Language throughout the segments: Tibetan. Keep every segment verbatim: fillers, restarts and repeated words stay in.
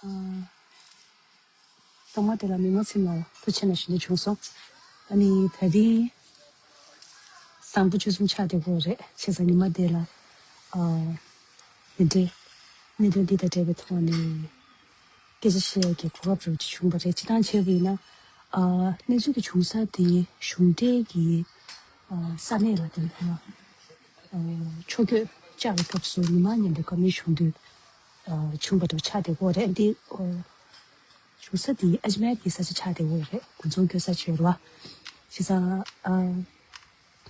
ཨ། ཚང་མ་དེ་ལ་མི་མང་ཚང་མ་ལ་ཐུགས་རྗེ་ཆེ་ཞུ་འདོད་བྱུང་སོང་། ཨ་ནི་ད་རིང་བཟང་པོ་བཅུ་གསུམ་ཆགས་བསྡད་ཡོད་རེད། བྱས་ཙང་ཉི་མ་དེ་ལ་ཨ་འདི་འདྲའི་གནད་དོན་འདི་དང་འབྲེལ་བའི་ཐོག་ནས་སྐད་ཆ་བཤད་ཡག་གི་གོ་སྐབས་རོབ་ཅིག་བྱུང་བ་རེད། སྤྱིར་བཏང་བྱས་པ་ཡིན་ན་ཨ་གནས་ཚུལ་དེ་བྱུང་ས་དེ་གཞུང་འབྲེལ་གྱི་ཨ་ས་གནས་ལ་དེ་ཨ་ཕྱོགས་བསྐྱོད་བཅར་བའི་སྐབས་སུ་མི་མང་མཉམ་དུ་བཀའ་མོལ་བྱུང་དུས། ཨ་བྱུང་བ་འདྲ་བོ་ཆགས་བསྡད་ཡོད་རེད། འདི་ཨ་བྱུང་ས་འདི་ཨ་ཇི་མེར་གྱི་ས་ཆ་ཆགས་བསྡད་ཡོད་རེད། དགུན་ཚོང་སྐྱོན་ས་ཆགས་ཡོད་རེད་བ། བྱས་ཙང་ཨ་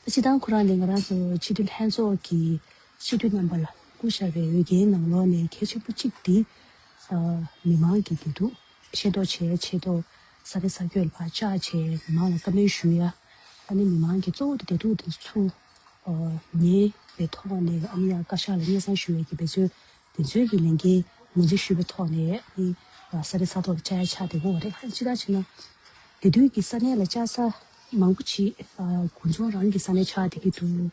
ད་སྤྱིར་བཏང་ཁོ་རང་ནི་ང་རང་ཚོ་སྤྱི་འཐུས་ལྷན་ཚོགས་ཀྱི་སྤྱི་འཐུས་རྣམ་པ་ལ་བསྐོ་བཞག་པའི་འོས་འགན་ནང་ལོགས་ནས་གལ་ཆེན་པོ་གཅིག་འདི་ཨ་མི་མང་གི་བདེ་སྡུག་ཤེས་རྟོགས་བྱེད་ཆེད་དུ་ས་གནས་ས་ཁུལ་ལ་ཕར་བཅར་བྱས་མི་མང་ལ་བཀའ་མོལ་ཞུ་ཡ། ཨ་ནི་མི་མང་གི་གཙོ་བོ་དེ་བདེ་སྡུག་དེ་ཚོ་ཨ་ཉན་པའི་ཐོག་ནས་ཨ་ནི་ཡང་བཀའ་ཤག་ལ་སྙན་སེང་ཞུ་ཡ་གི་འབད་བརྩོན། དེ་ཚོའི་གི་ལས་འགན་ངོས་འཛིན་ཞུས་པའི་ཐོག་ནས་ཨ་ནི་ས་གནས་ས་ཐོག་ལ་བཅར་ཡ་ཆགས་བསྡད་ཡོད་རེད། ཨ་ནི་སྤྱིར་བཏང་བྱས་ན་དེ་དུས་ཀྱི་ས་གནས་ལ་བཅར་ས་མང་པོ་ཅིག་ཨ་དགུན་ཚོང་རང་གི་ས་གནས་ཆགས་བསྡད་ཀྱི་འདུག་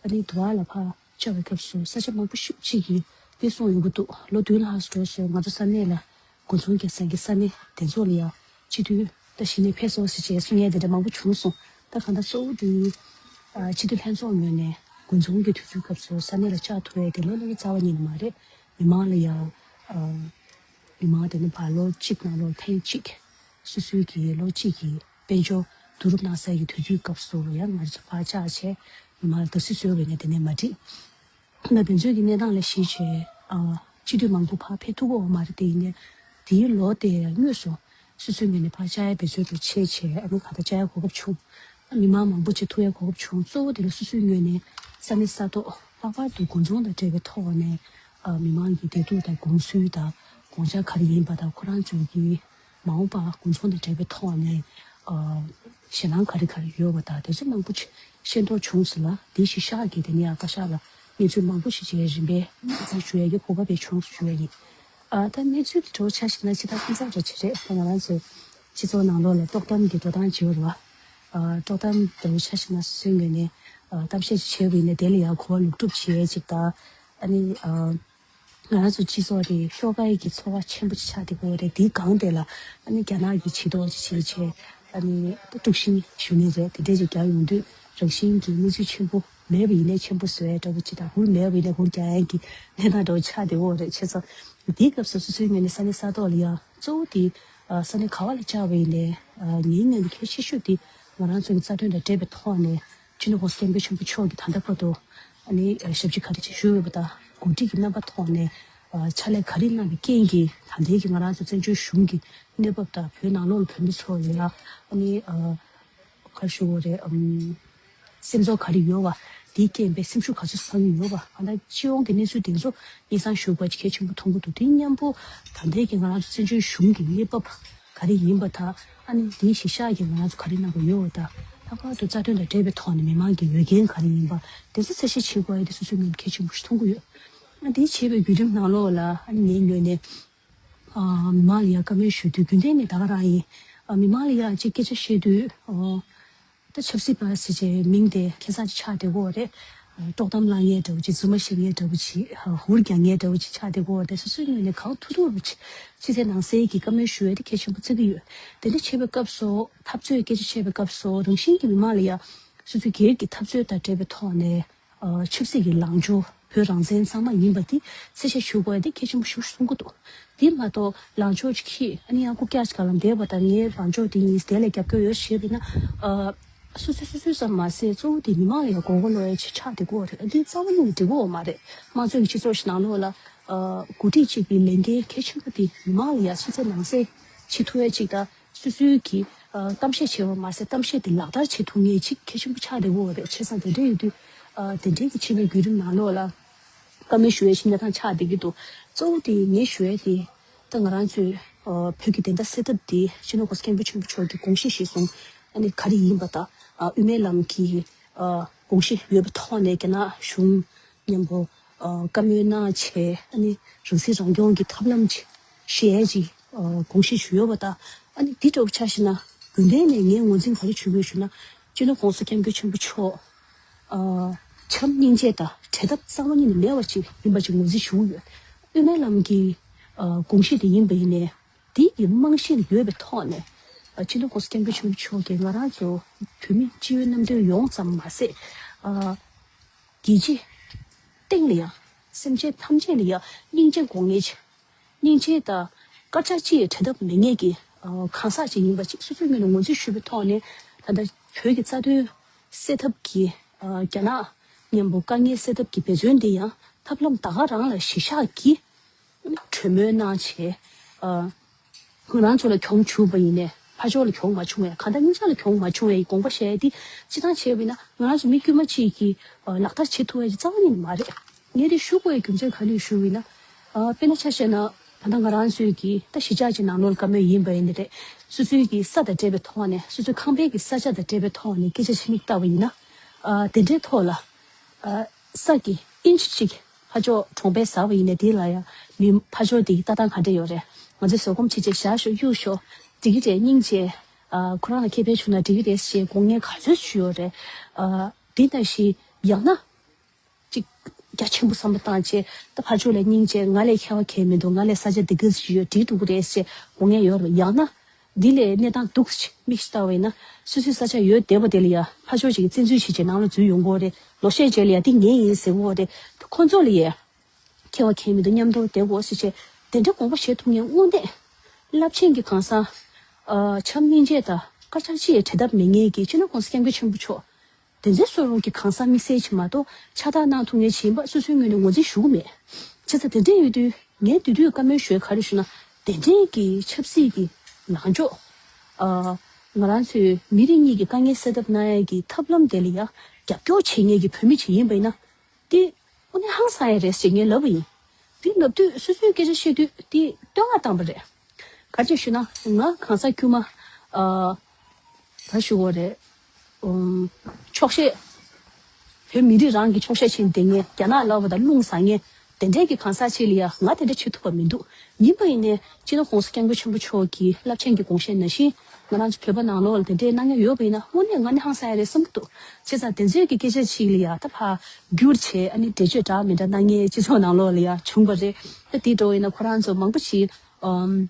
ཨ་ནི་དུ་བ་ལ་ཕར་བཅར་བའི་སྐབས་སུ་ས་ཆ་མང་པོ་ཞེ་པོ་ཅིག་གིས་དེ་གསུངས་ཡོང་གི་འདུག་ལོ་བདུན་ལྷག་ཙམ་འགྲོ་སོང་། ང་ཚོ་ས་གནས་ལ་དགུན་ཚོང་རྒྱག་ས་གི་ས་གནས་དེ་ཚོ་ལ་ཡང་སྤྱི་འཐུས་ད་གཞི་ནས་ཕེབས་སོང་ཟེར་བྱས་གསུང་ཡས་དེ་འདྲ་མང་པོ་བྱུང་སོང་། ད་གང་ལྟར་གཙོ་བོ་དེ་ཨ་སྤྱི་འཐུས་ལྷན་ཚོགས་ངོས་ནས་དགུན་ཚོང་གི་དུས་ཚོད་སྐབས་སུ་ས་གནས་ལ་བཅར་ཐུབ་ཡས་དེ་ལོ་ལོ་རྩ་བ་ཉིད་ནས་མ་རེད། མི་མང་ལ་ཡང་ཨ་མི་མང་དེ་ནི་ཕར་ལོ་གཅིག་ནང་ལོ་ཐེངས་གཅིག་སོ་སོའི་གི་ལོ་གཅིག་གི་དཔལ་འབྱོར་བསྡུ་རུབ་གནང་ས་ཡི་དུས་ཚོད་སྐབས་སུ་ཡང་ང་ཚོ་ཕར་བཅར་བྱས་མི་མང་ལ་དགའ་བསུ་གསོལ་བའི་ནས་དེ་ནས་མ་འགྲིག་ད་དེ་ཚོའི་གི་གནས་སྟངས་ལ་གཞིགས་བྱས་ཨ་སྤྱི་འཐུས་མང་པོ་ཕར་ཕེབས་ཐུབ་ཀྱི་ཡོད་མ་རེད། དེ་ཡིན་ནའི་དེའི་ལོ་དེ་དངོས་སུ་སོ་སོའི་ངོས་ནས་ཕར་བཅར་ཡ་འབད་བརྩོན་དུ་བྱས་བྱས་ཨ་ནི་ག་ད་བཅར་ཡ་གོ་སྐབས་བྱུང་། མི་མང་མང་པོ་ཅིག་ཐུག་ཡ་གོ་སྐབས་བྱུང་། གཙོ་བོ་དེ་ལ་སོ་སོའི་ངོས་ནས་ས་གནས་ས་ཐོག་ལྷག་པར་དུ་དགུན་ཚོང་དང་འབྲེལ་བའི་ཐོག་ནས་ཨ་མི་མང་གི་བདེ་སྡུག་དང་དགོངས་ཚུལ་དང་དགོངས་འཆར་ག་རེ་ཡིན་པ་དང་ཁོ་རང་ཚོའི་གི་མ་འོངས་པ་དགུན་ཚོང་དང་འབྲེལ་བའི་ཐོག་ནས་ཨ་ཞེད་སྣང་ག་རེ་ག་རེ་ཡོད་པ་དང་དེ་ཚོ་མང་པོ་ཅིག་ཤེས་རྟོགས་བྱུང་སོང་ལ། དེའི་གཞི་བཞག་གིས་དེ་ནས་ཡང་བཀའ་ཤག་ལ་གནས་ཚུལ་མང་པོ་ཞིག་བྱས་རིམ་པས་སྙན་སེང་ཞུ་ཡ་གི་གོ་སྐབས་དེ་བྱུང་སོང་ཞུ་ཡ་ཡིན། ཨ་ད་གནས་ཚུལ་དེ་འདྲ་བོ་ཆ་བཞག་ན་ཇི་ལྟར་ཁྱད་མཚར་འདྲ་ཅིག་རེད། ད་ང་རང་ཚོའི་སྤྱི་ཚོགས་ནང་ལོགས་ལ་དཀྲོག་གཏམ་གྱི་འགྲོ་སྟངས་བྱེད་པ་རེད་བ། ཨ་དཀྲོག་གཏམ་འདྲ་བོ་ཆ་བཞག་ན་སོ་སོའི་ངོས་ནས་ཨ་གཏམ་བཤད་ཅིག་བྱས་པ་ཡིན་ན་དེ་ལ་ཡང་གོ་བ་ལོག་སྒྲུབ་བྱེད་ཡ་ཅིག་དང་། ཨ་ནི་ཨ། ང་རང་ཚོ་སྤྱི་ཚོགས་དེ་ཤོག་ཁ་ཡི་གི་ཚོར་བ་ཆེན་པོ་ཅིག་ཆགས་བསྡད་ཀྱི་ཡོད་རེད། དེའི་སྒང་དེ་ལ་ཨ་ནི་རྒྱ་ནག་གི་བྱེད་ཐབས་ཅིག་བྱས་བྱས་ཨ་ནི་དཀྲུག་ཤིང་ཞུ་ནི་རེད། དེ་འདྲས་ཅིག་རྒྱག་ཡོང་དུས་རང་བཞིན་གྱི་གནས་ཚུལ་ཆེན་པོ་མེད་པ་ཡིན་ནའི་ཆེན་པོ་བཟོ་ཡ་འདྲ་བོ་ཅིག་དང་ཧུར་མེད་པ་ཡིན་ནའི་ཧུར་རྒྱག་ཡ་གི་གནས་སྟངས་འདྲ་བོ་ཆགས་བསྡད་ཀྱི་ཡོད་རེད། བྱས་ཙང་དེའི་སྐབས་སུ་སོ་སོའི་ངོས་ནས་ས་གནས་ས་ཐོག་ལ་ཡ་གཙོ་བོ་དེ་ཨ་ས་གནས་ག་བ་ལ་བཅར་བ་ཡིན་ནའི་ཨ་ངའི་ངོས་ནས་གལ་ཆེ་ཤོས་དེ་ང་རང་ཚོ་གི་རྩ་དོན་དང་འབྲེལ་བའི་ཐོག་ནས་སྤྱི་ནོར་༸གོང་ས་༸སྐྱབས་མགོན་ཆེན་པོ་མཆོག་གིས་ད་ལྟ་བར་དུ་ཨ་ནི་ཞབས་ཕྱི་ག་རེ་ཅིག་ཞུས་ཡོད་པ་དང་འགོ་ཁྲིད་ཀྱི་རྣམ་པ་ཐོག་ནས་ཕྱག་ལས་ག་རེ་གནང་བའི་རྐྱེན་གྱིས་ད་ལྟའི་གི་ང་རང་ཚོ་བཙན་བྱོལ་གཞུང་གི་གནས་བབ་དང་བོད་ནང་ལོགས་ལ་བོད་མི་ཚོ་ཡིན་ལ་ཨ་ནི་ག་རེ་ཞུ་དགོས་རེད། སེམས་ཚོར་ག་རེ་ཡོད་པ་དེའི་རྐྱེན་པས་སེམས་ཤུགས་ག་ཚོད་བསགས་ཀྱི་ཡོད་པ་གང་ལྟར་སྤྱི་ཡོངས་ཀྱི་གནས་ཚུལ་དེ་ཚོ་སྙན་སེང་ཞུ་དགོས་ཀྱི་གལ་ཆེན་པོ་མཐོང་གི་འདུག་དེ་མཉམ་པོ་ད་ལྟའི་གི་ང་རང་ཚོ་བཙན་བྱོལ་གཞུང་གི་གནས་བབ་ག་རེ་ཡིན་པ་དང་ཨ་ནི་དེའི་གཞི་བཞག་གིས་ང་རང་ཚོ་ག་རེ་གནང་དགོས་ཡོད་པ་དང་ལྷག་པར་དུ་རྩ་དོན་དང་འབྲེལ་བའི་ཐོག་ནས་མི་མང་གི་འོས་འགན་ག་རེ་ཡིན་པ་དེ་ཚོ་གསལ་བཤད་བྱེད་དགོས་ཡ་དེ་སོ་སོའི་ངོས་ནས་གལ་ཆེན་པོ་ཞིག་མཐོང་གི་ཡོད། ཨ་དེ་བྱེད་པའི་བརྒྱུད་རིམ་ནང་ལོགས་ལ་ཨ་ནི་ངའི་ངོས་ནས་ཨ་མི་མང་ལ་ཡ་བཀའ་མོལ་ཞུ་དུས་རྒྱུན་ལྡན་ནས་ད་ག་རང་ཡིན། ཨ་མི་མང་ལ་ཡ་ཅིག་སྐད་ཆ་བཤད་དུས་ཨ་ད་ཆབ་སྲིད་པ་ཟེར་བྱས་མིང་དེ་ཁྱད་མཚར་ཅིག་ཆགས་བསྡད་ཀྱི་ཡོད་རེད། དཀྲོག་གཏམ་བསླང་མཁན་འདྲ་བོ་ཅིག་རྫུན་མ་བཤད་མཁན་འདྲ་བོ་ཅིག་ཧུར་རྒྱག་མཁན་འདྲ་བོ་ཅིག་ཆགས་བསྡད་ཀྱི་ཡོད་རེད། སོ་སོའི་ངོས་ནས་གང་ཐུབ་ཐུབ་རུ་ཅིག་ཕྱི་གསལ་ནང་གསལ་གྱི་བཀའ་མོལ་ཞུ་ཡས་དེ་གལ་ཆེན་པོ་བརྩི་གི་ཡོད། དེ་འདྲ་བྱེད་པའི་སྐབས་སུ་འཐབ་རྩོད་སྐད་ཆ་བཤད་པའི་སྐབས་སུ་རང་བཞིན་གྱི་མི་མང་ལ་ཡ་སོ་སོའི་སྒེར་གྱི་འཐབ་རྩོད་དང་འབྲེལ་བའི་ཐོག་ནས་ཆབ་སྲིད་ཀྱི་ལངས་ཕྱོགས་བོད་རང་བཙན་གཙང་མ་ཡིན་པ་དེ་གསལ་བཤད་ཞུ་དགོས་ཡ་དེ་གལ་ཆེན་པོ་ཞིག་གསུང་གི་འདུག་དེ་མ་གཏོགས་ལངས་ཕྱོགས་ཅིག་ཁྱེར་ཨ་ནི་ཡང་རྐུབ་བཀྱག་ཅིག་ག་ལ་འདེད་པ་དང་ངའི་ལངས་ཕྱོགས་དེ་ཡིན་དེ་ལ་རྒྱབ་སྐྱོར་ཡོད་ཞེས་པས་ན། སོ་སོ་སོ་སོ་ཙམ་མ་ཟད་གཙོ་བོ་དེ་མི་མང་ལ་ཡང་མགོ་སྐོར་སློག་ཡ་ཆེ་ཆགས་བསྡད་ཀྱི་ཡོད་རེད། འདི་རྩ་བ་ཉིད་ནས་འགྲིག་གི་ཡོད་མ་རེད། དམངས་གཙོའི་སྤྱི་ཚོགས་ཤིག་ནང་ལོགས་ལ་འགོ་ཁྲིད་ཅིག་གི་ལས་འགན་གལ་ཆེན་པོ་དེ་མི་མང་ལ་ཡང་ཕྱི་གསལ་ནང་གསལ་བྱེད་ཐུབ་ཡ་ཅིག་དང་སོ་སོའི་གི་གཏམ་བཤད་བྱས་པ་མ་ཟད་གཏམ་བཤད་དེ་ལག་བསྟར་བྱེད་ཐུབ་མཁན་ཅིག་གལ་ཆེན་པོ་ཆགས་བསྡད་ཀྱི་ཡོད་རེད། བྱས་ཙང་དེ་འདྲ་ཡོད་དུས་དེ་འདྲའི་གི་བྱེད་པའི་བརྒྱུད་རིམ་ནང་ལོགས་ལ་བཀའ་མོལ་ཞུ་ཡ་ཞིག་གནས་སྟངས་ཆགས་བསྡད་ཀྱི་འདུག་གཙོ་བོ་དེ་ངས་ཞུ་ཡ་དེ་ད་ང་རང་ཚོའི་བོད་ཀྱི་བདེན་མཐའ་གསལ་ཐབས་དེ་སྤྱི་ནོར་༸གོང་ས་༸སྐྱབས་མགོན་ཆེན་པོ་མཆོག་གི་དགོངས་གཞི་གཞིར་བཟུང་ཨ་ནི་ག་རེ་ཡིན་པ་དང་དབུ་མའི་ལམ་གྱི་དགོངས་གཞི་ཡོད་པའི་ཐོག་ནས་རྒྱ་ནག་གཞུང་མཉམ་པོ་བཀའ་མོལ་གནང་བྱས་ཨ་ནི་རང་སྲིད་རང་སྐྱོང་གི་ཐབས་ལམ་ཅིག་བཤད་ཡས་ཀྱི་དགོངས་གཞི་ཞུ་ཡོད་པ་དང་ཨ་ནི་འདི་འདྲ་བོ་ཆ་བཞག་ན་རྒྱུན་ལྡན་ནས་ངས་ངོས་འཛིན་ག་རེ་བྱེད་ཀྱི་ཡོད་ཞུ་ན་སྤྱི་ནོར་༸གོང་ས་༸སྐྱབས་མགོན་ཆེན་པོ་མཆོག་བྱམས་སྙིང་རྗེ་དང་བྲལ་ཐབས་རྩ་བ་ཉིད་ནས་མེད་པ་ཅིག་ཡིན་པ་ཅིག་ངོས་འཛིན་ཞུ་གི་ཡོད། དབུ་མའི་ལམ་གྱི་ ཨ་དགོངས་གཞི་དེ་ཡིན་པ་ཡིན་ནའི། དེ་ཡི་རྨང་གཞི་ཡོད་པའི་ཐོག་ནས། ཨ་སྤྱི་ནོར་༸གོང་ས་༸སྐྱབས་མགོན་ཆེན་པོ་མཆོག་གིས་ང་རང་ཚོ་བོད་མི་སྤྱི་བའི་རྣམ་འདྲེན་ཡོངས་ཙམ་མ་ཟད། ཨ་རྒྱལ་སྤྱིའི་སྟེང་ལ་ཡང་། སེམས་ཅན་ཐམས་ཅད་ལ་ཡང་སྙིང་རྗེ་དགོངས་ངེས་ཀྱི། སྙིང་རྗེ་དང་དཀར་ཆག་ཅི་ཡང་བྲལ་ཐབས་མེད་ངེས་ཀྱི། ཨ་གང་ཟག་ཅིག་ཡིན་པ་ཅིག་སོ་སོའི་ངོས་ནས་ངོས་འཛིན་ཞུ་བའི་ཐོག་ནས། ད་ལྟ་བོད་ཀྱི་རྩ་དོན་སེལ་ཐབས་ཀྱི། ཨ་རྒྱ་ནག་མཉམ་པོ་དཀའ་ངལ་སེལ་ཐབས་ཀྱི་འབད་བརྩོན་འདི་ཡང་ཐབས་ལམ་ད་ག་རང་ལ་གཞི་བཞག་གིས་གྲོས་མོལ་གནང་བྱས། ཨ་ང་རང་ཚོ་ལ་གྱོང་བྱུང་བ་ཡིན་ནའི་ཕར་ཕྱོགས་ལ་གྱོང་མ་བྱུང་བའི། གང་ལྟར་སྙིང་རྗེ་ལ་གྱོང་མ་བྱུང་བའི་དགོངས་པ་བཞེས་ཏེ། སྤྱིར་བཏང་བྱས་པ་ཡིན་ན་ང་རང་ཚོ་མི་དཀྱུས་མ་གཅིག་གིས་ཨ་ལག་བསྟར་བྱེད་ཐུབ་པ་ཞིག་རྩ་བ་ཉིད་ནས་མ་རེད། ངས་དེ་ཞུ་དགོས་པའི་རྒྱུ་མཚན་ག་རེ་ཞུ་བ་ཡིན་ན། ཨ་དཔེར་ན་ཆ་བཞག་ན། ད་ལྟ་ང་རང་ཚོའི་གི་ད་གཞིས་ཆགས་ཀྱི་ནང་ལོགས་ལ་བཀའ་མོལ་ཡིན་པ་ཡིན་ནའི་རེད། སོ་སོའི་གི་ས་དང་འབྲེལ་བའི་ཐོག་ནས། སོ་སོའི་ཁང་པའི་གི་ས་ཆ་དང་འབྲེལ་བའི་ཐོག་ནས་སྐད་ཆ་ཞིག་མིག་ལྟ་བ་ཡིན་ན། ཨ་དེ་འདྲའི་ཐོག་ལ། ཨ་ས་གི་ཨིན་ཅི་གཅིག་ཕར་ཕྱོགས་གྲོང་པས་ཟ་བ་ཡིན་ནའི། དེ་ལ་ཡང་མི་ཕར་ཕྱོགས་དེ་གི་ལྟ་སྟངས་ག་འདྲ་ཡོད་རེད། ང་ཚོས་བཟོད་སྒོམ་བྱེད་བྱེད་བཞག་ཤོག་གཡུག་ཤོག་འགྲིག་གི་རེད། སྙིང་རྗེ། ཨ་ཁོ་རང་ལ་ཁེ་ཕན་བྱུང་ན་འགྲིག་གི་རེད་ཅེས་དགོངས་ངེས་ག་ཚོད་ཞུས་ཡོད་རེད། ཨ་དེ་ནང་བཞིན་ཡང་ན། ཅིག་རྒྱ་ཆེན་པོ་བསམ་བློ་བཏང་བྱས། ད་ཕར་ཕྱོགས་ལ་སྙིང་རྗེ། ང་ལས་ཁྱད་པར་གང་ཡང་མི་འདུག་ང་ལས་ས་ཆ་འདི་ག་ཙམ་ཡོད། འགྲིག་འདུག་རེད་ཅེས་དགོངས་ངེས་ཡོད་རེད། ཡང་ན་འདི་ལས་གནས་སྟངས་སྡུག་ཅིག་མིག་ཅིག་ལྟ་བ་ཡིན་ན། སོ་སོའི་ས་ཆ་ཡོད་བསྡད་པ་དེ་ལ་ཡང་ཕར་ཕྱོགས་ཅིག་གིས་བཙན་འཛུལ་བྱས་བྱས་ནང་ལ་འཛུལ་ཡོང་གི་ཡོད་རེད། ལོ་ཤས་རྗེས་ལ་ཡང་འདི་ངའི་ཡིན་ཟེར་གི་ཡོད་རེད། ད་ཁོ་ཚོ་ལ་ཡང་ཁྱད་པར་གང་ཡང་མི་འདུག་མཉམ་དུ་བསྡད་དགོས་ཟེར་བྱས། དེ་འདྲའི་དགོངས་པ་བཞེས་ཐུབ་མཁན་དངོས་གནས་རླབས་ཆེན་གྱི་གང་ཟག་ཨ་བྱམས་སྙིང་རྗེ་དང་དཀར་ཆག་ཅི་ཡང་བྲལ་ཐབས་མེད་མཁན་གྱི་སྤྱི་ནོར་༸གོང་ས་༸སྐྱབས་མགོན་ཆེན་པོ་མཆོག་དེ་ཚོའི་བཟོ་འདྲ་གི་གང་ཟག་དམིགས་བསལ་ཅིག་མ་གཏོགས་ཕྱག་རྟགས་གནང་ཐུབ་མཁན་ཅིག་ཡིན་པ་སོ་སོའི་ངོས་ནས་ངོས་འཛིན་ཞུ་གི་མེད། བྱས་ཙང་དེ་འདྲ་ཡོད་དུས་ངས་དེ་དུས་བཀའ་མོལ་ཞུ་ཡ་ག་རེ་ཞུ་ན། དེ་འདྲའི་གི་ཆབ་སྲིད་ཀྱི་ལངས་ཕྱོགས། ཨ་ང་རང་ཚོའི་མི་རིགས་གཉིས་ཀྱི་དཀའ་ངལ་སེལ་ཐབས་གནང་ཡ་གི་ཐབས་ལམ་དེ་ལ་ཡ་རྒྱབ་སྐྱོར་བྱེད་མཁན་གྱི་བོད་མི་ཅིག་ཡིན་པ་ཡིན་ན། དེ་དངོས་གནས་ཧང་སང་ཡ་རེད་ཅེས་ངས་ལབ་པ་ཡིན། དེ་ལབ་དུས་སོ་སོའི་སྐད་ཆ་བཤད་དུས་དེ་བསྟོད་བསྔགས་བཏང་བ་རེད། ག་རེ་ཞུ་ན། ང་གང་ཟག་དཀྱུས་མ། ཨ་ག་ཞུ་དགོས་རེད། ཨུམ། འཁྱོག་བཤད། བོད་མི་རིགས་རང་གི་འཁྱོག་བཤད་བྱེད་བསྡད་མཁན། རྒྱ་ནག་ལབ་པ་དང་རླུང་ཟ་མཁན། དེ་འདྲའི་གི་གང་ཟག་ཅིག་ལ་ཡ་ང་དེ་འདྲ་བྱེད་ཐུབ་པ་མི་འདུག་ཡིན་པ་ཡིན་ནའི་སྤྱི་ནོར་༸གོང་ས་༸སྐྱབས་མགོན་ཆེན་པོ་མཆོག་གི་རླབས་ཆེན་གྱི་དགོངས་བཞེད་ནང་བཞིན། ང་རང་ཚོ་བོད་པ་ནང་ལོགས་ལ་དེ་འདྲའི་གནང་མཁན་ཡོད་པ་ཡིན་ན། དངོས་གནས་ང་ནི་ཧང་སང་ཡ་རེད་བསམ་གྱི་འདུག་བྱས་ཙང་དེ་ཚོའི་གི་སྐད་ཆ་ཅིག་ལ་ཡ་ད་ཕར་བསྒྱུར་བྱས། ཨ་ནི་འགྲེལ་བརྗོད་འདྲ་མི་འདྲ་གནང་མཁན་སྤྱི་ཚོགས་ནང་ལོགས་ལ་ཡ་བྱུང་བ་རེད། ད་དེ་འདྲ་ཡིན་ན་ཁོ་རང་ཚོ་མང་པོ་ཞིག་ཨམ།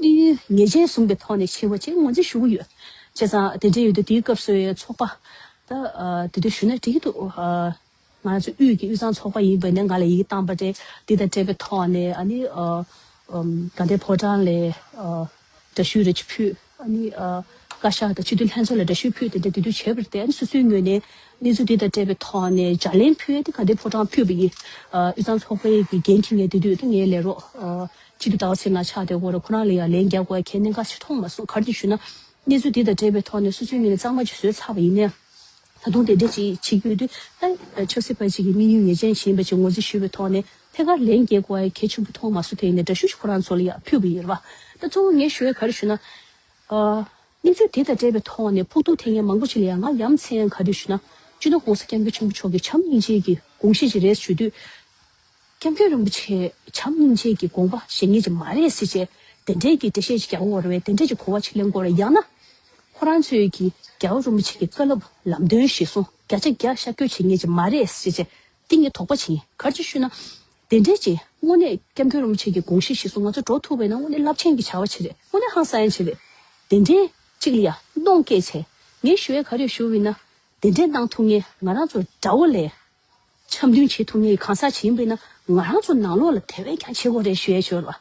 ངེས་ཅན་བཟུང་པའི་ཐོག་ནས་བྱས་པ་ཅིག་ངོས་འཛིན་ཞུ་གི་ཡོད། བྱས་ཙང་དེ་འདྲ་ཡོད་དུས་དེའི་སྐབས་སུ་ཡང་ཚོགས་པ། ད་ཨ་དེ་དུས་ཞུ་ན་འགྲིག་གི་འདུག་ཨ་ང་ཚོ་དབུས་ཀྱི་དབུས་གཙང་ཚོགས་པ་ཡིན་པ་ནས་ང་ལ་ཡི་གེ་བཏང་པ་རེད། འདི་དང་འབྲེལ་བའི་ཐོག་ནས་ཨ་ནི་ཨ་ཨམ་དགའ་ལྡན་ཕོ་བྲང་ལ་ཨ་འདྲ་བཤུས་རེ་ཅིག་ཕུལ། ཨ་ནི་ཨ་བཀའ་ཤག་དང་སྤྱི་འཐུས་ལྷན་ཚོགས་ལ་འདྲ་བཤུས་ཕུལ། དེ་འདྲ་དེ་དུས་བྱས་པ་རེད་དེ། ཨ་ནི་སོ་སོའི་ངོས་ནས་གནས་ཚུལ་འདི་དང་འབྲེལ་བའི་ཐོག་ནས་ལྗགས་ལན་ཕུལ་ཡས་དེ་དགའ་ལྡན་ཕོ་བྲང་ཕུལ་བ་ཡིན། ཨ་དབུས་གཙང་ཚོགས་པའི་གི་འགན་འཁྱེར་མཁན་དེ་དུས་དེ་ངའི་ལས་རོགས་ཨ་སྤྱི་འཐུས་ཟླ་བ་ཚེ་རིང་ལགས་ཆགས་བསྡད་ཡོད་རེད། ཁོ་རང་ལ་ཡང་ལན་རྒྱག་དགོས་ཡ་གལ་གནད་འགག་ཞིག་མཐོང་མ་སོང་། ག་རེ་ཞུ་ན། གནས་ཚུལ་འདི་དང་འབྲེལ་བའི་ཐོག་ནས་སོ་སོའི་ངོས་ནས་གཙང་མ་ཅིག་བཟོས་ཚར་བ་ཡིན་ནའི། ད་དུང་དེ་འདྲ་ཅིག་བྱེད་ཀྱི་ཡོད་དུས། ད་ཆབ་སྲིད་པ་ཅིག་གི་དམིགས་ཡུལ་ངེས་ཅན་ཞིག་ཡིན་པ་ཅིག་ངོས་འཛིན་ཞུས་པའི་ཐོག་ནས་ཐད་ཀར་ལན་རྒྱག་དགོས་ཡ་གལ་ཆེན་པོ་མཐོང་མ་སོང་། དེ་ཡིན་ནའི་འདྲ་བཤུས་ཤིག་ཁོ་རང་ཚོ་ལ་ཡང་ཕུལ་བ་ཡིན་རེད་བ། ད་གཙོ་བོ་ངས་ཞུ་ཡ་ག་རེ་ཞུ་ན། ཨ་གནས་ཚུལ་དེ་དང་འབྲེལ་བའི་ཐོག་ནས་ཕོག་ཐུག་ཐེབས་མཁན་མང་པོ་ཞིག་ལ་ཡང་ང་ཡ་མཚན་ག་རེ་ཞུ་ན། སྤྱི་ནོར་༸གོང་ས་༸སྐྱབས་མགོན་ཆེན་པོ་མཆོག་གི་བྱམས་སྙིང་རྗེ་གི་དགོངས་གཞི་ཅིག་རེད་ཞུ་དུས། སྐྱབས་མགོན་རིན་པོ་ཆེ་བྱམས་སྙིང་རྗེ་གི་དགོངས་པ་བཞེས་མཁན་ཅིག་མ་རེད་ཟེར་བྱས། དེ་འདྲའི་གི་འགྲེལ་བཤད་ཅིག་རྒྱག་དགོས་རེད་བས། དེ་འདྲའི་ཅིག་གོ་བ་ཅིག་ལེན་དགོས་རེད། ཡང་ན་ཁོ་རང་ཚོས་ཀྱི་རྒྱལ་བ་རིན་པོ་ཆེ་གི་བཀའ་སློབ་ལམ་སྟོན་གཞིར་བཟུང་བརྒྱ་ཆ་བརྒྱ་ཤར་བསྐྱོད་བྱེད་མཁན་ཅིག་མ་རེད་ཟེར་བྱས། དེ་ངས་དོགས་པ་བྱེད། ག་རེ་ཞུ་ན། དེ་འདྲའི་ཅིག་དངོས་གནས་སྐྱབས་མགོན་རིན་པོ་ཆེ་གི་དགོངས་གཞི་གཞིར་བཟུང་ང་ཚོ་འགྲོ་ཐུབ་པ་ཡིན་ན་དངོས་གནས་རླབས་ཆེན་གྱི་བྱ་བ་ཅིག་རེད། དངོས་གནས་ཧང་སང་ཡ་ཅིག་རེད། དེ་འདྲའི་ཅིག་ལ་ཡ་གནོང་སྐྱེལ་བྱས། ངས་ཞུ་ཡ་ག་རེ་ཞུ་བ་ཡིན་ན། དེ་འདྲའི་གནང་ཐུབ་མཁན་ང་རང་ཚོ་དགྲ་བོ་ལས་འཆམ་མཐུན་བྱེད་ཐུབ་མཁན་གྱི་གང་ཟག་ཅིག་ཡིན་པ་ཡིན་ན། ང་རང་ཚོ་ནང་ལོགས་ལ་དེ་བས་ཀྱང་བྱེད་དགོས་རེད་ཞུ་ཡ་ཞོར་ལ།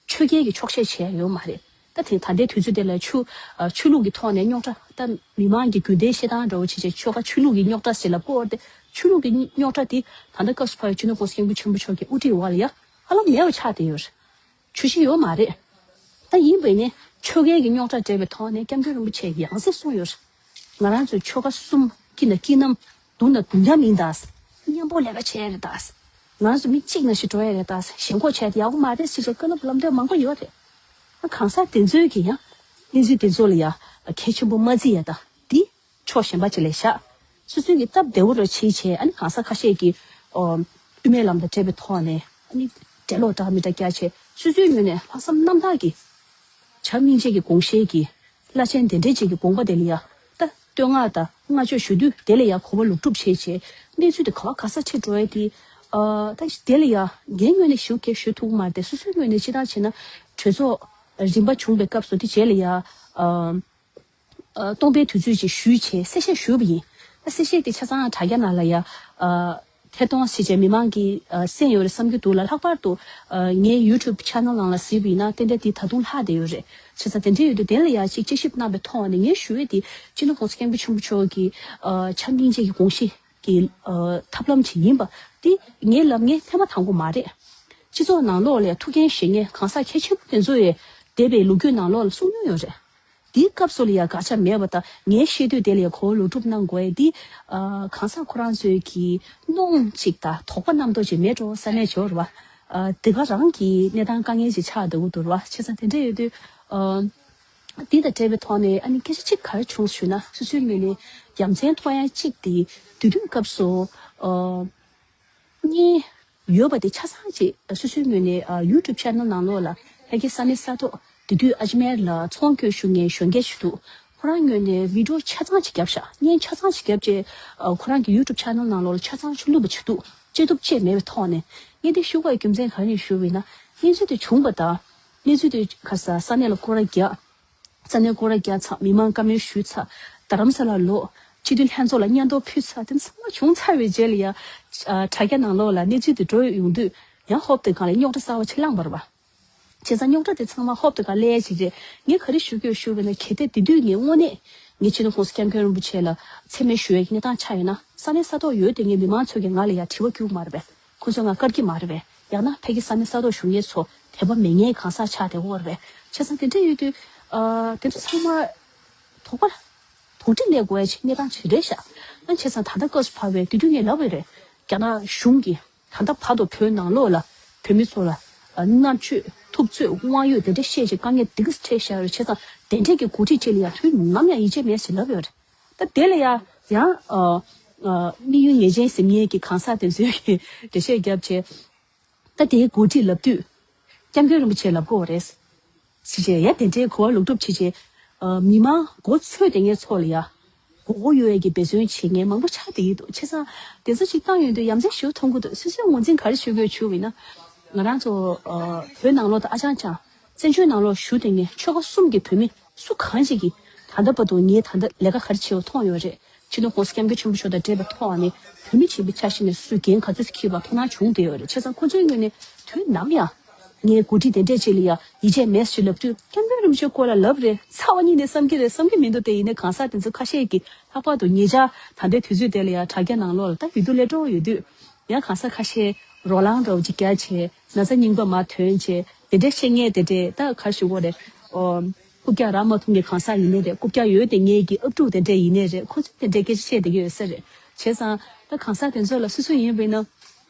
ཆོས་རྒྱལ་གྱི་འཁྱོག་བཤད་བྱེད་ཡ་ཡོད་མ་རེད། ད་དེ་ད་ལྟའི་དུས་ཚོད་དེ་ལ་ཆོས་ཨ་ཆོས་ལུགས་ཀྱི་ཐོག་ནས་རྙོག་དྲ། ད་མི་མང་གི་རྒྱུན་ལྡན་བཤད་སྟངས་འདྲ་བོ་བྱས་བྱས། ཆོལ་ཁ་ཆོས་ལུགས་ཀྱི་རྙོག་དྲ་ཟེར་ལབ་ཀྱི་ཡོད་རེད་དེ། ཆོས་ལུགས་ཀྱི་རྙོག་དྲ་དེ་ད་ལྟ་སྐབས་སུ་བབས་པའི་སྤྱི་ནོར་༸གོང་ས་༸སྐྱབས་མགོན་ཆེན་པོ་མཆོག་གི་དབུ་ཁྲིད་འོག་ལ་ཡ་ཧ་ལམ་མེད་པ་ཆགས་བསྡད་ཡོད་རེད། བརྗོད་གཞི་ཡོད་མ་རེད། ད་ཡིན་པ་ཡིན་ནའི་ཆོལ་ཁའི་གི་རྙོག་དྲ་འདྲ་བའི་ཐོག་ནས་སྐྱབས་མགོན་རིན་པོ་ཆེས་ཡང་སེ་གསུངས་ཡོད་རེད། ང་རང་ཚོའི་ཆོལ་ཁ་གསུམ་སྐྱིད་ན་སྐྱིད་རྣམ། སྡུག་ན་སྡུག་མཉམ་ཡིན་ད། མཉམ་པོ་ལས་ཀ་བྱས་རེད་ད། ང་རང་ཚོ་མི་གཅིག་ནང་བཞིན་འགྲོ་ཡ་རེད་ད། ཞེན་ཁོག་བྱས་ཏེ་ཡག་པོ་མ་རེད་ཟེར་བྱས་བཀའ་སློབ་ལམ་སྟོན་མང་པོ་ཡོད་རེད། ཨ་གང་ཟག་དེ་ཚོའི་གི་ཡང་གནས་ཚུལ་དེ་ཚོ་ལ་ཡ་གལ་ཆེན་པོ་མ་བརྩི་ཡ་ད། འདི་ཕྱོགས་གཞན་པ་ཅིག་ལ་བཞག་སོ་སོའི་གི་སྟབས་བདེ་བོ་རུ་བྱེད་བྱས། ཨ་ནི་གང་ཟག་ཁ་ཤས་ཀྱི་ཨོ་དབུ་མའི་ལམ་དང་འབྲེལ་བའི་ཐོག་ནས་ཨ་ནི་འགྲེལ་ལོག་འདྲ་མི་འདྲ་བརྒྱབ་བྱས། སོ་སོའི་ངོས་ནས་ལྷག་བསམ་རྣམ་དག་གིས་བྱམས་སྙིང་རྗེ་གི་དགོངས་བཞེད་ཀྱི་བླ་ཆེན་དེ་འདྲའི་ཅིག་གི་དགོངས་པ་དེ་ལ་ཡ་ད་བསྟོད་བསྔགས་དང་བསྔགས་བརྗོད་ཞུ་དུས། དེ་ལ་ཡ་གོ་བ་ལོག་སྒྲུབ་བྱས་བྱས། གནས་ཚུལ་དེ་ག་བ་ག་ས་ཕྱིར་འགྲོ་ཡ་དེ་ ཨ་ད་དེ་ལ་ཡ་ངའི་ངོས་ནས་ཞུ་གལ་ཞུ་ཐུབ་ཀྱི་མ་རེད་དེ། སོ་སོའི་ངོས་ནས་སྤྱི་བཏང་བྱས་ན་གྲོས་ཚོགས་རིམ་པ་བྱུང་བའི་སྐབས་སུ་དེ་རྗེས་ལ་ཡ་ཨ་ཨ་སྟོང་པའི་དུས་ཚོད་ཅིག་ཞུས་བྱས་གསལ་བཤད་ཞུས་པ་ཡིན། ད་གསལ་བཤད་དེ་ཆ་ཚང་དྲ་རྒྱ་ནང་ལ་ཡ་ཨ་ཐད་གཏོང་བྱས་བྱས་མི་མང་གིས་ཨ་གསན་ཡོད་རེད་བསམ་གྱི་འདུག་ལ། ལྷག་པར་དུ་ཨ་ངའི་YouTube channel ནང་ལ་གཟིགས་པ་ཡིན་ན་ཏན་ཏན་དེ་ད་དུང་ལྷག་བསྡད་ཡོད་རེད། བྱས་ཙང་དེ་འདྲ་ཡོད་དུས་དེ་ལ་ཡ་ཅིག་དཔྱད་ཞིབ་གནང་བའི་ཐོག་ནས་ངས་ཞུ་ཡས་དེ་སྤྱི་ནོར་༸གོང་ས་༸སྐྱབས་མགོན་ཆེན་པོ་མཆོག་གི་ཨ་བྱམས་སྙིང་རྗེ་གི་དགོངས་གཞི་གི་ཨ་ཐབས་ལམ་ཅིག་ཡིན་པ་དེ་ངས་ལབ་མཁན་ཐེངས་མ་དང་པོ་མ་རེད། སྤྱི་ཚོགས་ནང་ལོགས་ལ་ཡ་ཐུགས་འགན་བཞེས་མཁན་གང་ཟག་གལ་ཆེན་པོ་དེ་ཚོ་ཡས་འདས་པའི་ལོ་རྒྱུས་ནང་ལོགས་ལ་གསུང་མྱོང་ཡོད་རེད། དེའི་སྐབས་སུ་ལ་ཡ་དགག་བྱ་མེད་པ་དང་ངའི་ཤེས་འདོད་དེ་ལ་ཡ་གོ་བ་ལོག་སྒྲུབ་གནང་དགོས་ཡས་འདི་ཨ་གང་ཟག་ཁོ་རང་ཚོའི་གི་གནོང་ཅིག་དང་དོགས་པ་རྣམ་རྟོག་ཅིག་མེད་འགྲོ་བསམ་ནས་འབྱོར་བ། ཨ་དེ་ག་རང་གི་གནས་སྟངས་དཀའ་ངལ་ཅིག་ཆགས་འདུག་འདུག་བ་བྱས་ཙང་དེ་འདྲ་ཡོད་དུས་ཨ། འདི་དང་འབྲེལ་བའི་ཐོག་ནས་ཨ་ནི་སྐད་ཆ་གཅིག་ག་རེ་བྱུང་ཞུས་ན་སོ་སོའི་ངོས་ནས་ཡ་མཚན་ཐོགས་ཡ་གཅིག་དེ་དེ་དུས་སྐབས་སུ་ཨ་གཉིས་ཡོད་པ་དེ་ཆ་ཚང་ཅིག་སོ་སོའི་ངོས་ནས་ཨ་YouTube channel ནང་ལོགས་ལ་ཕ་གི་ས་གནས་ས་ཐོག་དེ་དུས་ཨ་ཇི་མེར་ལ་ཚོང་སྐྱོད་ཞུ་མཁན་གཞོན་སྐྱེས་ཞིག་འདུག་ཁོ་རང་ངོས་ནས་video ཆ་ཚང་ཅིག་བརྒྱབ་ཤག་བརྙན་ཆ་ཚང་ཅིག་བརྒྱབ་བྱས་ཨ་ཁོ་རང་གི་YouTube channel ནང་ལོགས་ལ་ཆ་ཚང་ཅིག་བླུགས་པ་ཅིག་འདུག་བཅད་ཐུབ་བཅད་མེད་པའི་ཐོག་ནས་ངས་འདི་ཞུ་དགོས་རྒྱུ་མཚན་ག་རེ་ཡིན་ཞུས་པ་ཡིན་ན་གནས་ཚུལ་དེ་བྱུང་བ་དང་། གནས་ཚུལ་དེ་ག་ས་ས་གནས་ལ་སྐོར་ར་རྒྱག་ས་གནས་སྐོར་ར་རྒྱག་ཚར། མི་མང་བཀའ་མོལ་ཞུས་ཚར། རྡ་རམ་ས་ལ་ལོག་སྤྱི་འཐུས་ལྷན་ཚོགས་ལ་སྙན་ཐོ་ཕུལ་ཚར། དེ་ཚང་མ་བྱུང་ཚར་བའི་རྗེས་ལ་ཡ་ཨ་དྲ་རྒྱ་ནང་ལོགས་ལ་གནས་ཚུལ་དེ་འགྲོ་ཡོང་དུས་ཡང་ཧོབ་དེ་སྒང་ལ་རྙོག་དྲ་གསར་བ་ཅིག་ལངས་པ་རེད་པ། བྱས་ཙང་རྙོག་དྲ་དེ་ཚང་མ་ཧོབ་དེ་སྒང་སླེབས་ཡ་ཅིག་རེད། ངས་ག་རེ་ཞུ་རྒྱུ་ཞུ་བས་ན་གལ་ཏེ་དེ་དུས་ངས་དངོས་གནས་ངས་སྤྱི་ནོར་༸གོང་ས་༸སྐྱབས་མགོན་རིན་པོ་ཆེ་ལ་མཚན་སྨད་ཞུ་ཡའི་གནས་སྟངས་ཆགས་ཡོད་ན་ས་གནས་ས་ཐོག་ཡོད་དེ་ངས་མི་མང་ཚོ་གིས་ང་ལ་ཡ་དྲི་བ་བསྐྱུར་གྱི་མ་རེད་པས། ཁོ་ཚོས་ང་བཀར་གྱི་མ་རེད་པས། ཡང་ན་ཕ་གི་ས་གནས་ས་ཐོག་བཞུགས་མཁན་ཚོ་དད་པ་མེད་མཁན་གང་ཟག་ཆགས་བསྡད་ཡོད་རེད་པས། བྱས་ཙང་དེ་འདྲ་ཡོད་དུས་ཨ་དེ་ཚོ་ཚང་མ་དོགས་པ་དོགས་འདྲི་སླེབས་དགོས་ཡ་ཅིག་གནས་སྟངས་ཅིག་རེད་ཤག་ཨ་བྱས་ཙང་ད་ལྟ་སྐབས་སུ་བབས་པའི་དེ་དུས་ངས་ལབ་པ་རེད། རྒྱ་ནག་གཞུང་གིས་ད་ལྟ་བར་དུ་བོད་ནང་ལོགས་ལ་བོད་མི་ཚོ་ལ་ཨ་མནར་གཅོད་ཐུབ་ཚོད་དབང་ཡོད་དེ་འདྲ་བཤད་ཅིག་དཀའ་ངལ་འདི་ག་འཕྲད་བཞག་ཡོད་རེད། བྱས་ཙང་དེ་འདྲས་ཀྱི་འགོ་ཁྲིད་ཅིག་ལ་ཡ་དུས་ནམ་ཡང་ཡིད་ཆེས་མེད་ཟེར་ལབ་ཡོད་རེད། ད་དེ་ལ་ཡ་ཡང་ཨ་ཨ་དམིགས་ཡུལ་ངེས་ཅན་ཟེར་མཁན་གྱི་གང་ཟག་དེ་ཚོས་ཀྱི་འགྲེལ་བཤད་བརྒྱབ་བྱས། ད་དེའི་འགོ་ཁྲིད་ལབ་དུས་སྐྱབས་མགོན་རིན་པོ་ཆེ་ལབ་དགོས་རེད། ཟེར་བྱས་ཡ་དེ་འདྲའི་གོ་བ་ལོག་སྒྲུབ་བྱེད་བྱས་ཨ་མི་མང་མགོ་ཚོས་དེ་ངའི་ཚོགས་ལ་ཡ་མགོ་སྐོར་ཡོད་ཡ་གི་འབད་བརྩོན་བྱེད་མཁན་མང་པོ་ཆགས་བསྡད་ཀྱི་འདུག་བྱས་ཙང་དེ་ཚོ་ཅིག་བཏང་ཡོང་དུས་ཡ་མཚན་ཞེ་པོ་མཐོང་གི་འདུག་སོ་སོའི་ངོས་འཛིན་ག་རེ་ཞུ་དགོས་ཞུ་བ་ཡིན་ན་ང་རང་ཚོ་ཨ་བོད་ནང་ལོགས་དང་ཨ་ཅང་ཅང་བཙན་བྱོལ་ནང་ལོགས་བཞུགས་བསྡད་མཁན་ཆོལ་ཁ་གསུམ་གྱི་བོད་མི་སུ་གང་ཞིག་གིས་ད་ལྟ་བར་དུ་ངས་ད་ལྟ་ལས་ཀ་ག་རེ་བྱས་པ་མཐོང་ཡོད་རེད། སྤྱི་ནོར་༸གོང་ས་༸སྐྱབས་མགོན་ཆེན་པོ་མཆོག་དང་འབྲེལ་བའི་ཐོག་ནས་བོད་མི་ཆེན་པོའི་ཆ་ཤས་ནས་སུ་འགན་ག་ཚོད་འཁྱེར་བ་ཐོག་མཐའ་བྱུང་བསྡད་ཡོད་རེད། བྱས་ཙང་ཁོ་ཚོའི་ངོས་ནས་དུས་ནམ་ཡང་ངའི་འགོ་ཁྲིད་དེ་འདྲས་ཅིག་ལ་ཡང་ཡིད་ཆེས་མེད་ཞུ་ལབ་དུས་སྐྱབས་མགོན་རིན་པོ་ཆེའི་སྐོར་ལ་ལབ་རེད། ཚ་བ་གཉིས་ནས་བསམ་གྱི་རེད་བསམ་གྱི་མི་འདུག་དེ་ཡིན་ནའི་གང་ཟག་དེ་ཚོ་ཁ་ཤས་ཀྱིས་ལྷག་པར་དུ་ཉེ་ཆར་ད་ལྟའི་དུས་ཚོད་དེ་ལ་ཡང་དྲ་རྒྱ་ནང་ལོགས་ལ་ད་ཡོད་དུས་ལས་འགྲོ་ཡོད་དུས་ཡང་གང་ཟག་ཁ་ཤས་རོ་ལངས་འདྲ་བོ་ཅིག་རྒྱག་བྱས་ན་ཚ་རྙིང་པ་མར་ཐོན་བྱས་དེ་འདྲས་བཤད་མཁན་དེ་འདྲས་ད་ག་རེ་ཞུ་དགོས་རེད། ཨོ། རྐུབ་བཀྱག་རག་མ་ཐུབ་མཁན་གང་ཟག་ཡིན་ནའི་རེད། རྐུབ་བཀྱག་ཡོད་དེ་ངེད་ཀྱི་ཨབ་ཕྲུག་དེ་འདྲས་ཡིན་ནའི་རེད། ཁོ་ཚོས་དེ་འདྲས་སྐད་ཆ་བཤད་བསྡད་ཀྱི་ཡོད་ས་རེད། བྱས་ཙང་ད་གང་ཟག་དེ་ཚོ་ལ་སོ་སོ་ཡིན་པས་ན།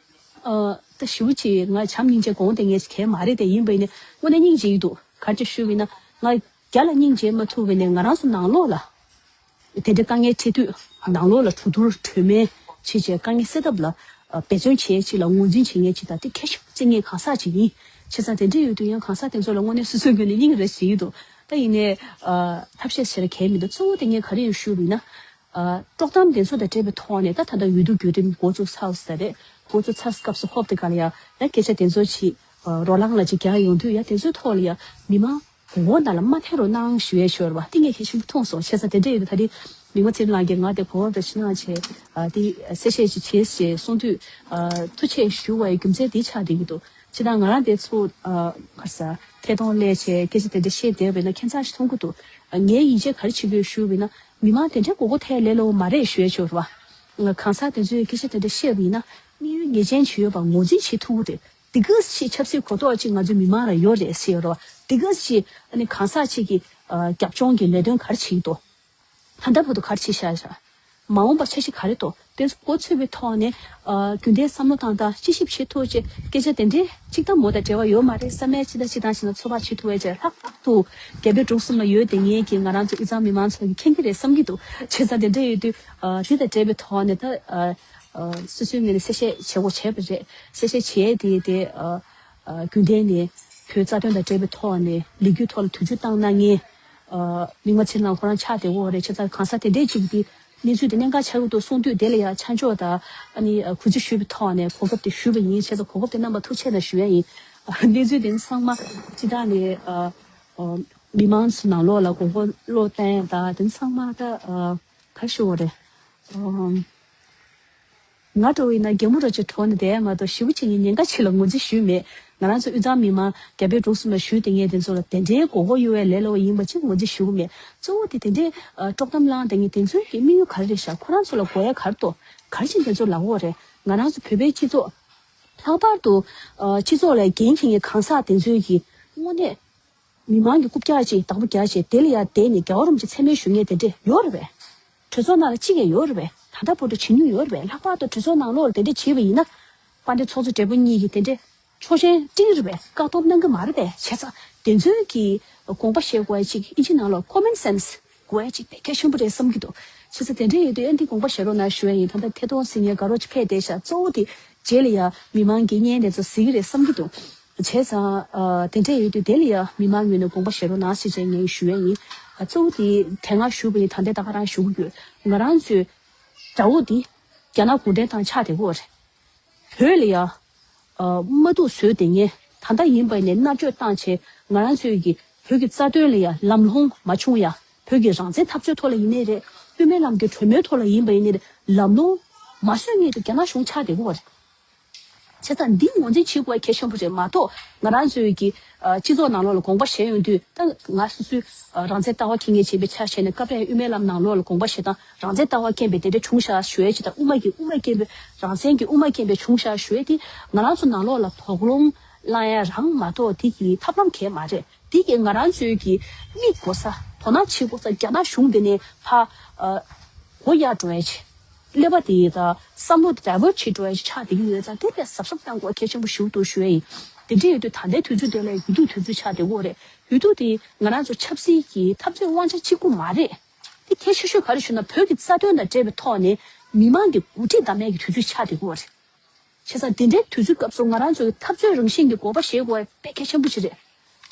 ཨ་ད་ཞེ་པོ་ཅིག་ང་བྱམས་སྙིང་རྗེ་དགོངས་དེ་ངས་གལ་མ་རེད་དེ་ཡིན་པས་ནི་དངོས་གནས་སྙིང་རྗེ་ཡི་འདུག་ག་རེ་ཞུ་བས་ན་ང་རྒྱ་ལ་སྙིང་རྗེ་མ་ཐུབ་པས་ནི་ང་རང་ཚོ་ནང་ལོགས་ལ། དེ་འདྲའི་དཀའ་ངལ་འཕྲད་དུས་ནང་ལོགས་ལ་གྲོས་བསྡུར་གྲོས་མོལ་བྱེད་བྱས་དཀའ་ངལ་སེལ་ཐབས་ལ་འབད་བརྩོན་བྱེད་ཅིག་ལ་ངོས་འཛིན་བྱེད་མཁན་ཅིག་དང་དེ་གལ་ཆེན་པོ་བརྩི་མཁན་གང་ཟག་ཅིག་ཡིན། བྱས་ཙང་དེ་འདྲ་ཡོད་དུས་ཡང་གང་ཟག་དེ་ཚོ་ལ་དངོས་གནས་སོ་སོའི་ངོས་ནས་སྙིང་རེ་རྗེ་ཡི་འདུག་ད་ཡིན་ནའི་ཐབས་ཤེས་བྱེད་ལ་གལ་མི་འདུག་གཙོ་བོ་དེ་ངས་ག་རེ་ཡིན་ཞུས་པ་ཡིན་ན། དཀྲོག་གཏམ་དེ་ཚོ་དང་འབྲེལ་བའི་ཐོག་ནས་ད་ད་ལྟ་འོས་བསྡུ་བརྒྱུད་རིམ་འགོ་བཙུགས་ཚར་ས་རེད། འགོ་བཙུགས་ཚར་སྐབས་སུ་ཧོབ་དེ་ག་ལ་ཡ་ཡ་སྐད་ཆ་དེ་ཚོ་ཅིག་རོ་ལངས་ལ་ཅིག་རྒྱག་ཡོང་དུས་ཡ་དེ་ཚོའི་ཐོག་ལ་ཡ་མི་མང་། གོང་འོག་ནང་ལ་མ་ཐལ་རོགས་གནང་ཞུ་ཡས་ཤོར་བ་དེ་ངས་གལ་ཆེན་པོ་མཐོང་སོང་། བྱས་ཙང་དེ་འདྲ་ཡོད་དུས་ད་རེས་མིག་དམར་ཚེ་རིང་ལགས་ཀྱིས་ང་དེ་གོ་བ་འདྲ་ཞིག་གནང་བྱས་ཨ་དེ་གསལ་བཤད་ཅིག་བྱས་ཞེས་གསུངས་དུས་ཨ་ཐུགས་རྗེ་ཆེ་ཞུ་བའི་རྒྱུ་མཚན་དེ་ཆགས་བསྡད་ཀྱི་འདུག་ཅི་ད་ང་རང་དེ་ཚོ་ཨ་ག་རེ་ཟ་ཐད་གཏོང་སླེབས་བྱས་སྐད་ཆ་དེ་འདྲ་བཤད་བསྡད་པས་ན་ཁྱད་མཚར་ཞིག་མཐོང་གི་འདུག་ཨ་ངའི་ཡིད་ཆེས་ག་རེ་བྱེད་དགོས་ཞུ་བས་ན་མི་མང་དེ་འདྲའི་མགོ་སྐོར་ཐལ་ལེ་ལོ་མ་རེད་ཞུ་ཡས་ཤོར་བ། ང་གང་ཟག་དེ་ཚོས་སྐད་ཆ་དེ་འདྲ་བཤད་པ་ཡིན་ན་དམིགས་ཡུལ་ངེས་ཅན་ཅིག་ཡོད་པ་ངོས་འཛིན་བྱེད་ཐུབ་ཀྱི་རེད། དེ་ག་ཅིག་ཆབ་སྲིད་གོ་རྟོགས་ཅིག་ང་ཚོའི་མི་མང་ལ་ཡོད་རེད་ཟེར་རོ། དེ་ག་ཅིག་ཨ་ནི་གང་ཟག་ཅིག་གི་ཨ་རྒྱབ་ལྗོངས་ཀྱི་ལས་དོན་ག་རེ་བྱེད་ཀྱི་འདུག་ད་ལྟ་བར་དུ་ག་རེ་བྱེད་བཞག་བཞག་མ་འོངས་པ་འཆར་གཞི་ག་རེ་འདུག་དེ་ཚོ་མགོ་ཚོས་པའི་ཐོག་ནས་ཨ་རྒྱུན་ལྡན་བསམ་བློ་བཏང་དང་དཔྱད་ཞིབ་བྱེད་ཐུབ་ཅེས་སྐད་ཆ་དེ་འདྲའི་གཅིག་ད་མོ་དང་འབྲེལ་བ་ཡོད་མ་རེད་བསམ་ཡས་ཅི་ད་ཅི་ད་ཞིག་ན་ཚོད་དཔག་བྱེད་ཐུབ་ཡས་ཅེས་ལྷག་པར་དུ་རྒྱ་བལ་འབྲུག་གསུམ་ལ་ཡོད་དེ་ངེད་ཀྱི་ང་རང་ཚོ་དབུས་གཙང་མི་མང་ཚོ་གི་མཁྱེན་གྱི་རེད་བསམ་གྱི་འདུག་བྱས་ཙང་དེ་འདྲ་ཡོད་དུས་ཨ་དེ་དང་འབྲེལ་བའི་ཐོག་ནས་ད་ཨ། སོ་སོའི་ངོས་ནས་གསལ་བཤད་བྱེད་དགོས་བྱས་པ་རེད། གསལ་བཤད་བྱས་དེ་དེ་རྒྱུན་ལྡན་ནས་བོད་རྩ་དོན་དང་འབྲེལ་བའི་ཐོག་ནས་ལས་འགུལ་ཐོག་ལ་དུས་ཚོད་བཏང་གནང་མཁན་མི་མང་ཚེ་རིང་ཁོ་རང་ཆགས་བསྡད་ཡོད་རེད། བྱས་ཙང་གང་ཟག་དེ་འདྲས་ཅིག་གིས་ གནས་ཚུལ་དེ་གནད་འགག་ཆགས་ཀྱི་འདུག་གསུངས་དུས། དེ་ལ་ཡང་ཆ་འཇོག་དང་ཨ་ནི་གུས་བརྩི་ཞུས་པའི་ཐོག་ནས་གོ་སྐབས་དེ་ཞུས་པ་ཡིན། བྱས་ཙང་གོ་སྐབས་དེ་རྣམ་པ་ཐུགས་རྗེ་གནང་ཞུ་ཡ་ཡིན། གནས་ཚུལ་དེ་ཚང་མ་སྤྱི་བཏང་ནས་མི་མང་ཚོ་ནང་ལོགས་ལ་དགོངས་པ་བློ་བསྟན་དང་དེ་ཚང་མ་ད་ག་རེ་ཞུ་དགོས་རེད། ང་འདྲ་བོ་ཡིན་ན་གད་མོ་འདྲ་ཅིག་བྲོ་ནས་བསྡད་མ་གཏོགས། ཞེ་པོ་ཅིག་ངས་ཉེན་ཁ་ཆེ་ལ་ངོས་འཛིན་ཞུས་མེད། ང་རང་ཚོ་དབུས་གཙང་མི་མང་རྒྱ་བལ་འབྲུག་གསུམ་ལ་ཞུས་བསྡད་མཁན་དེ་ཚོ་ལ་དེ་འདྲའི་མགོ་སྐོར་གཡོ་བའི་ལས་སླ་བོ་ཡིན་པ་ཅིག་ངོས་འཛིན་ཞུ་གི་མེད། གཙོ་བོ་དེ་དེ་འདྲའི་དཀྲོག་གཏམ་བསླངས་བསྡད་མཁན་དེ་ཚོའི་གི་དམིགས་ཡུལ་ག་རེ་རེད་ཤག་ཁོ་རང་ཚོ་ལ་དགོས་ཡ་ག་རེ་འདུག་ག་རེ་བྱས་ནས་དེ་ཚོ་ལབ་ཀྱི་ཡོད་རེད། ང་རང་ཚོ་བོད་པའི་སྤྱི་ཚོགས། ལྷག་པར་དུ་སྤྱི་ཚོགས་ལ་འགན་འཁྱེར་མཁན་གང་ཟག་དེ་ཚོའི་གི་དངོས་གནས། མི་མང་གི་རྐུབ་བཀྱག་ཅིག་བདག་པོ་རྒྱག་བྱས། དེ་ལ་ཡ་བསྡད་ནས་རྒྱལ་བ་རིན་པོ་ཆེ་མཚན་སྨད་ཞུ་མཁན་དེ་འདྲས་ཡོད་རེད་པས། གྲོས་ཚོགས་ནང་ལ་གཅིག་ཡང་ཡོད་རེད་པས། ད་ལྟ་བར་དུ་བྱེད་མྱོང་ཡོད་རེད་པས། ལྷག་པར་དུ་གྲོས་ཚོགས་ནང་ལོགས་ལ་དེ་འདྲས་བྱས་པ་ཡིན་ན། དཔལ་ལྡན་ཚོགས་གཙོ་སྦྲེལ་པོ་གཉིས་ཀྱིས་དེ་འདྲས་ཆོག་མཆན་སྤྲད་ཀྱི་རེད་པས། བཀག་སྡོམ་གནང་གི་མ་རེད་པས། བྱས་ཙང་དེ་ཚོའི་གི་དགོངས་པ་བཞེས་དགོས་ཡ་ཅིག་ཨིན་ཇི་ནང་ལོགས་common sense དགོས་ཡ་ཅིག་དཔེ་གལ་ཆེན་པོ་རེད་བསམ་གྱི་འདུག་བྱས་ཙང་དེ་འདྲས་ཡོད་དུས་ཨ་འདི་དགོངས་པ་བཞེས་རོགས་གནང་ཞུ་ཡ་ཡིན། ད་ལྟ་ཐད་གཏོང་ཟེར་མཁན་དགའ་རོགས་ཅིག་ཕེབས་བསྡད་ཤག་གཙོ་བོ་དེ་རྗེས་ལ་ཡ་མི་མང་གི་བརྙན་དེ་ཚོ་གཟིགས་ཀྱི་རེད་བསམ་གྱི་འདུག་བྱས་ཙང་། ཨ། དེ་འདྲས་ཡོད་དུས་དེ་ལ་ཡ་མི་མང་ངོས་ནས་དགོངས་པ་བཞེས་རོགས་གནང་ཞེས་བྱས་ངས་ཞུ་ཡ་ཡིན། ཨ། གཙོ་བོ་དེ་དེ་སྔ་ཞུས་པ་ཡིན། ད་ལྟའི་ད་ག་རང་ཞུ་གི་ཡོད། ང་རང་ཚོའི་དགྲ་བོ་འདི་རྒྱ་ནག་གུང་ཁྲན་ཏང་ཆགས་བསྡད་ཡོད་རེད། བོད་ལ་ཡ། ཨ། དམག་འཐབ་བཟོས་བསྡད་མཁན། ད་ལྟ་ཡིན་པ་ཡིན་ནས་མནར་གཅོད་བཏང་བྱས། ང་རང་ཚོའི་གི་བོད་ཀྱི་རྩ་དོན་ལ་ཡ་ལམ་ལྷོང་མ་བྱུང་ཡ། བོད་ཀྱི་རང་བཙན་འཐབ་རྩོད་ཐོག་ལ་ཡིན་ནའི་རེད། དབུ་མའི་ལམ་གྱི་གྲོས་མོལ་ཐོག་ལ་ཡིན་པ་ཡིན་ནའི་རེད། ལམ་ལྷོང་མ་བཟོས་སྔོན་དུ་རྒྱ་ནག་གཞུང་ཆགས་བསྡད་ཡོད་རེད། བྱས་ཙང་འདི་ངོས་འཛིན་བྱེད་དགོས་གལ་ཆེན་པོ་རེད་མ་གཏོགས། ང་རང་ཚོའི་གི་ཨ། སྤྱི་ཚོགས་ནང་ལོགས་ལ་དགོངས་པ་བཞེས་ཡོང་དུས། ད་ང་སོ་སོའི་ཨ། རང་བཙན་ལྟ་བ་འཁྱེར་མཁན་བྱས་པའི་ཆ་བཞག་ནས། སྐབས་རེ་དབུ་མའི་ལམ་ནང་ལོགས་ལ་དགོངས་པ་བཞེས་སྟངས་རང་བཙན་ལྟ་བ་འཁྱེར་བའི་དེ་འདྲ་བྱུང་ཤག་ཞུ་ཡས་ཅིག་དང་། དབུ་མ་གི་དབུ་མ་འཁྱེར་བའི། རང་བཙན་གྱི་དབུ་མ་འཁྱེར་བའི་བྱུང་ཤག་ཞུ་ཡས་དེ། ང་རང་ཚོ་ནང་ལོགས་ལ་དོགས་སློང་བསླང་ཡ་རང་མ་གཏོགས་དེ་གི་ཐབས་ལམ་གང་ཡང་མ་རེད། དེ་གི་ང་རང་ཚོའི་གི་དམིགས་དགོས་ས། དོ་སྣང་བྱེད་དགོས་ས་རྒྱ་ནག་གཞུང་དེ་ནས་ཕར་ཨ། སྒོ་གཡར་འགྲོ་ཡ་ཅིག་ཀླད་པ་དེ་དང་བསམ་བློ་དེ་divert བྱེད་འགྲོ་ཡ་ཅིག་ཆགས་བསྡད་ཀྱི་ཡོད་ཙང་། དེ་དཔེ་གཟབ་གཟབ་གནང་དགོས་གལ་ཆེན་པོ་ཞིག་འདུག་ཞུ་ཡ་ཡིན། དེ་འདྲ་ཡོད་དུས་ད་ལྟའི་དུས་ཚོད་དེ་ལ་ཡུལ་དུས་དུས་ཚོད་ཆགས་བསྡད་ཡོད་རེད། ཡུལ་དུས་དེ་ང་རང་ཚོ་ཆབ་སྲིད་ཀྱི་འཐབ་རྩོད་དབང་ཆ་གཅིག་པུ་མ་རེད། དེ་གལ་ཆེ་ཤོས་ག་རེ་ཞུ་ན། བོད་ཀྱི་རྩ་དོན་དང་འབྲེལ་བའི་ཐོག་ནས་མི་མང་གི་འགོ་ཁྲིད་གདམ་ཡ་གི་དུས་ཚོད་ཆགས་བསྡད་ཡོད་རེད། བྱས་ཙང་དེ་འདྲའི་དུས་ཚོད་སྐབས་སུ་ང་རང་ཚོ་གི་འཐབ་རྩོད་རང་བཞིན་གྱི་དགོངས་པ་བཞེས་དགོས་པ་དཔེ་གལ་ཆེན་པོ་ཞིག་རེད།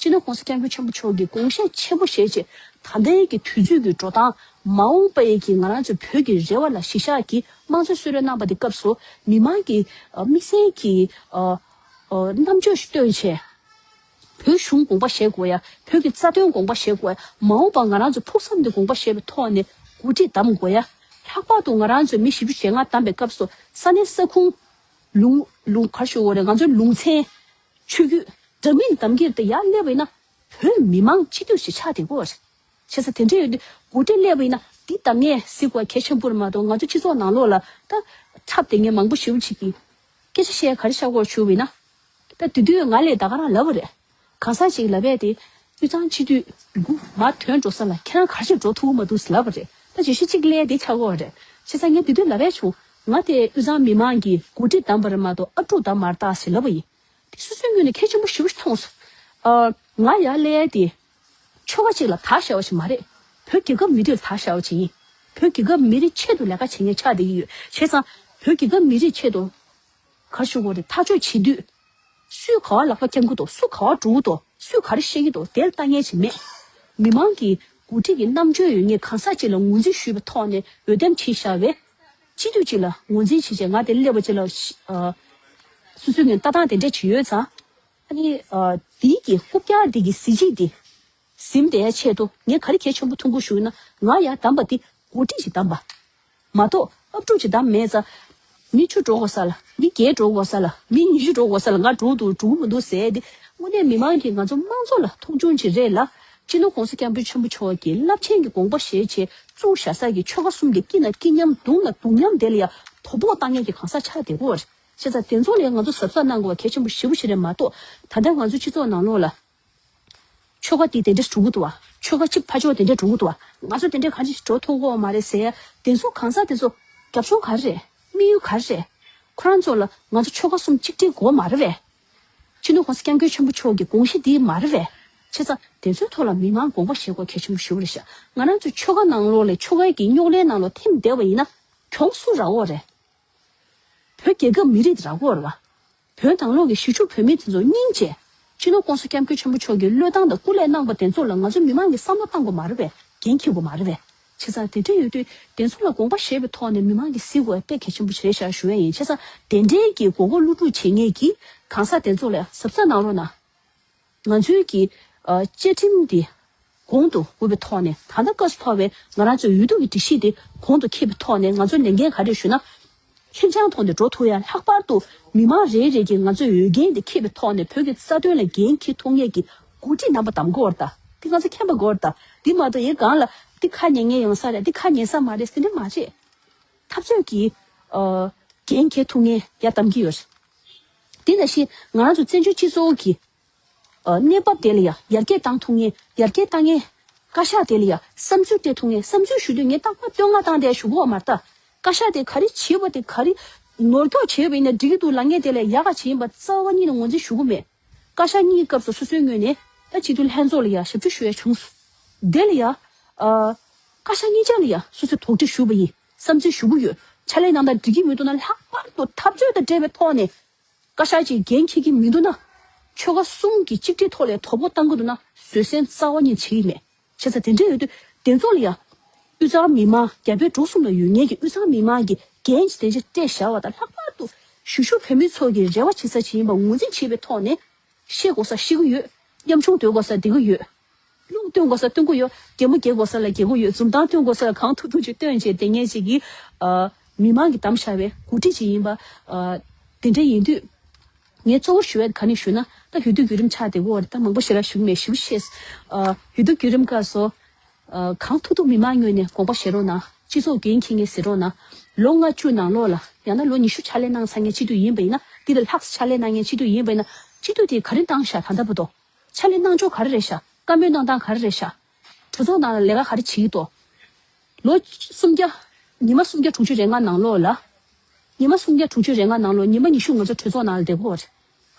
སྤྱི་ནོར་༸གོང་ས་༸སྐྱབས་མགོན་ཆེན་པོ་མཆོག་གིས་དགོངས་བཞེས་ཆེན་པོ་བཞེས་བྱས། ད་ལྟའི་གི་དུས་ཚོད་ཀྱི་འགྲོ་སྟངས། མ་འོངས་པའི་གི་ང་རང་ཚོ་བོད་ཀྱི་རེ་བ་ལ་གཞི་བཞག་གིས་དམངས་གཙོའི་གསོལ་རས་གནང་བ་དེ་སྐབས་སུ། མི་མང་གི་ཨ། དམིགས་བསལ་གྱི་ཨ། ཨ། རྣམ་དཔྱོད་ཞིག་བཏོན་བྱས། བོད་གཞུང་དགོངས་པ་བཞེས་དགོས་ཡ། བོད་ཀྱི་རྩ་དོན་དགོངས་པ་བཞེས་དགོས་ཡ། མ་འོངས་པ་ང་རང་ཚོ་ཕུགས་བསམ་དེ་དགོངས་པ་བཞེས་པའི་ཐོག་ནས་འགོ་ཁྲིད་གདམ་དགོས་ཡ། ལྷག་པར་དུ་ང་རང་ཚོས་མི་བཞི་བཅུ་ཞེ་ལྔ་བདམས་པའི་སྐབས་སུ། ས་གནས་ས་ཁུངས། ལུང་། ལུང་། ག་རེ་ཞུ་དགོས་རེད། ང་ཚོའི་ལུང་ཚན། ཆོས་བརྒྱུད། འདྲ་མིན་གདམ་གྱི་རེད་དེ། ཡར་སླེབས་པ་ཡིན་ན་བོད་མི་མང་སྤྱི་འཐུས་ཤིག་ཆགས་བསྡད་ཀྱི་ཡོད་རེད། བྱས་ཙང་དེ་འདྲ་ཡོད་དུས་འགོ་ཁྲིད་སླེབས་པ་ཡིན་ན། འདི་གདམ་ངེས་ཟེར་དགོས་གལ་ཆེན་པོ་རེད་མ་གཏོགས། ང་ཚོ་སྤྱི་ཚོགས་ནང་ལོགས་ལ་ད་འཁྲབ་བསྡད་མཁན་མང་པོ་ཞེ་པོ་ཅིག་གིས་སྐད་ཆ་བཤད། ག་རེ་བཤད་དགོས་ཞུ་བ་ཡིན་ན། ད་དེ་དུས་ང་ལ་ད་ག་རང་ལབ་པ་རེད། གང་ཟག་ཅིག་ལབ་ཡས་དེ། དབུས་གཙང་སྤྱི་འཐུས་དགུ་མར་ཐོན་འགྲོ་ས་ལ་ཁྱེད་རང་ག་རེ་བྱས་འགྲོ་ཐུབ་ཀྱི་མ་འདུག་ལབ་པ་རེད། ད་བརྗོད་གཞི་གཅིག་ལབ་ཡས་དེ་ཆགས་ཀྱི་ཡོད་རེད། བྱས་ཙང་ངས་དེ་དུས་ལབ་ཡས་བྱུང་། ང་དེ་དབུས་གཙང་མི་མང་གིས་འགོ་ཁྲིད་བདམས་པ་རེད་མ་གཏོགས། ཨབ་ཕྲུག་བདམས་མ་རེད་ད་ཟེར་ལབ་པ་ཡིན། དེ་སོ་སོའི་ངོས་ནས་གལ་ཆེན་པོ་ཞེ་པོ་ཞིག་མཐོང་སོང་། ཨ། ང་ཡར་སླེབས་ཡས་དེ་ཆོལ་ཁ་གཅིག་ལ་དར་བཞག་པ་ཞིག་མ་རེད། བོད་རྒྱལ་ཁབ་མི་རིགས་ལ་དར་བཞག་པ་ཞིག་ཡིན། བོད་རྒྱལ་ཁབ་མི་རིགས་ཆེད་དུ་ལས་ཀ་བྱེད་མཁན་ཆགས་བསྡད་ཀྱི་ཡོད། བྱས་ཙང་བོད་རྒྱལ་ཁབ་མི་རིགས་ཆེད་དུ། ག་རེ་ཞུ་དགོས་རེད། ཐག་གཅོད་བྱེད་དུས། སུས་ག་པར་ལག་པ་འཁྱང་གི་འདུག་སུ་ག་པར་འགྲོ་གི་འདུག་སུས་ག་རེ་བཤད་ཀྱི་འདུག་དེར་ལྟ་མཁན་ཞིག་མེད། མི་མང་གི་འགོ་ཁྲིད་ཀྱི་རྣམ་དཔྱོད་ཡོད་མཁན་གང་ཟག་ཅིག་ལ་ངོས་འཛིན་ཞུས་པའི་ཐོག་ནས་འོས་འདེམས་བྱས་བཞག་པའི་སྤྱི་འཐུས་ཅིག་ལ་ངོས་འཛིན་བྱས་བྱས། ང་དེ་སླེབས་པ་ཅིག་ལ། ཨ། སོ་སོའི་ངོས་ལྟ་སྟངས་དེ་འདྲ་ཅིག་ཡོད་ཙང་། ཨ་ནི། ཨ། དེའི་གི་རྐུབ་བཀྱག་དེ་གི་གཟི་བརྗིད་དེ་ཟིན་བསྡད་ཡ་ཆེད་དུ། ངས་ག་རེ་གལ་ཆེན་པོ་མཐོང་གི་ཞུ་ན། ང་ཡར་བདམས་པ་དེ་འགོ་ཁྲིད་ཅིག་བདམས་པ་མ་གཏོགས། ཨབ་ཕྲུག་ཅིག་བདམས་མེད་ཙང་། མི་བཅུ་འགྲོ་དགོས་ས་ལ། མི་བརྒྱད་འགྲོ་དགོས་ས་ལ། མི་ཉི་ཤུ་འགྲོ་དགོས་ས་ལ་ང་འགྲོ་གི་འདུག་འགྲོ་གི་མི་འདུག་ཟེར་ཏེ། དངོས་གནས་མི་མང་གིས་ང་ཚོ་དམངས་གཙོ་ལ་མཐོང་ཆུང་ཅིག་རེད་ལ། སྤྱི་ནོར་༸གོང་ས་༸སྐྱབས་མགོན་ཆེན་པོ་མཆོག་གིས་རླབས་ཆེན་གྱི་དགོངས་པ་བཞེས་བྱས་བཙུགས་བཞག་ས་ཀྱི་ཆོལ་ཁ་གསུམ་གྱི་སྐྱིད་ན་སྐྱིད་མཉམ། སྡུག་ན་སྡུག་མཉམ་དེ་ལ་ཡང་དོ་ཕོག་བཏང་མཁན་གྱི་གང་ཟག་ཆགས་བསྡད་ཀྱི་ཡོད་རེད། བྱས་ཙང་དེ་ཚོ་ལ་ཡང་ང་ཚོ་གཟབ་གཟབ་གནང་དགོས་པ་གལ་ཆེན་པོ་ཞེ་པོ་ཞིག་རེད་མ་གཏོགས། ད་ལྟ་ང་ཚོ་སྤྱི་ཚོགས་ནང་ལོགས་ལ། ཆོལ་ཁ་དེ་དེ་འདྲ་འགྲོ་གི་འདུག་བ། ཆོལ་ཁ་གཅིག་ཕར་ཕྱོགས་དེ་འདྲ་འགྲོ་གི་འདུག་བ། ང་ཚོ་དེ་འདྲ་གང་ཅི་འགྲོ་ཐུབ་ཀྱི་ཡོད་མ་རེད་ཟེར་ཡ་དེ་ཚོ། གང་ཟག་དེ་ཚོ་རྒྱབ་ལྗོངས་ག་རེ་རེད། དམིགས་ཡུལ་ག་རེ་རེད། ཁོ་རང་ཚོ་ལ་ང་ཚོ་ཆོལ་ཁ་གསུམ་གཅིག་སྒྲིལ་དགོས་མ་རེད་པས། སྤྱི་ནོར་༸གོང་ས་༸སྐྱབས་མགོན་ཆེན་པོ་མཆོག་གི་དགོངས་གཞི་འདི་མ་རེད་པས། བྱས་ཙང་དེ་ཚོའི་ཐོག་ལ་མི་མང་དགོངས་པ་བཞེས་དགོས་གལ་ཆེན་པོ་ཞེ་པོ་རེད་ཤག་ང་རང་ཚོ་ཆོལ་ཁ་ནང་ལོགས་ལ། ཆོལ་ཁའི་གི་རྙོག་གླེང་ནང་ལོགས་ཐིམ་བསྡད་པ་ཡིན་ན། གྱོང་སུ་རག་གི་ཡོད་རེད། བོད་རྒྱལ་ཁབ་མི་རིགས་དེ་རག་གི་ཡོད་རེད་བ། བོད་ནང་ལོགས་ཀྱི་གཞིས་བཞུགས་བོད་མི་དེ་ཚོ་སྙིང་རྗེ། སྤྱི་ནོར་༸གོང་ས་༸སྐྱབས་མགོན་ཆེན་པོ་མཆོག་གིས་བློས་བཏང་དང་སྐུ་ལས་གནང་པ་དེ་ཚོ་ལ་ང་ཚོ་མི་མང་གིས་བསམ་བློ་བཏང་དགོས་མ་རེད་པས། འགན་འཁྱེར་དགོས་མ་རེད་པས། བྱས་ཙང་དེ་འདྲ་ཡོད་དུས་དེ་ཚོ་ལ་དགོངས་པ་བཞེས་པའི་ཐོག་ནས་མི་མང་གིས་གཟིགས་དགོས་དཔེ་གལ་ཆེན་པོ་རེད་ཤག་ཞུ་ཡ་ཡིན། བྱས་ཙང་དེ་འདྲའི་གི་མགོ་སྐོར་སློག་སྒྲུག་བྱེད་མཁན་གྱི་གང་ཟག་དེ་ཚོ་ལ་གཟབ་གཟབ་གནང་རོགས་གནང་། ང་ཚོའི་གི་ཨ་བཅའ་ཁྲིམས་དེ་གོང་དུ་འོས་པའི་ཐོག་ནས། ད་ལྟ་སྐབས་སུ་བབས་པའི་ང་རང་ཚོའི་འོས་བསྡུ་གི་སྒྲིག་གཞི་དེ་གོང་དུ་འཁེལ་བའི་ཐོག་ནས་ང་ཚོའི་ལས་འགན་ག་རེ་ཞུ་ན། ཁེར་རྐྱང་ཐོག་ནས་འགྲོ་ཐུབ་ཡ། ལྷག་པར་དུ་མི་མང་རེ་རེ་གིས་ང་ཚོའི་འོས་འགན་དེ་འཁྱེར་བའི་ཐོག་ནས་བོད་ཀྱི་རྩ་དོན་ལ་འགན་འཁྱེར་ཐུབ་མཁན་གྱི་འགོ་ཁྲིད་རྣམ་པ་གདམ་དགོས་པ་རེད་ད། དེ་ང་ཚོ་མཁྱེན་པ་དགོས་པ་རེད་ད། དེ་མ་གཏོགས་ཡིན་གང་ལ་དེ་ཁ་ཉན་མཁན་ཡོང་ས་རེད། དེ་ཁ་ཉན་ས་མ་རེད་ཟེར་ནི་མ་རེད། འཐབ་རྩོད་ཀྱི་ཨ་འགན་འཁྱེར་ཐུབ་མཁན་ཡ་གདམ་གྱི་ཡོད་རེད། དེ་ནང་བཞིན་ང་རང་ཚོ་བཙན་བྱོལ་སྤྱི་ཚོགས་ཀྱི་ཨ་གནས་བབ་དེ་ལ་ཡ་ཡར་རྒྱས་བཏང་ཐུབ་མཁན། ཡར་རྒྱས་བཏང་མཁན་བཀའ་ཤག་དེ་ལ་ཡ་བསམ་ཚུལ་སྤྲད་ཐུབ་མཁན། བསམ་ཚུལ་ཞུ་དུས་ངས་རྟག་པར་བསྟོད་བསྔགས་བཏང་བསྡད་ཞུ་གི་ཡོད་མ་རེད་ད། བཀའ་ཤག་དེ་ག་རེ་བྱས་པ་དེ་ག་རེ་ནོར་འཁྱོག་བྱས་པ་ཡིན་ན་འགྲིག་གི་འདུག་ལབ་མཁན་དེ་ལ་ཡག་ག་བྱས་ཡིན་པ་རྩ་བ་ཉིད་ནས་ངོས་འཛིན་ཞུ་གི་མེད། བཀའ་ཤག་གཉིས་ཀྱི་སྐབས་སུ་སོ་སོའི་ངོས་ནས་ད་སྤྱི་འཐུས་ལྷན་ཚོགས་ལ་ཡ་ཞབས་ཞུ་ཞུ་ཡ་བྱུང་སོང་། དེ་ལ་ཡ་ཨ་བཀའ་ཤག་གཉིས་ཆ་ལ་ཡ་སོ་སོས་དོགས་འདྲི་ཞུས་པ་ཡིན། བསམ་ཚུལ་ཞུ་གི་ཡོད། ཕྱག་ལས་གནང་སྟངས་འགྲིག་གི་མི་འདུག་ན། ལྷག་པར་དུ་འཐབ་རྩོད་དང་འབྲེལ་བའི་ཐོག་ནས་བཀའ་ཤག་ཅིག་འགན་འཁྱེར་གྱི་མི་འདུག་ན། ཆོལ་ཁ་གསུམ་གྱི་གཅིག་སྒྲིལ་ཐོག་ལ་དོ་ཕོག་བཏང་གི་འདུག་ན་བཟོད་བསྲན་རྩ་བ་ཉིད་བྱེད་ཀྱི་མེད། བྱས་ཙང་དེ་འདྲ་ཡོད་དུས་དེ་ཚོ་ལ་ཡང་དབུས་གཙང་མི་མང་རྒྱ་བལ་འབྲུག་གསུམ་ལ་ཡོད་མཁན་གྱི་དབུས་གཙང་མི་མང་གིས་འགན་ཅིག་དེ་འདྲ་སྤྲད་བཞག་པ་དང་། ལྷག་པར་དུ་གཞིས་བཞུགས་བོད་མི་ཚོ་གི་རེ་བ་བྱེད་ས་ཅིག་ཡིན་པ་ངོས་འཛིན་བྱེད་པའི་ཐོག་ནས། བཤད་དགོས་ས་བཤད་གི་ཡོད། ཉམ་ཆུང་སྡོད་དགོས་ས་སྡོད་གི་ཡོད། རླུང་བཏོན་དགོས་ས་བཏོན་གི་ཡོད། གད་མོ་བགད་དགོས་ས་ལ་བགད་གི་ཡོད། འཛུམ་མདངས་བཏོན་དགོས་ས་ལ་གང་ཐུབ་ཐུབ་ཅིག་བཏོན་བྱས་བསྡད་མཁན་ཅིག་གི་ཨ་མི་མང་གིས་བདམས་བཞག་པའི་འགོ་ཁྲིད་ཅིག་ཡིན་པ། ཨ་དེ་འདྲ་ཡིན་དུས། ངས་གཙོ་བོ་ཞུ་ཡ་ག་ནས་ཞུ་ན། ད་འོས་བསྡུ་བརྒྱུད་རིམ་ཆགས་བསྡད་ཡོད་རེད། ད་མང་པོ་ཞེ་དྲག་ཞུ་གི་མེད། ཞེ་པོ་ཤེས། ཨ་འོས་བསྡུ་བརྒྱུད་རིམ་སྐབས་སུ། ཨ་གང་ཐུབ་ཐུབ་མི་མང་ངོས་ནས་དགོངས་པ་བཞེས་རོགས་གནང་། སྤྱི་ཚོགས་འགན་འཁྱེར་མཁན་ཟེར་རོགས་གནང་། ལོ་ལྔ་བཅུ་ནང་ལོགས་ལ། ཡང་ན་ལོ་ཉི་ཤུ་ཕྱག་ལས་གནང་ཚར་མཁན་སྤྱི་འཐུས་ཡིན་པ་ཡིན་ན། འདི་ལས་ལྷག་ཙམ་ཕྱག་ལས་གནང་མཁན་སྤྱི་འཐུས་ཡིན་པ་ཡིན་ན། སྤྱི་འཐུས་དེ་ག་རེ་བཏང་བཞག་ད་ལྟ་བར་དུ། ཕྱག་ལས་གནང་ཕྱོགས་ག་རེ་རེད་ཤག་བཀའ་མོལ་གནང་སྟངས་ག་རེ་རེད་ཤག་གྲོས་ཚོགས་ནང་ལ་ལས་ཀ་ག་རེ་བྱེད་ཀྱི་འདུག་ལོ་སུམ་བརྒྱ། ཉི་མ་སུམ་བརྒྱ་དྲུག་ཅུ་རེ་ལྔ་ནང་ལོགས་ལ། ཉི་མ་སུམ་བརྒྱ་དྲུག་ཅུ་རེ་ལྔ་ནང་ལོགས་ཉི་མ་ཉི་ཤུ་ང་ཚོ་གྲོས་ཚོགས་ནང་ལ་བསྡད་ཀྱི་ཡོད་རེད།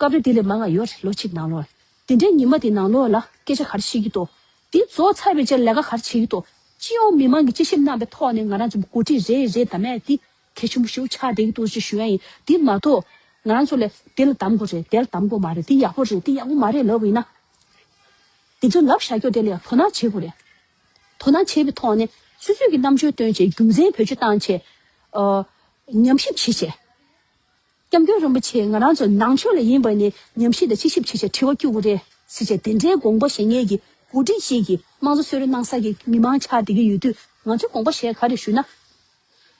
སྐབས་རེ་དེ་ལས་མང་བ་ཡོད་རེད། ལོ་གཅིག་ནང་ལོགས་ལ། དེ་འདྲའི་ཉི་མ་དེ་ནང་ལོགས་ལ་སྐད་ཆ་ག་རེ་བཤད་ཀྱི་འདུག་དེ་རྫོགས་ཚར་བའི་རྗེས་ལས་ཀ་ག་རེ་བྱེད་ཀྱི་འདུག་སྤྱི་ཡོངས་མི་མང་གིས་དཔྱད་ཞིབ་གནང་བའི་ཐོག་ནས་ང་རང་ཚོ་འགོ་ཁྲིད་རེ་རེ་དང་མས་དེ་གལ་ཆེན་པོ་ཞེ་པོ་ཆགས་བསྡད་ཀྱི་འདུག་ཅེས་ཞུ་ཡ་ཡིན། དེ་མ་གཏོགས་ང་རང་ཚོ་ལ་དེ་ལ་གདམ་དགོས་རེད། དེ་ལ་གདམ་དགོས་མ་རེད། དེ་ཡག་པོ་རེད། དེ་ཡག་པོ་མ་རེད་ལབ་པ་ཡིན་ན། དེ་ཚོ་ལབ་བཞག་རྒྱུ་དེ་ལ་ཡང་དོ་སྣང་བྱེད་དགོས་རེད། དོ་སྣང་བྱེད་པའི་ཐོག་ནས་སོ་སོས་ཀྱི་རྣམ་དཔྱོད་བཏོན་བྱས། རྒྱུ་མཚན་བེད་སྤྱོད་བཏང་བྱས། ཨ་ཉམས་ཞིབ་བྱེད་བྱས། སྐྱབས་མགོན་རིན་པོ་ཆེ་ང་རང་ཚོ་ནང་ཆོས་ལ་ཡིན་པ་ནི་ཉམས་ཞིབ་དང་དཔྱད་ཞིབ་བྱེད་བྱས་དྲི་བ་བསྐྱུར་དགོས་རེད་ཟེར་བྱས། དེ་འདྲའི་དགོངས་པ་བཞེས་མཁན་གྱི་འགོ་ཁྲིད་ཅིག་གིས་དམངས་གཙོ་གསོལ་རས་གནང་ས་གི་མི་མང་ཆགས་བསྡད་ཀྱི་ཡོད་དུས། ང་ཚོས་དགོངས་པ་བཞེས་ག་རེ་ཞུ་ན།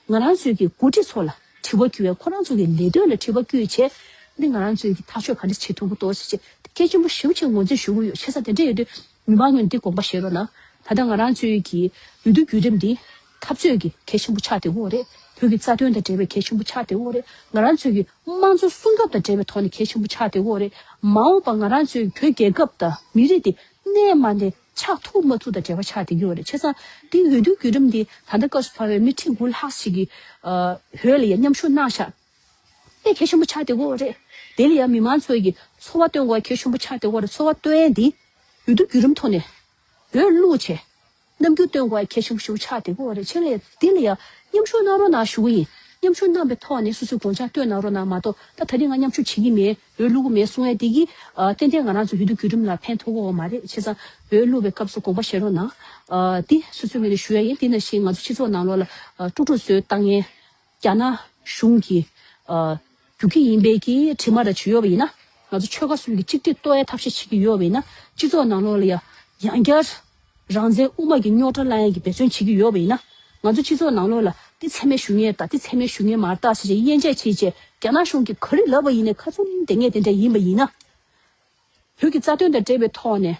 ང་རང་ཚོའི་གི་འགོ་ཁྲིད་ཚོ་ལ་དྲི་བ་བསྐྱུར་བའི། ཁོ་རང་ཚོ་གི་ལས་དོན་ལ་དྲི་བ་བསྐྱུར་བྱས། འདི་ང་རང་ཚོའི་གི་ཐག་གཅོད་ག་འདྲ་བྱེད་ཐུབ་ཀྱི་འདུག་ཟེར་བྱས། དེ་གལ་ཆེན་པོ་ཞེ་པོ་ཅིག་ངོས་འཛིན་ཞུ་གི་ཡོད། བྱས་ཙང་དེ་འདྲ་ཡོད་དུས་མི་མང་ངོས་ནས་འདི་དགོངས་པ་བཞེས་རོགས་གནང་། ད་ལྟ་ང་རང་ཚོའི་གི་འོས་བསྡུ་བརྒྱུད་རིམ་འདི་འཐབ་རྩོད་ཀྱི་གལ་ཆེན་པོ་ཆགས་བསྡད་ཡོད་རེད། བོད་ཀྱི་རྩ་དོན་དང་འབྲེལ་བའི་གལ་ཆེན་པོ་ཆགས་བསྡད་ཡོད་རེད། ང་རང་ཚོའི་གི་དམངས་གཙོ་སྲུང་སྐྱོབ་དང་འབྲེལ་བའི་ཐོག་ནས་གལ་ཆེན་པོ་ཆགས་བསྡད་ཡོད་རེད། མ་འོངས་པ་ང་རང་ཚོའི་བོད་རྒྱལ་ཁབ་དང་མི་རིགས་འདི་གནས་མ་གནས། ཆགས་ཐུབ་མ་ཐུབ་དང་འབྲེལ་བ་ཆགས་བསྡད་ཀྱི་ཡོད་རེད། བྱས་ཙང་འདི་འོས་བསྡུ་བརྒྱུད་རིམ་འདི་ད་ལྟ་སྐབས་སུ་བབས་པའི་མི་ཁྲི་དགུ་ལྷག་ཞིག་གིས་ཨ་བོད་ལ་ཡ་མཉམ་ཞུགས་གནང་ཤག་དེ་གལ་ཆེན་པོ་ཆགས་བསྡད་ཀྱི་ཡོད་རེད། དེ་ལ་ཡ་མི་མང་ཚོས་ཀྱི་ཚོར་བ་བཏོན་དགོས་པ་གལ་ཆེན་པོ་ཆགས་བསྡད་ཀྱི་ཡོད་རེད། ཚོར་བ་བཏོན་ཡས་འདི་འོས་བསྡུ་བརྒྱུད་རིམ་ཐོག་ནས་འོས་བླུགས་བྱས། རྣམ་འགྱུར་སྟོན་དགོས་པ་གལ་ཆེན་པོ་ཞིག་ཆགས་བསྡད་ཀྱི་ཡོད་རེད། བྱས་ཙང་འདི་ལ་ཡ་མཉམ་ཞུགས་གནང་རོགས་གནང་ཞུ་གི་ཡིན། མཉམ་ཞུགས་གནང་བའི་ཐོག་ནས་སོ་སོའི་དགོངས་འཆར་བཏོན་གནང་རོགས་གནང་མ་གཏོགས། ད་ད་རེས་ང་མཉམ་ཞུགས་བྱེད་ཀྱི་མེད། འོས་བླུག་གི་མེད་གསུང་ཡ་དེ་གིས་ཨ་ཏན་ཏན་ང་རང་ཚོ་འོས་བསྡུ་བརྒྱུད་རིམ་ལ་ཕན་ཐོགས་ཀྱི་ཡོད་མ་རེད། བྱས་ཙང་འོས་བླུག་པའི་སྐབས་སུ་དགོངས་པ་བཞེས་རོགས་གནང་། ཨ་དེ་སོ་སོའི་ངོས་ནས་ཞུ་ཡ་ཡིན། དེ་ནང་བཞིན་ང་ཚོ་སྤྱི་ཚོགས་ནང་ལོགས་ལ་ཨ་དཀྲུག་དཀྲུག་བཟོས་བཏང་མཁན། རྒྱ་ནག་གཞུང་གིས་ཨ་རྒྱུག་གི་ཡིན་པའི་གི་དྲི་མ་ར་བྱུང་ཡོད་པ་ཡིན་ན། ང་ཚོ་ཆོལ་ཁ་གསུམ་གྱི་གཅིག་སྒྲིལ་གཏོར་ཡའི་ཐབས་ཤེས་བྱེད་ཀྱི་ཡོད་པ་ཡིན་ན། སྤྱི་ཚོགས་ནང་ལོགས་ལ་ཡ་ཡང་བསྐྱར་རང་བཙན་དབུ་མ་གི་རྙོག་དྲ་སློང་ཡ་གི་འབད་བརྩོན་བྱེད་ཀྱི་ཡོད་པ་ཡིན་ན། ང་ཚོ་སྤྱི་ཚོགས་ནང་ལོགས་ལ་འདི་མཚན་སྨད་ཞུ་མཁན་ད། འདི་མཚན་སྨད་ཞུ་མཁན་མ་རེད་ད་ཟེར་བྱས་དབྱེ་འབྱེད་བྱས་བྱས། རྒྱ་ནག་གཞུང་གིས་ག་རེ་ལབ་པ་ཡིན་ནའི་ཁ་བཙུམ་བསྡད་མཁན་དེ་འདྲ་ཡིན་པ་ཡིན་ན། བོད་ཀྱི་རྩ་དོན་དང་འབྲེལ་བའི་ཐོག་ནས་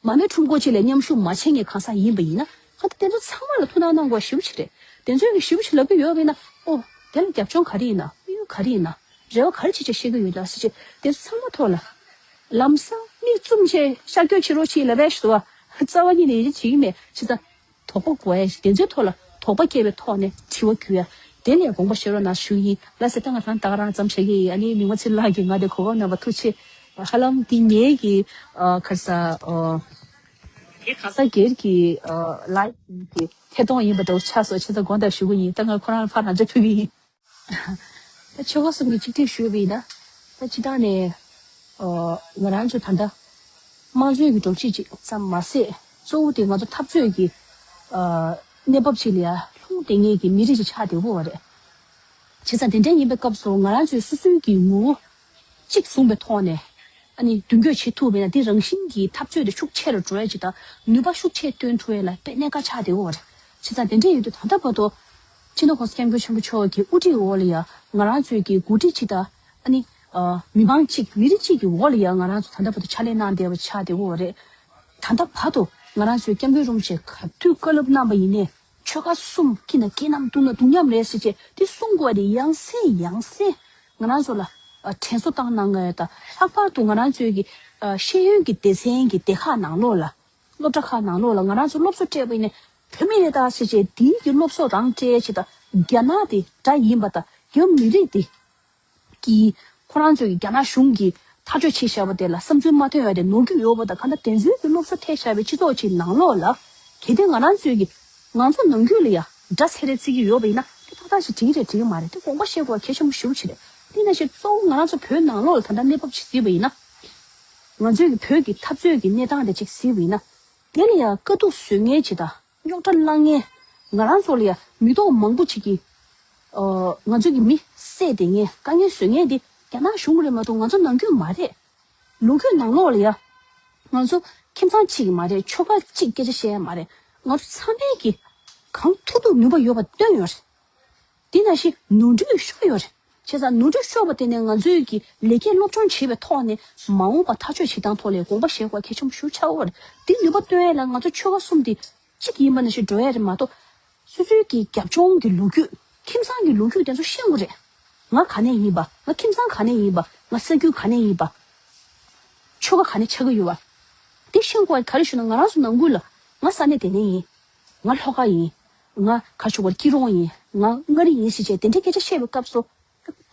མ་རྨོས་ཁྲོམ་སྐོར་ཅིག་ལ་མཉམ་ཞུགས་མ་བྱེད་མཁན་གང་ཟག་ཡིན་པ་ཡིན་ན། ཨ་ད་དེ་ཚོ་ཚང་མ་ལ་ཐུགས་སྣང་གནང་དགོས་པ་ཞེ་པོ་ཅིག་རེད། དེ་ཚོས་ཀྱི་ཞེ་པོ་ཅིག་ལབ་ཀྱི་ཡོད་པ་ཡིན་ན། ཨོ་དེ་ལ་རྒྱབ་ལྗོངས་ག་རེ་ཡིན་ན། དམིགས་ཡུལ་ག་རེ་ཡིན་ན། རེ་བ་ག་རེ་བྱེད་བྱེད་བཤད་ཀྱི་ཡོད་ན་ཟེར་བྱས། དེ་ཚོ་ཚང་མ་ཐོག་ལ་ལམ་སང་མིག་བཙུམ་བྱས་ཤར་སྐྱོད་བྱེད་རོགས་བྱེད་ལབ་པ་ཞིག་འདུག་པ། རྩ་བ་ཉིད་ནས་ཡིད་ཆེས་བྱེད་ཀྱི་མེད། བྱས་ཙང་དོགས་པ་དགོས་ཡ་ཞིག་དེ་ཚོའི་ཐོག་ལ་དོགས་པ་སྐྱེས་པའི་ཐོག་ནས་དྲི་བ་བསྐྱུར་ཡ། དེ་ལ་དགོངས་པ་བཞེས་རོགས་གནང་ཞུ་ཡིན། ལགས་སེ། ད་ང་རང་ད་ག་རང་ཙམ་བྱེད་ཀྱི་ཡིན། ཨ་ནི་མི་ངོ་ཚེ་རིང་ལགས་ཀྱིས་ང་དེ་གོ་སྐབས་གནང་བ་ཐུགས་རྗེ་ཆེ། ཧ་ལམ་འདི་ངེད་ཀྱི་ཨ་ག་རེ་ཟ། ཨ་དེ་གང་ཟག་སྒེར་གྱི་ཨ་ལའིབ་གི་ཐད་གཏོང་ཡིན་པ་འདྲ་བོ་ཆགས་སོང་། བྱས་ཙང་དགོངས་དག་ཞུ་གི་ཡིན། ད་ང་ཁོ་རང་ལ་ཕར་རང་འཇགས་ཕུལ་གྱི་ཡིན། ད་ཆོལ་ཁ་གསུམ་གྱི་ཆིག་སྒྲིལ་ཞུས་པ་ཡིན་ན། ད་སྤྱིར་བཏང་ནས་ཨ་ང་རང་ཚོ་ད་ལྟ་དམངས་གཙོའི་གི་སྒྲོམ་གཞི་ཅིག་ཙམ་མ་ཟད། གཙོ་བོ་དེ་ང་ཚོ་འཐབ་རྩོད་ཀྱི་ ཨ་གནས་བབ་ཅིག་ལ་ཡ་ལྷུང་བསྡད་མཁན་གྱི་མི་རིགས་ཅིག་ཆགས་བསྡད་ཡོད་རེད། བྱས་ཙང་དེ་འདྲ་ཡིན་པའི་སྐབས་སུ་ང་རང་ཚོའི་སོ་སོའི་གི་ངོ་བོ་གཅིག་བཟུང་བའི་ཐོག་ནས་ཨ་ནི་མདུན་སྐྱོད་བྱེད་ཐུབ་པ་ཡིན་ན་དེ་རང་བཞིན་གྱིས་འཐབ་རྩོད་དེ་ཤུགས་ཆེ་རུ་འགྲོ་ཡ་ཅིག་དང་ནུས་པ་ཤུགས་ཆེ་བཏོན་ཐུབ་ཡ་ལ་དཔེ་གནད་འགག་ཆགས་བསྡད་ཡོད་རེད། བྱས་ཙང་དེ་འདྲ་ཡིན་དུས་ད་ལྟ་བར་དུ་སྤྱི་ནོར་༸གོང་ས་༸སྐྱབས་མགོན་ཆེན་པོ་མཆོག་གི་དབུ་ཁྲིད་འོག་ལ་ཡ་ང་རང་ཚོའི་གི་འགོ་ཁྲིད་ཅིག་དང་ཨ་ནི་ཨ་མི་མང་གཅིག་མི་རིགས་གཅིག་གི་འོག་ལ་ཡ་ང་རང་ཚོ་ད་ལྟ་བར་དུ་ཕྱག་ལས་གནང་བསྡད་པ་ཆགས་བསྡད་ཡོད་རེད། ད་ལྟ་བར་དུ་ང་རང་ཚོའི་སྐྱབས་མགོན་རིན་པོ་ཆེ་ག་དུས་བཀའ་སློབ་གནང་པ་ཡིན་ནའི་ཆོལ་ཁ་གསུམ་སྐྱིད་ན་སྐྱིད་ནམ་སྡུག་ན་སྡུག་མཉམ་རེད་ཟེར་བྱས་དེ་གསུང་དགོས་དེ་ཡང་སེ་ཡང་སེ་ང་རང་ཚོ་ལ་ཨ་དྲན་གསོ་བཏང་གནང་གི་ཡོད། ད་ལྷག་པར་དུ་ང་རང་ཚོའི་གི་ཨ་ཤེས་ཡོན་གྱི་སྡེ་ཚན་གྱི་སྡེ་ཁག་ནང་ལོགས་ལ་སློབ་གྲྭ་ཁག་ནང་ལོགས་ལ་ང་རང་ཚོ་སློབ་གསོ་སྤྲད་པ་ཡིན་ནའི་བོད་མི་རེད་ད་ཟེར་བྱས་དེའི་གི་སློབ་གསོ་རང་སྤྲད་བྱས་ད་རྒྱ་ནག་དེ་དགྲ་ཡིན་པ་དང་རྒྱ་མི་རིགས་དེ། གིས་ཁོ་རང་ཚོས་རྒྱ་ནག་གཞུང་གིས་ཐག་གཅོད་བྱས་བཞག་པ་དེ་ལ་བསམ་ཚུལ་མ་མཐུན་པ་དེ་ནོར་གྱི་ཡོད་པ་དང་གང་ལྟར་དེ་ཚོའི་གི་སློབ་གསོ་ཐེབས་བཞག་པའི་སྤྱི་ཚོགས་ཅིག་ནང་ལོགས་ལ་གལ་ཏེ་ང་རང་ཚོའི་གི་ང་ཚོ་ནང་ཁུལ་ལ་ཡ་དགྲ་ཚེ་རེ་བརྩི་གི་ཡོད་པ་ཡིན་ན་དེ་ཏག་ཏག་ཞིག་འགྲིག་རེད་འགྲིག་གི་མ་རེད་དེ་དགོངས་པ་བཞེས་དགོས་གལ་ཆེན་པོ་ཞེ་པོ་ཅིག་རེད། དེ་ནང་བཞིན་གཙོ་བོ་ང་རང་ཚོ་བོད་ནང་ལོགས་ལ་ད་ལྟ་གནས་བབ་ཅིག་གཟིགས་པ་ཡིན་ན་ང་ཚོའི་གི་བོད་ཀྱི་འཐབ་རྩོད་ཀྱི་གནས་སྟངས་དེ་ཅིག་གཟིགས་པ་ཡིན་ན་དེ་ལ་ཡ་དཀའ་སྡུག་བཟོ་མཁན་ཅིག་དང་། རྙོག་དྲ་བསླང་མཁན་ང་རང་ཚོ་ལ་ཡང་མི་ཐོག་མང་པོ་ཅིག་གིས་ཨ་ང་ཚོ་གི་མི་བསད་བསྡད་མཁན་དཀའ་ངལ་བཟོ་མཁན་འདི་རྒྱ་ནག་གཞུང་རེད་མ་གཏོགས་ང་ཚོ་ནང་ཁུལ་མ་རེད། ལོ་རྒྱུས་ནང་ལོགས་ལ་ཡང་ང་ཚོ་ཁྱིམ་ཚང་གཅིག་གི་མ་རེད། ཆོལ་ཁ་གཅིག་སྐད་ཆ་བཤད་ཡ་མ་རེད། ང་ཚོ་ཚང་མས་ཀྱི་གང་ཐུབ་ཐུབ་ནུས་པ་ཡོད་པ་བཏོན་ཡོད་རེད། དེ་ནང་བཞིན་ནོར་འཁྲུལ་ཤོར་ཡོད་རེད། བྱས་ཙང་ནོར་འཁྲུལ་ཤོར་བ་དེ་ནས་ང་ཚོས་ཀྱི་ལས་ཀའི་སློབ་སྦྱོང་བྱེད་པའི་ཐོག་ནས་མ་འོངས་པ་ཐག་གཅོད་བྱེད་སྟངས་ཐོག་ལ་དགོངས་པ་བཞེས་དགོས་གལ་ཆེན་པོ་ཞེ་པོ་ཆགས་ཡོད་རེད། དེ་ནུས་པ་བཏོན་ཡས་ལ་ང་ཚོ་ཆོལ་ཁ་གསུམ་དེ་གཅིག་ཡིན་པ་ནང་བཞིན་འགྲོ་ཡས་རེད་མ་གཏོགས། སོ་སོའི་གི་རྒྱབ་ལྗོངས་ཀྱི་ལོ་རྒྱུས་ཁྱིམ་ཚང་གི་ལོ་རྒྱུས་དེ་ཚོ་ཤེས་དགོས་རེད། ང་ག་ནས་ཡིན་པ། ང་ཁྱིམ་ཚང་ག་ནས་ཡིན་པ། ང་ས་རྒྱུས་ག་ནས་ཡིན་པ། ཆོལ་ཁ་ག་ནས་ཆགས་ཀྱི་ཡོད་པ། དེ་ཤེས་དགོས་པ་ག་རེ་ཞུ་ན་ང་རང་ཚོ་ནང་ཁུལ་ལ་ང་ས་གནས་དེ་ནས་ཡིན། ང་ལྷོ་ཁ་ཡིན། ང་ག་ཞུ་བར་སྐྱིད་རོང་ཡིན། ང་མངའ་རིས་ཡིན་ཞེས་བྱས་དེ་འདྲའི་སྐད་ཆ་བཤད་པའི་སྐབས་སུ།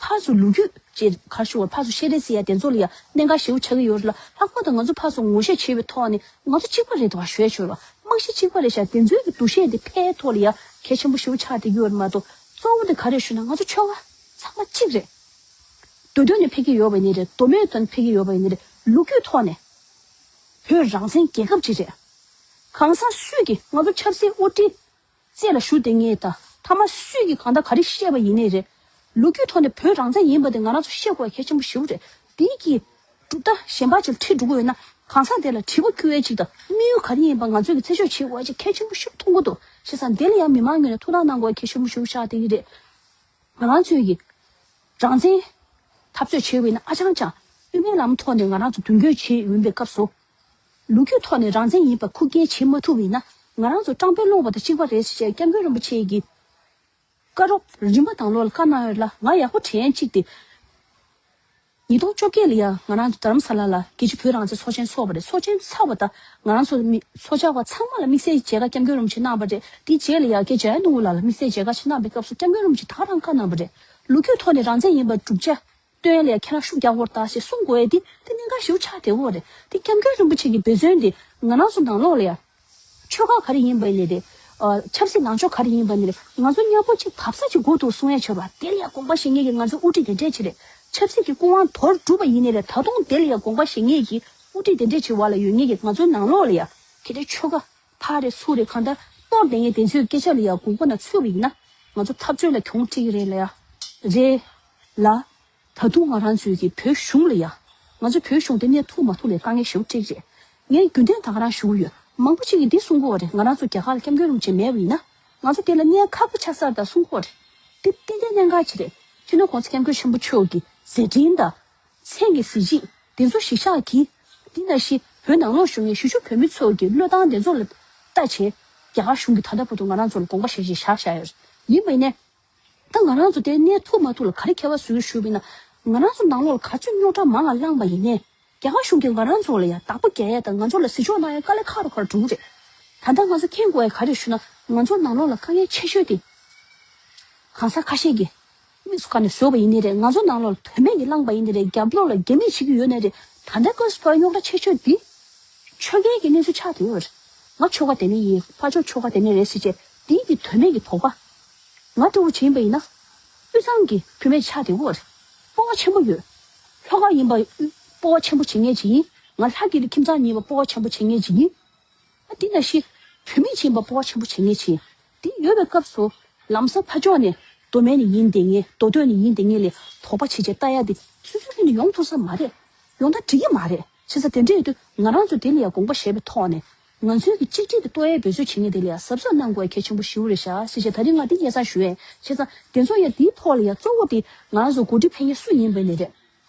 ཕར་ཚུར་ལོ་རྒྱུས་ཅེས་ག་ཞུ་བར་ཕར་ཚུར་བཤད་རེས་ཟེར་ཡ་དེ་ཚོ་ལ་ཡ་གནད་འགག་ཞེ་པོ་ཆགས་ཀྱི་ཡོད་རེད་ལ། ལྷག་པར་དུ་ང་ཚོ་ཕར་ཚུར་ངོ་ཤེས་བྱེད་པའི་ཐོག་ནས་ང་ཚོ་གཅིག་པ་རེད་དོ་ཞུ་ཡ་ཆོད་ལ། རྨང་གཞི་གཅིག་པ་རེད་ཤག་དེ་ཚོའི་གི་འདུ་ཤེས་དེ་འཕེལ་ཐོག་ལ་ཡ་གལ་ཆེན་པོ་ཞེ་པོ་ཆགས་བསྡད་ཀྱི་ཡོད་རེད་མ་གཏོགས། གཙོ་བོ་དེ་ག་རེ་ཞུ་ན་ང་ཚོ་ཆོལ་ཁ་ཚང་མ་གཅིག་རེད། མདོ་དོན་ནས་ཕེབས་ཀྱི་ཡོད་པ་ཡིན་ནི་རེད། མདོ་སྨད་དོན་ཕེབས་ཀྱི་ཡོད་པ་ཡིན་ནི་རེད། ལོ་རྒྱུས་ཐོག་ནས་བོད་རང་བཙན་རྒྱལ་ཁབ་ཅིག་རེད། གང་ཟག་སུས་ཀྱིས་ང་ཚོ་ཆབ་སྲིད་དབུ་ཁྲིད་རྩེ་ལ་བཞུགས་བསྡད་མཁན་དང་མཐའ་མ་སུས་ཀྱིས་གང་ལྟར་ག་རེ་བཤད་པ་ཡིན་ནའི་རེད། ལོ་རྒྱུས་ཐོག་ནས་བོད་རང་བཙན་ཡིན་པ་དེ་ང་རང་ཚོ་ཤེས་དགོས་གལ་ཆེན་པོ་ཞེ་པོ་རེད། དེའི་གི་གྲུབ་མཐའ་གཞན་པ་ཅིག་ཁྲིད་འགྲོ་གི་ཡོད་ན་གང་ཟག་དེ་ལ་དྲི་བ་བསྐུལ་བའི་ཅིག་དང་དམིགས་ཡུལ་ག་རེ་ཡིན་པ་ང་ཚོས་ཀྱི་རྩད་གཅོད་བྱེད་དགོས་ཅིག་གལ་ཆེན་པོ་ཞིག་མཐོང་གི་འདུག་བྱས་ཙང་དེ་ལ་ཡང་མི་མང་ངོས་ནས་ཐུགས་སྣང་གནང་དགོས་གལ་ཆེན་པོ་ཞིག་ཆགས་བསྡད་ཀྱི་རེད། ང་རང་ཚོས་ཀྱི་རང་བཙན་འཐབ་རྩོད་བྱས་པ་ཡིན་ན་ཨ་ཅང་ཅང་དབུ་མའི་ལམ་ཐོག་ནས་ང་རང་ཚོ་མདུན་སྐྱོད་བྱས་ཡོང་པའི་སྐབས་སུ། ལོ་རྒྱུས་ཐོག་ནས་རང་བཙན་ཡིན་པ་ཁུར་སྐྱེལ་བྱེད་མ་ཐུབ་པ་ཡིན་ན་ང་རང་ཚོ་སྤྲང་པོའི་ལུང་པ་དང་གཅིག་པ་རེད་ཟེར་བྱས་སྐྱབས་མགོན་རིན་པོ་ཆེ་གིས་བཀའ་སློབ་རིམ་པ་དང་ལོག་ལ་བཀའ་གནང་ཡོད་ལ། ང་ཡག་པོ་དྲན་གཅིག་དེ། ཉིས་སྟོང་བཅོ་བརྒྱད་ལ་ཡང་ང་རང་ཚོ་རྡ་རམ་ས་ལ་ལ་རྒྱལ་སྤྱི་བོད་རང་བཙན་ཚོགས་ཆེན་ཚོགས་པ་རེད། ཚོགས་ཆེན་ཚར་བ་དང་ང་རང་ཚོ་མི་ཚོགས་བཅར་བ་ཚང་མ་ལ་དམིགས་བསལ་མཇལ་ཁ་སྐྱབས་མགོན་རིན་པོ་ཆེ་གནང་བ་རེད། དེའི་རྗེས་ལ་ཡང་རྒན་འཇམ་དབྱངས་ནོར་བུ་ལགས་ལ་དམིགས་བསལ་མཇལ་ཁ་ཞིག་གནང་བའི་སྐབས་སུ་སྐྱབས་མགོན་རིན་པོ་ཆེ་ད་ག་རང་བཀའ་གནང་བ་རེད། ལོ་རྒྱུས་ཐོག་ནས་རང་བཙན་ཡིན་པར་བསྒྲུབ་བྱ་སྟོན་ལ་ཡང་ཁྱེད་རང་ཤུགས་རྒྱག་དགོས་རེད་ད་ཞེས་གསུང་དགོས་ཡ་འདི་དེ་གནད་འགག་ཞེ་པོ་ཆགས་བསྡད་ཡོད་རེད། དེ་སྐྱབས་མགོན་རིན་པོ་ཆེ་གི་འབད་བརྩོན་དེ་ང་རང་ཚོ་ནང་ལོགས་ལ་ཡང་། ཆོལ་ཁ་ག་རེ་ཡིན་པ་ཡིན་ནའི་རེད། ཨ་ཆབ་སྲིད་ལངས་ཕྱོགས་ག་རེ་ཡིན་པ་ནི་རེད། ང་ཚོ་མཉམ་པོ་གཅིག་བབས་ས་གཅིག་དགོས་འདུག་གསུང་ཡ་ཆོད་པ་དེ་ལ་ཡང་དགོངས་པ་བཞེས་མཁན་གྱི་ང་ཚོའི་དབུ་ཁྲིད་དེ་འདྲས་ཅིག་རེད། ཆབ་སྲིད་ཀྱི་སྐུ་དབང་དོར་གྲུབ་པ་ཡིན་ནའི་རེད། ད་དུང་དེ་ལ་ཡང་དགོངས་པ་བཞེས་མཁན་གྱི་དབུ་ཁྲིད་དེ་འདྲས་ཅིག་བར་ལ་ཡོད་མཁན་གྱི་ང་ཚོའི་ནང་ལོགས་ལ་ཡང་དེ་འདྲའི་ཆོལ་ཁ་ཕར་རེད་ཚུར་རེད་གང་ལྟར་གཏོར་བསྡད་མཁན་དེ་ཚོའི་སྐད་ཆ་ལ་ཡང་དགོངས་པ་ན་ཚུད་པ་ཡིན་ན་ང་ཚོ་འཐབ་རྩོད་ལ་གྱོང་སྤྲད་ཀྱི་རེད་ལ་ཡ། རེད། ལ། ད་དུང་ང་རང་ཚོའི་གི་བོད་གཞུང་ལ་ཡ། ང་ཚོ་བོད་གཞུང་དེ་ནས་ཐུག་མ་ཐུག་ལས་དཀའ་ངལ་ཞེ་པོ་འཕྲད་ཀྱི་རེད། ངས་རྒྱུན་ལྡན་ད་ག་རང་ཞུ་གི་ཡོད། མང་པོ་ཅིག་གིས་འདི་གསུང་གི་ཡོད་རེད། ང་རང་ཚོ་རྒྱ་གར་ལ་སྐྱབས་མགོན་རིན་པོ་ཆེ་མེད་པ་ཡིན་ན། ང་ཚོ་དེ་ལ་གནས་ཁག་པོ་ཆགས་ས་རེད་ད་གསུང་གི་ཡོད་རེད། འདི་ཏན་ཏན་གནད་འགག་ཅིག་རེད། སྤྱི་ནོར་༸གོང་ས་༸སྐྱབས་མགོན་ཆེན་པོ་མཆོག་གི་མཛད་འཕྲིན་དང་། མཚན་གྱི་གཟི་བརྗིད་དེ་ཚོ་གཞི་བཞག་གིས། འདི་ནང་བཞིན་བོད་ནང་ལོགས་བཞུགས་མཁན་གཞིས་བཞུགས་བོད་མི་ཚོ་གི་བློས་བཏང་དེ་ཚོ་ལ་ལྟ་བྱས། རྒྱ་གར་གཞུང་གིས་ད་ལྟ་བར་དུ་ང་རང་ཚོ་ལ་དགོངས་པ་བཞེས་བཞེས་བཞག་བཞག་ཡོད་རེད། ཡིན་པ་ཡིན་ནའི། ད་ང་རང་ཚོ་དེ་གནས་ཐུབ་མ་ཐུབ་ལ་ག་རེ་ཁྱད་པར་བཟོ་གི་ཞུས་པ་ཡིན་ན། ང་རང་ཚོ་ནང་ལོགས་ལ་ག་ཚོད་རྙོག་དྲ་མང་ང་བསླངས་པ་ཡིན་ནའི། རྒྱ་གར་གཞུང་གིས་ང་རང་ཚོ་ལ་ཡང་བདག་པོ་རྒྱག་ཡ་དང་ང་ཚོ་ལ་གཟིགས་ཕྱོགས་གནང་ཡ་དཀའ་ལས་ཁག་རུ་ཁག་རུ་འགྲོ་གི་རེད། ད་ལྟ་ང་ཚོ་མཁྱེན་དགོས་ཡ་ག་རེ་ཞུ་ན། ང་ཚོ་ནང་ལོགས་ལ་དཀའ་ངལ་ཆེ་ཤོས་དེ། གང་ཟག་ཁ་ཤས་ཀྱིས་དམིགས་སུ་བཀར་ནས་བཟོས་པ་ཡིན་ནའི་རེད། ང་ཚོ་ནང་ལོགས་ལ་དོན་མེད་ཀྱི་བསླངས་པ་ཡིན་ནའི་རེད། རྒྱབ་ལོགས་ལ་རྒྱབ་མེད་བྱེད་ཀྱི་ཡོད་ནའི་རེད། ད་ལྟ་སྐབས་སུ་བབ་རྙོག་དྲ་ཆེ་ཤོས་འདི། ཆོལ་ཁའི་གི་གནས་ཚུལ་ཆགས་བསྡད་ཡོད་རེད། ང་ཆོལ་ཁ་དེ་ནས་ཡིན། ཕར་ཕྱོགས་ཆོལ་ཁ་དེ་ནས་རེད་ཟེར་བྱས་འདིའི་གི་དོན་མེད་ཀྱི་དོགས་པ། ང་སྤྲོ་བོ་བྱིན་པ་ཡིན་ན། དབུས་གཙང་གི་བུད་མེད་ཆགས་བསྡད་ཡོད་རེད། སྤོབས་པ་ཆེན་པོ་ཡོད། ལྷོ་ཁ་ཡིན་པ་སྤོབས་པ་ཆེན་པོ་བྱེད་མཁན་ཅིག་ཡིན། ང་ལྷ་སྐྱིད་ཀྱི་ཁྱིམ་ཚང་ཡིན་པ་སྤོབས་པ་ཆེན་པོ་བྱེད་མཁན་ཅིག་ཡིན། ཨ་དེ་ནང་བཞིན། བུད་མེད་ཡིན་པ་སྤོབས་པ་ཆེན་པོ་བྱེད་མཁན་བྱེད། དེ་ཡོད་པའི་སྐབས་སུ་ལམ་སང་ཕར་ཕྱོགས་ནས་མདོ་སྨད་ནས་ཡིན་དེ་ངས་མདོ་སྟོད་ནས་ཡིན་དེ་ངས་ལས་དོགས་པ་བྱེད་བྱེད་ལྟ་ཡ་དེ་སོ་སོའི་ལྷན་ནས་ཡོང་ཐུབ་ས་མ་རེད། ཡོང་ད་འགྲིག་གི་མ་རེད། བྱས་ཙང་དེ་འདྲ་ཡོད་དུས་ང་རང་ཚོ་དེ་ལ་ཡང་དགོངས་པ་བཞེས་པའི་ཐོག་ནས་ང་ཚོའི་གི་གཅིག་སྒྲིལ་དེ་གཏོར་ཡའི་འབད་རྩོལ་བྱེད་མཁན་དེ་ལ་ཡང་གཟབ་གཟབ་གནང་དགོས་གལ་ཆེན་པོ་ཞེ་པོ་རེད་ཤག་ཟེར་བྱས་ད་རིང་ང་དེ་སྙན་སེང་ཞུ་ཡས། བྱས་ཙང་དེ་ཚོ་ཡང་དེའི་ཐོག་ལ་ཡང་གཙོ་བོ་དེ་ང་རང་ཚོ་འགོ་ཁྲིད་ཕེབས་མཁན་སུ་ཡིན་པ་ནས་རེད།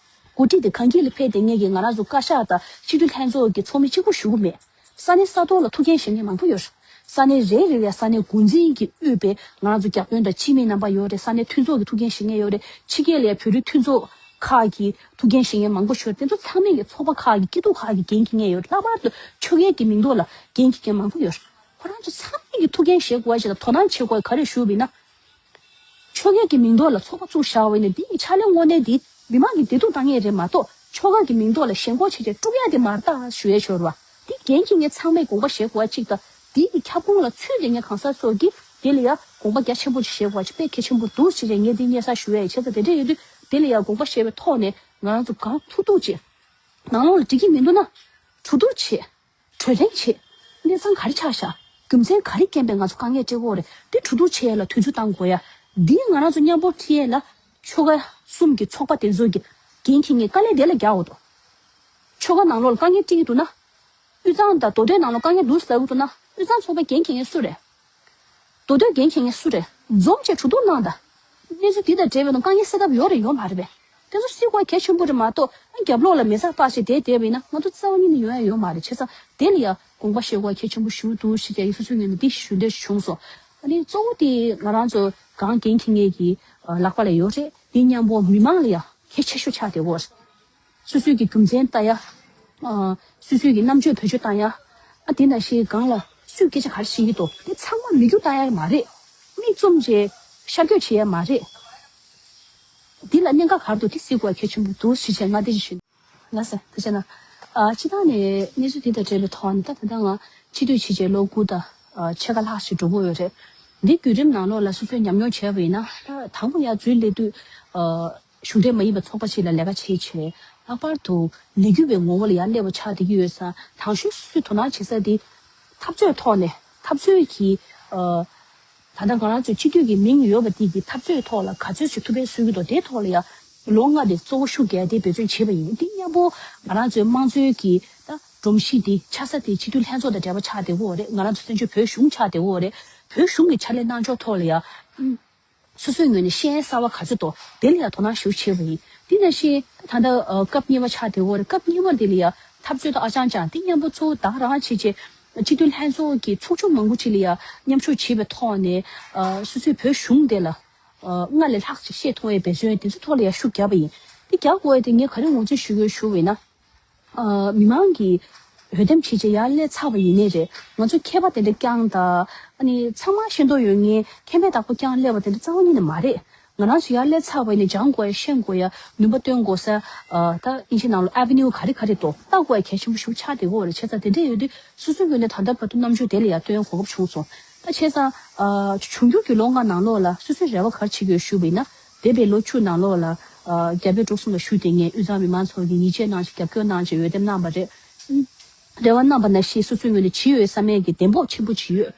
འགོ་ཁྲིད་དེ་གང་གི་ལ་ཕེབས་དེ་ངེད་ཀྱི་ང་རང་ཚོ་བཀའ་ཤག་དང་སྤྱི་འཐུས་ལྷན་ཚོགས་ཀྱི་ཚོགས་མི་གཅིག་པུ་ཞུ་གི་མེད། ས་གནས་ས་ཐོག་ལ་ཐུགས་འགན་བཞེས་མཁན་མང་པོ་ཡོད་རེད། ས་གནས་རེ་རེ་ལ་ས་གནས་འགོ་འཛིན་གྱིས་དབུས་པའི་ང་རང་ཚོ་བརྒྱ་དཔོན་དང་སྤྱི་མི་རྣམ་པ་ཡོད་རེད། ས་གནས་མཐུན་ཚོགས་ཀྱི་ཐུགས་འགན་བཞེས་མཁན་ཡོད་རེད། ཕྱི་རྒྱལ་ལ་བོད་རིགས་མཐུན་ཚོགས་ཁག་གི་ཐུགས་འགན་བཞེས་མཁན་མང་པོ་ཡོད་རེད། དེ་ཚོ་ཚང་མས་ཀྱི་ཚོགས་པ་ཁག་གི་སྐྱིད་སྡུག་ཁག་གི་འགན་འཁྱེར་མཁན་ཡོད་རེད། ལྷག་པར་དུ་ཆོལ་ཁའི་གི་མིང་ཐོག་ལ་འགན་འཁྱེར་མཁན་མང་པོ་ཡོད་རེད། ཁོ་རང་ཚོ་ཚང་མས་ཀྱི་ཐུགས་འགན་བཞེས་དགོས་པ་ཞིག་ལ་དོ་སྣང་བྱེད་དགོས་པ་ག་རེ་ཞུ་བ་ཡིན་ན། ཆོལ་ཁའི་གི་མིང་ཐོག་ལ་ཚོགས་པ་བཙུགས་བཞག་པ་ཡིན་ན་འདི་ཡི་ཕྱག་ལས་དངོས་གནས་འདི་མི་མང་གི་བདེ་སྡུག་བཏང་ཡས་རེད་མ་གཏོགས་ཆོལ་ཁ་གི་མིང་ཐོག་ལ་ཞེན་ཁོག་བྱེད་བྱེད་དཀྲུག་ཡ་དེ་མ་རེད་ད་ཞུ་ཡས་ཤོར་བ། འདི་འགན་འཁྱེར་མཁན་ཚང་མས་དགོངས་པ་བཞེས་དགོས་པ་གཅིག་དང་འདི་ཡི་ཁྱབ་ཁོངས་ལ་ཚུད་དེ་ངས་གང་ཟག་ཚོ་གི་དེ་ལ་ཡ་དགོངས་པ་རྒྱ་ཆེན་པོ་ཅིག་བཞེས་དགོས་པ་ཅིག་དཔེ་གལ་ཆེན་པོ་འདུག་ཅེས་ངས་འདི་སྙན་སེང་ཞུ་ཡས་བྱས་ཙང་དེ་འདྲ་ཡོད་དུས་དེ་ལ་ཡ་དགོངས་པ་བཞེས་པའི་ཐོག་ནས་ང་རང་ཚོ་གང་ཐུབ་ཐུབ་ཅིག་ནང་ལོགས་ལ་འགྲིག་གི་མི་འདུག་ན་གྲོས་བསྡུར་བྱེད། གྲོས་གླེང་བྱེད། གནས་སྟངས་ག་རེ་ཆགས་ཤག་རྒྱུ་མཚན་ག་རེ་རྐྱེན་པས་ང་ཚོ་དཀའ་ངལ་འཕྲད་ཀྱི་ཡོད་རེད། དེ་གྲོས་བསྡུར་བྱེད་ཡ་ལ་དུས་ཚོད་བཏང་དགོས་ཡ། འདི་ང་རང་ཚོ་མཉམ་པོ་ཁྲིད་ཡ་ལ་ཆོལ་ཁ་གསུམ་གྱི་ཚོགས་པ་དེ་ཚོ་གི་འགན་འཁྱེར་མཁན་དཀའ་ལས་དེ་ལ་རྒྱག་འོ་དོ། ཆོལ་ཁ་ནང་ལོགས་ལ་དཀའ་ངལ་འཕྲད་ཀྱི་འདུག་ན། དབུས་གཙང་དང་མདོ་སྟོད་ནང་ལ་དཀའ་ངལ་འདུག་ཟེར་གྱི་འདུག་ན་དབུས་གཙང་ཚོགས་པའི་འགན་འཁྱེར་མཁན་སུ་རེད། མདོ་སྟོད་འགན་འཁྱེར་མཁན་སུ་རེད། འཛོམས་བྱས་གྲོས་བསྡུར་གནང་དང་། གནས་ཚུལ་འདི་དང་འབྲེལ་བའི་ནང་དཀའ་ངལ་སེལ་ཐབས་ཡོད་རེད་ཡོད་མ་རེད་པས། དེ་ཚོ་སེལ་དགོས་གལ་ཆེན་པོ་རེད་མ་གཏོགས་རྒྱབ་ལོགས་ལ་མེ་སྲེག་སྤར་བྱས་བསྡད་བསྡད་པ་ཡིན་ན་ང་ཚོ་རྩ་བ་ཉིད་ནས་ཡོང་ཡ་ཡོད་མ་རེད། བྱས་ཙང་དེ་ལ་ཡང་དགོངས་པ་བཞེས་དགོས་གལ་ཆེན་པོ་ཞིག་འདུག་ཞེས་ཀྱང་སོ་སོའི་ངོས་ནས་འདི་ཞུ་འདོད་བྱུང་སོང་། ཨ་ནི་གཙོ་བོ་དེ་ང་རང་ཚོ་གང་འགན་འཁྱེར་མཁན་གྱི་ལག་པ་ལ་ཡོད་རེད། དེ་མཉམ་པོ་མི་མང་ལ་ཡང་གལ་ཆེ་ཤོས་ཆགས་བསྡད་ཡོད་རེད། སོ་སོའི་གི་རྒྱུ་མཚན་ལྟ་ཡ། ཨ། སོ་སོའི་གི་རྣམ་དཔྱོད་བེད་སྤྱོད་བཏང་ཡ། ཨ་དེ་ནང་བཞིན་སྒང་ལ་སུས་སྐད་ཆ་ག་རེ་བཤད་ཀྱི་འདུག་དེ་ཚང་མ་མིག་རྒྱུག་བཏང་ཡ་མ་རེད། མིག་བཙུམ་བྱས་ཤར་སྐྱོད་བྱེད་ཡ་མ་རེད། འདི་ལ་གནད་འགག་ག་རེ་འདུག་དེ་གཟིགས་དགོས་གལ་ཆེན་པོ་འདུག་ཞེས་བྱས་ང་དེ་ཅིག་ཞུ། ལགས་སོ་དེ་བྱས་ན། ཨ་སྤྱི་བཏང་ནས་གནས་ཚུལ་འདི་དང་འབྲེལ་བའི་ཐོག་ནས་ད་ད་ལྟ་ང་སྤྱི་འཐུས་བྱས་རྗེས་ལོ་དགུ་དང་ཕྱེད་ཀ་ལྷག་ཞིག་འགྲོ་གི་ཡོད་རེད། འདི་བརྒྱུད་རིམ་ནང་ལོགས་ལ་སོ་སོས་ཉམས་མྱོང་བྱས་པ་ཡིན་ན་ད་དང་པོ་ཡར་འཛུལ་སླེབས་དུས། གཞུང་འབྲེལ་མ་ཡིན་པའི་ཚོགས་པ་ཞིག་ལ་ལས་ཀ་བྱེད་བྱས་ལྷག་པར་དུ་ལས་འགུལ་བའི་ངོ་བོ་ལ་ཡར་སླེབས་པ་ཆགས་བསྡད་ཀྱི་ཡོད་ཙང་དང་ཤོས་སུས་དོ་སྣང་བྱེད་ས་དེ་འཐབ་རྩོད་ཐོག་ནས་འཐབ་རྩོད་ཀྱི་ད་ལྟ་ང་རང་ཚོའི་སྤྱི་འཐུས་ཀྱི་མིང་ཡོད་པ་དེ་གི་འཐབ་རྩོད་ཐོག་ལ་ག་ཚོད་ཞིག་ཐུབ་པའི་སྲོལ་གྱི་ཐོག་དེའི་ཐོག་ལ་ཡང་ལོ་ལྔ་དེ་གཙོ་བོ་ཤུགས་རྒྱག་དེ་འབད་བརྩོན་བྱས་པ་ཡིན། དེ་མཉམ་པོ་ང་རང་ཚོའི་དམངས་གཙོའི་གི་ད་སྒྲོམ་གཞི་དེ་ཆགས་ས་དེ་སྤྱི་འཐུས་ལྷན་ཚོགས་དང་འབྲེལ་བ་ཆགས་བསྡད་ཡོད་རེད། ང་རང་ཚོ་བཙན་བྱོལ་བོད་གཞུང་ཆགས་བསྡད་ཡོད་རེད། བོད་གཞུང་གི་ཕྱག་ལས་གནང་ཕྱོགས་ཐོག་ལ་ཡང་། སོ་སོའི་ངོས་ནས་ཤེས་ཡོན་གསར་བ་ག་ཚོད་འདུག་དེ་ལ་ཡང་དོ་སྣང་ཞེ་པོ་བྱས་པ་ཡིན། དེ་ནང་བཞིན་ད་ལྟ་སྐབས་གཉིས་པ་ཆགས་བསྡད་ཡོད་རེད། སྐབས་གཉིས་པ་དེ་ལ་ཡང་འཐབ་རྩོད་དང་ཨ་ཅང་ཅང་དེ་མཉམ་པོ་གཙོ་བོ་བདག་རང་བྱས་བྱས་སྤྱི་འཐུས་ལྷན་ཚོགས་ཀྱི་ཚོགས་ཆུང་མང་པོ་ཅིག་ལ་ཡང་མཉམ་ཞུགས་བྱས་པའི་ཐོག་ནས་སོ་སོའི་བོད་གཞུང་དེ་ལ་སྔར་ལས་ལྷག་ཅིག་ཤེས་ཐུབ་པའི་འབད་བརྩོན་དེ་ཚོའི་ཐོག་ལ་ཡང་ཤུགས་བརྒྱབ་པ་ཡིན། དེ་རྒྱག་དགོས་ཡ་དེ་ངས་ག་རེ་ངོས་འཛིན་ཞུ་དགོས་ཞུ་བ་ཡིན་ན། ཨ། མི་མང་གིས་འོས་འདེམས་བྱས་རྗེས་ཡར་སླེབས་ཚར་བ་ཡིན་ནའི་རེད། ང་ཚོ་མཁས་པ་དེ་འདྲ་རྐྱང་དང་ཨ་ནི་ཚང་མ་ཤེས་མདོག་ཡོད་མཁན་མཁས་པའི་བདག་པོ་རྐྱང་སླེབས་པ་དེ་འདྲ་རྩ་བ་ཉིད་ནས་མ་རེད། ང་རང་ཚོ་ཡར་སླེབས་ཚར་བ་ཡིན་ནའི་སྦྱང་དགོས་ཡ་ཤེས་དགོས་ཡ་ནུས་པ་བཏོན་དགོས་ས། ཨ། ད་ཨིན་ཇི་ནང་ལ་ཨེ་ཝེ་ནིའུ་ག་རེ་ག་རེ་འདུག་ལྟ་དགོས་ཡ་གལ་ཆེན་པོ་ཞིག་ཆགས་བསྡད་ཡོད་རེད། བྱས་ཙང་དེ་འདྲ་ཡོད་དུས་སོ་སོའི་ངོས་ནས་ད་ལྟ་བར་དུ་རྣམ་འགྱུར་དེ་ལ་ཡ་སྟོན་གོ་སྐབས་བྱུང་སོང་། ད་བྱས་ཙང་། ཨ། འབྱུང་འགྱུར་གྱི་ལོ་ལྔ་ནང་ལོགས་ལ་སོ་སོའི་རེ་བ་ག་རེ་བྱེད་ཀྱི་ཡོད་ཞུས་པ་ཡིན་ན། འདས་པའི་ལོ་བཅུ་ནང་ལོགས་ལ། ཨ། རྒྱ་བོད་འབྲུག་གསུམ་ལ་བཞུགས་བསྡད་མཁན་དབུས་གཙང་མི་མང་ཚོ་གིས་ཡིད་ཆེས་གནང་བྱས་རྒྱབ་སྐྱོར་གནང་བྱས་འོས་འདེམས་གནང་བ་རེད། རེ་བ་གནང་བ་ནང་བཞིན་སོ་སོའི་ངོས་ནས་ཇི་ཡོད་བསམ་ཡས་ཀྱི་གདེང་སྤོབས་ཆེན་པོ་ཅིག་ཡོད།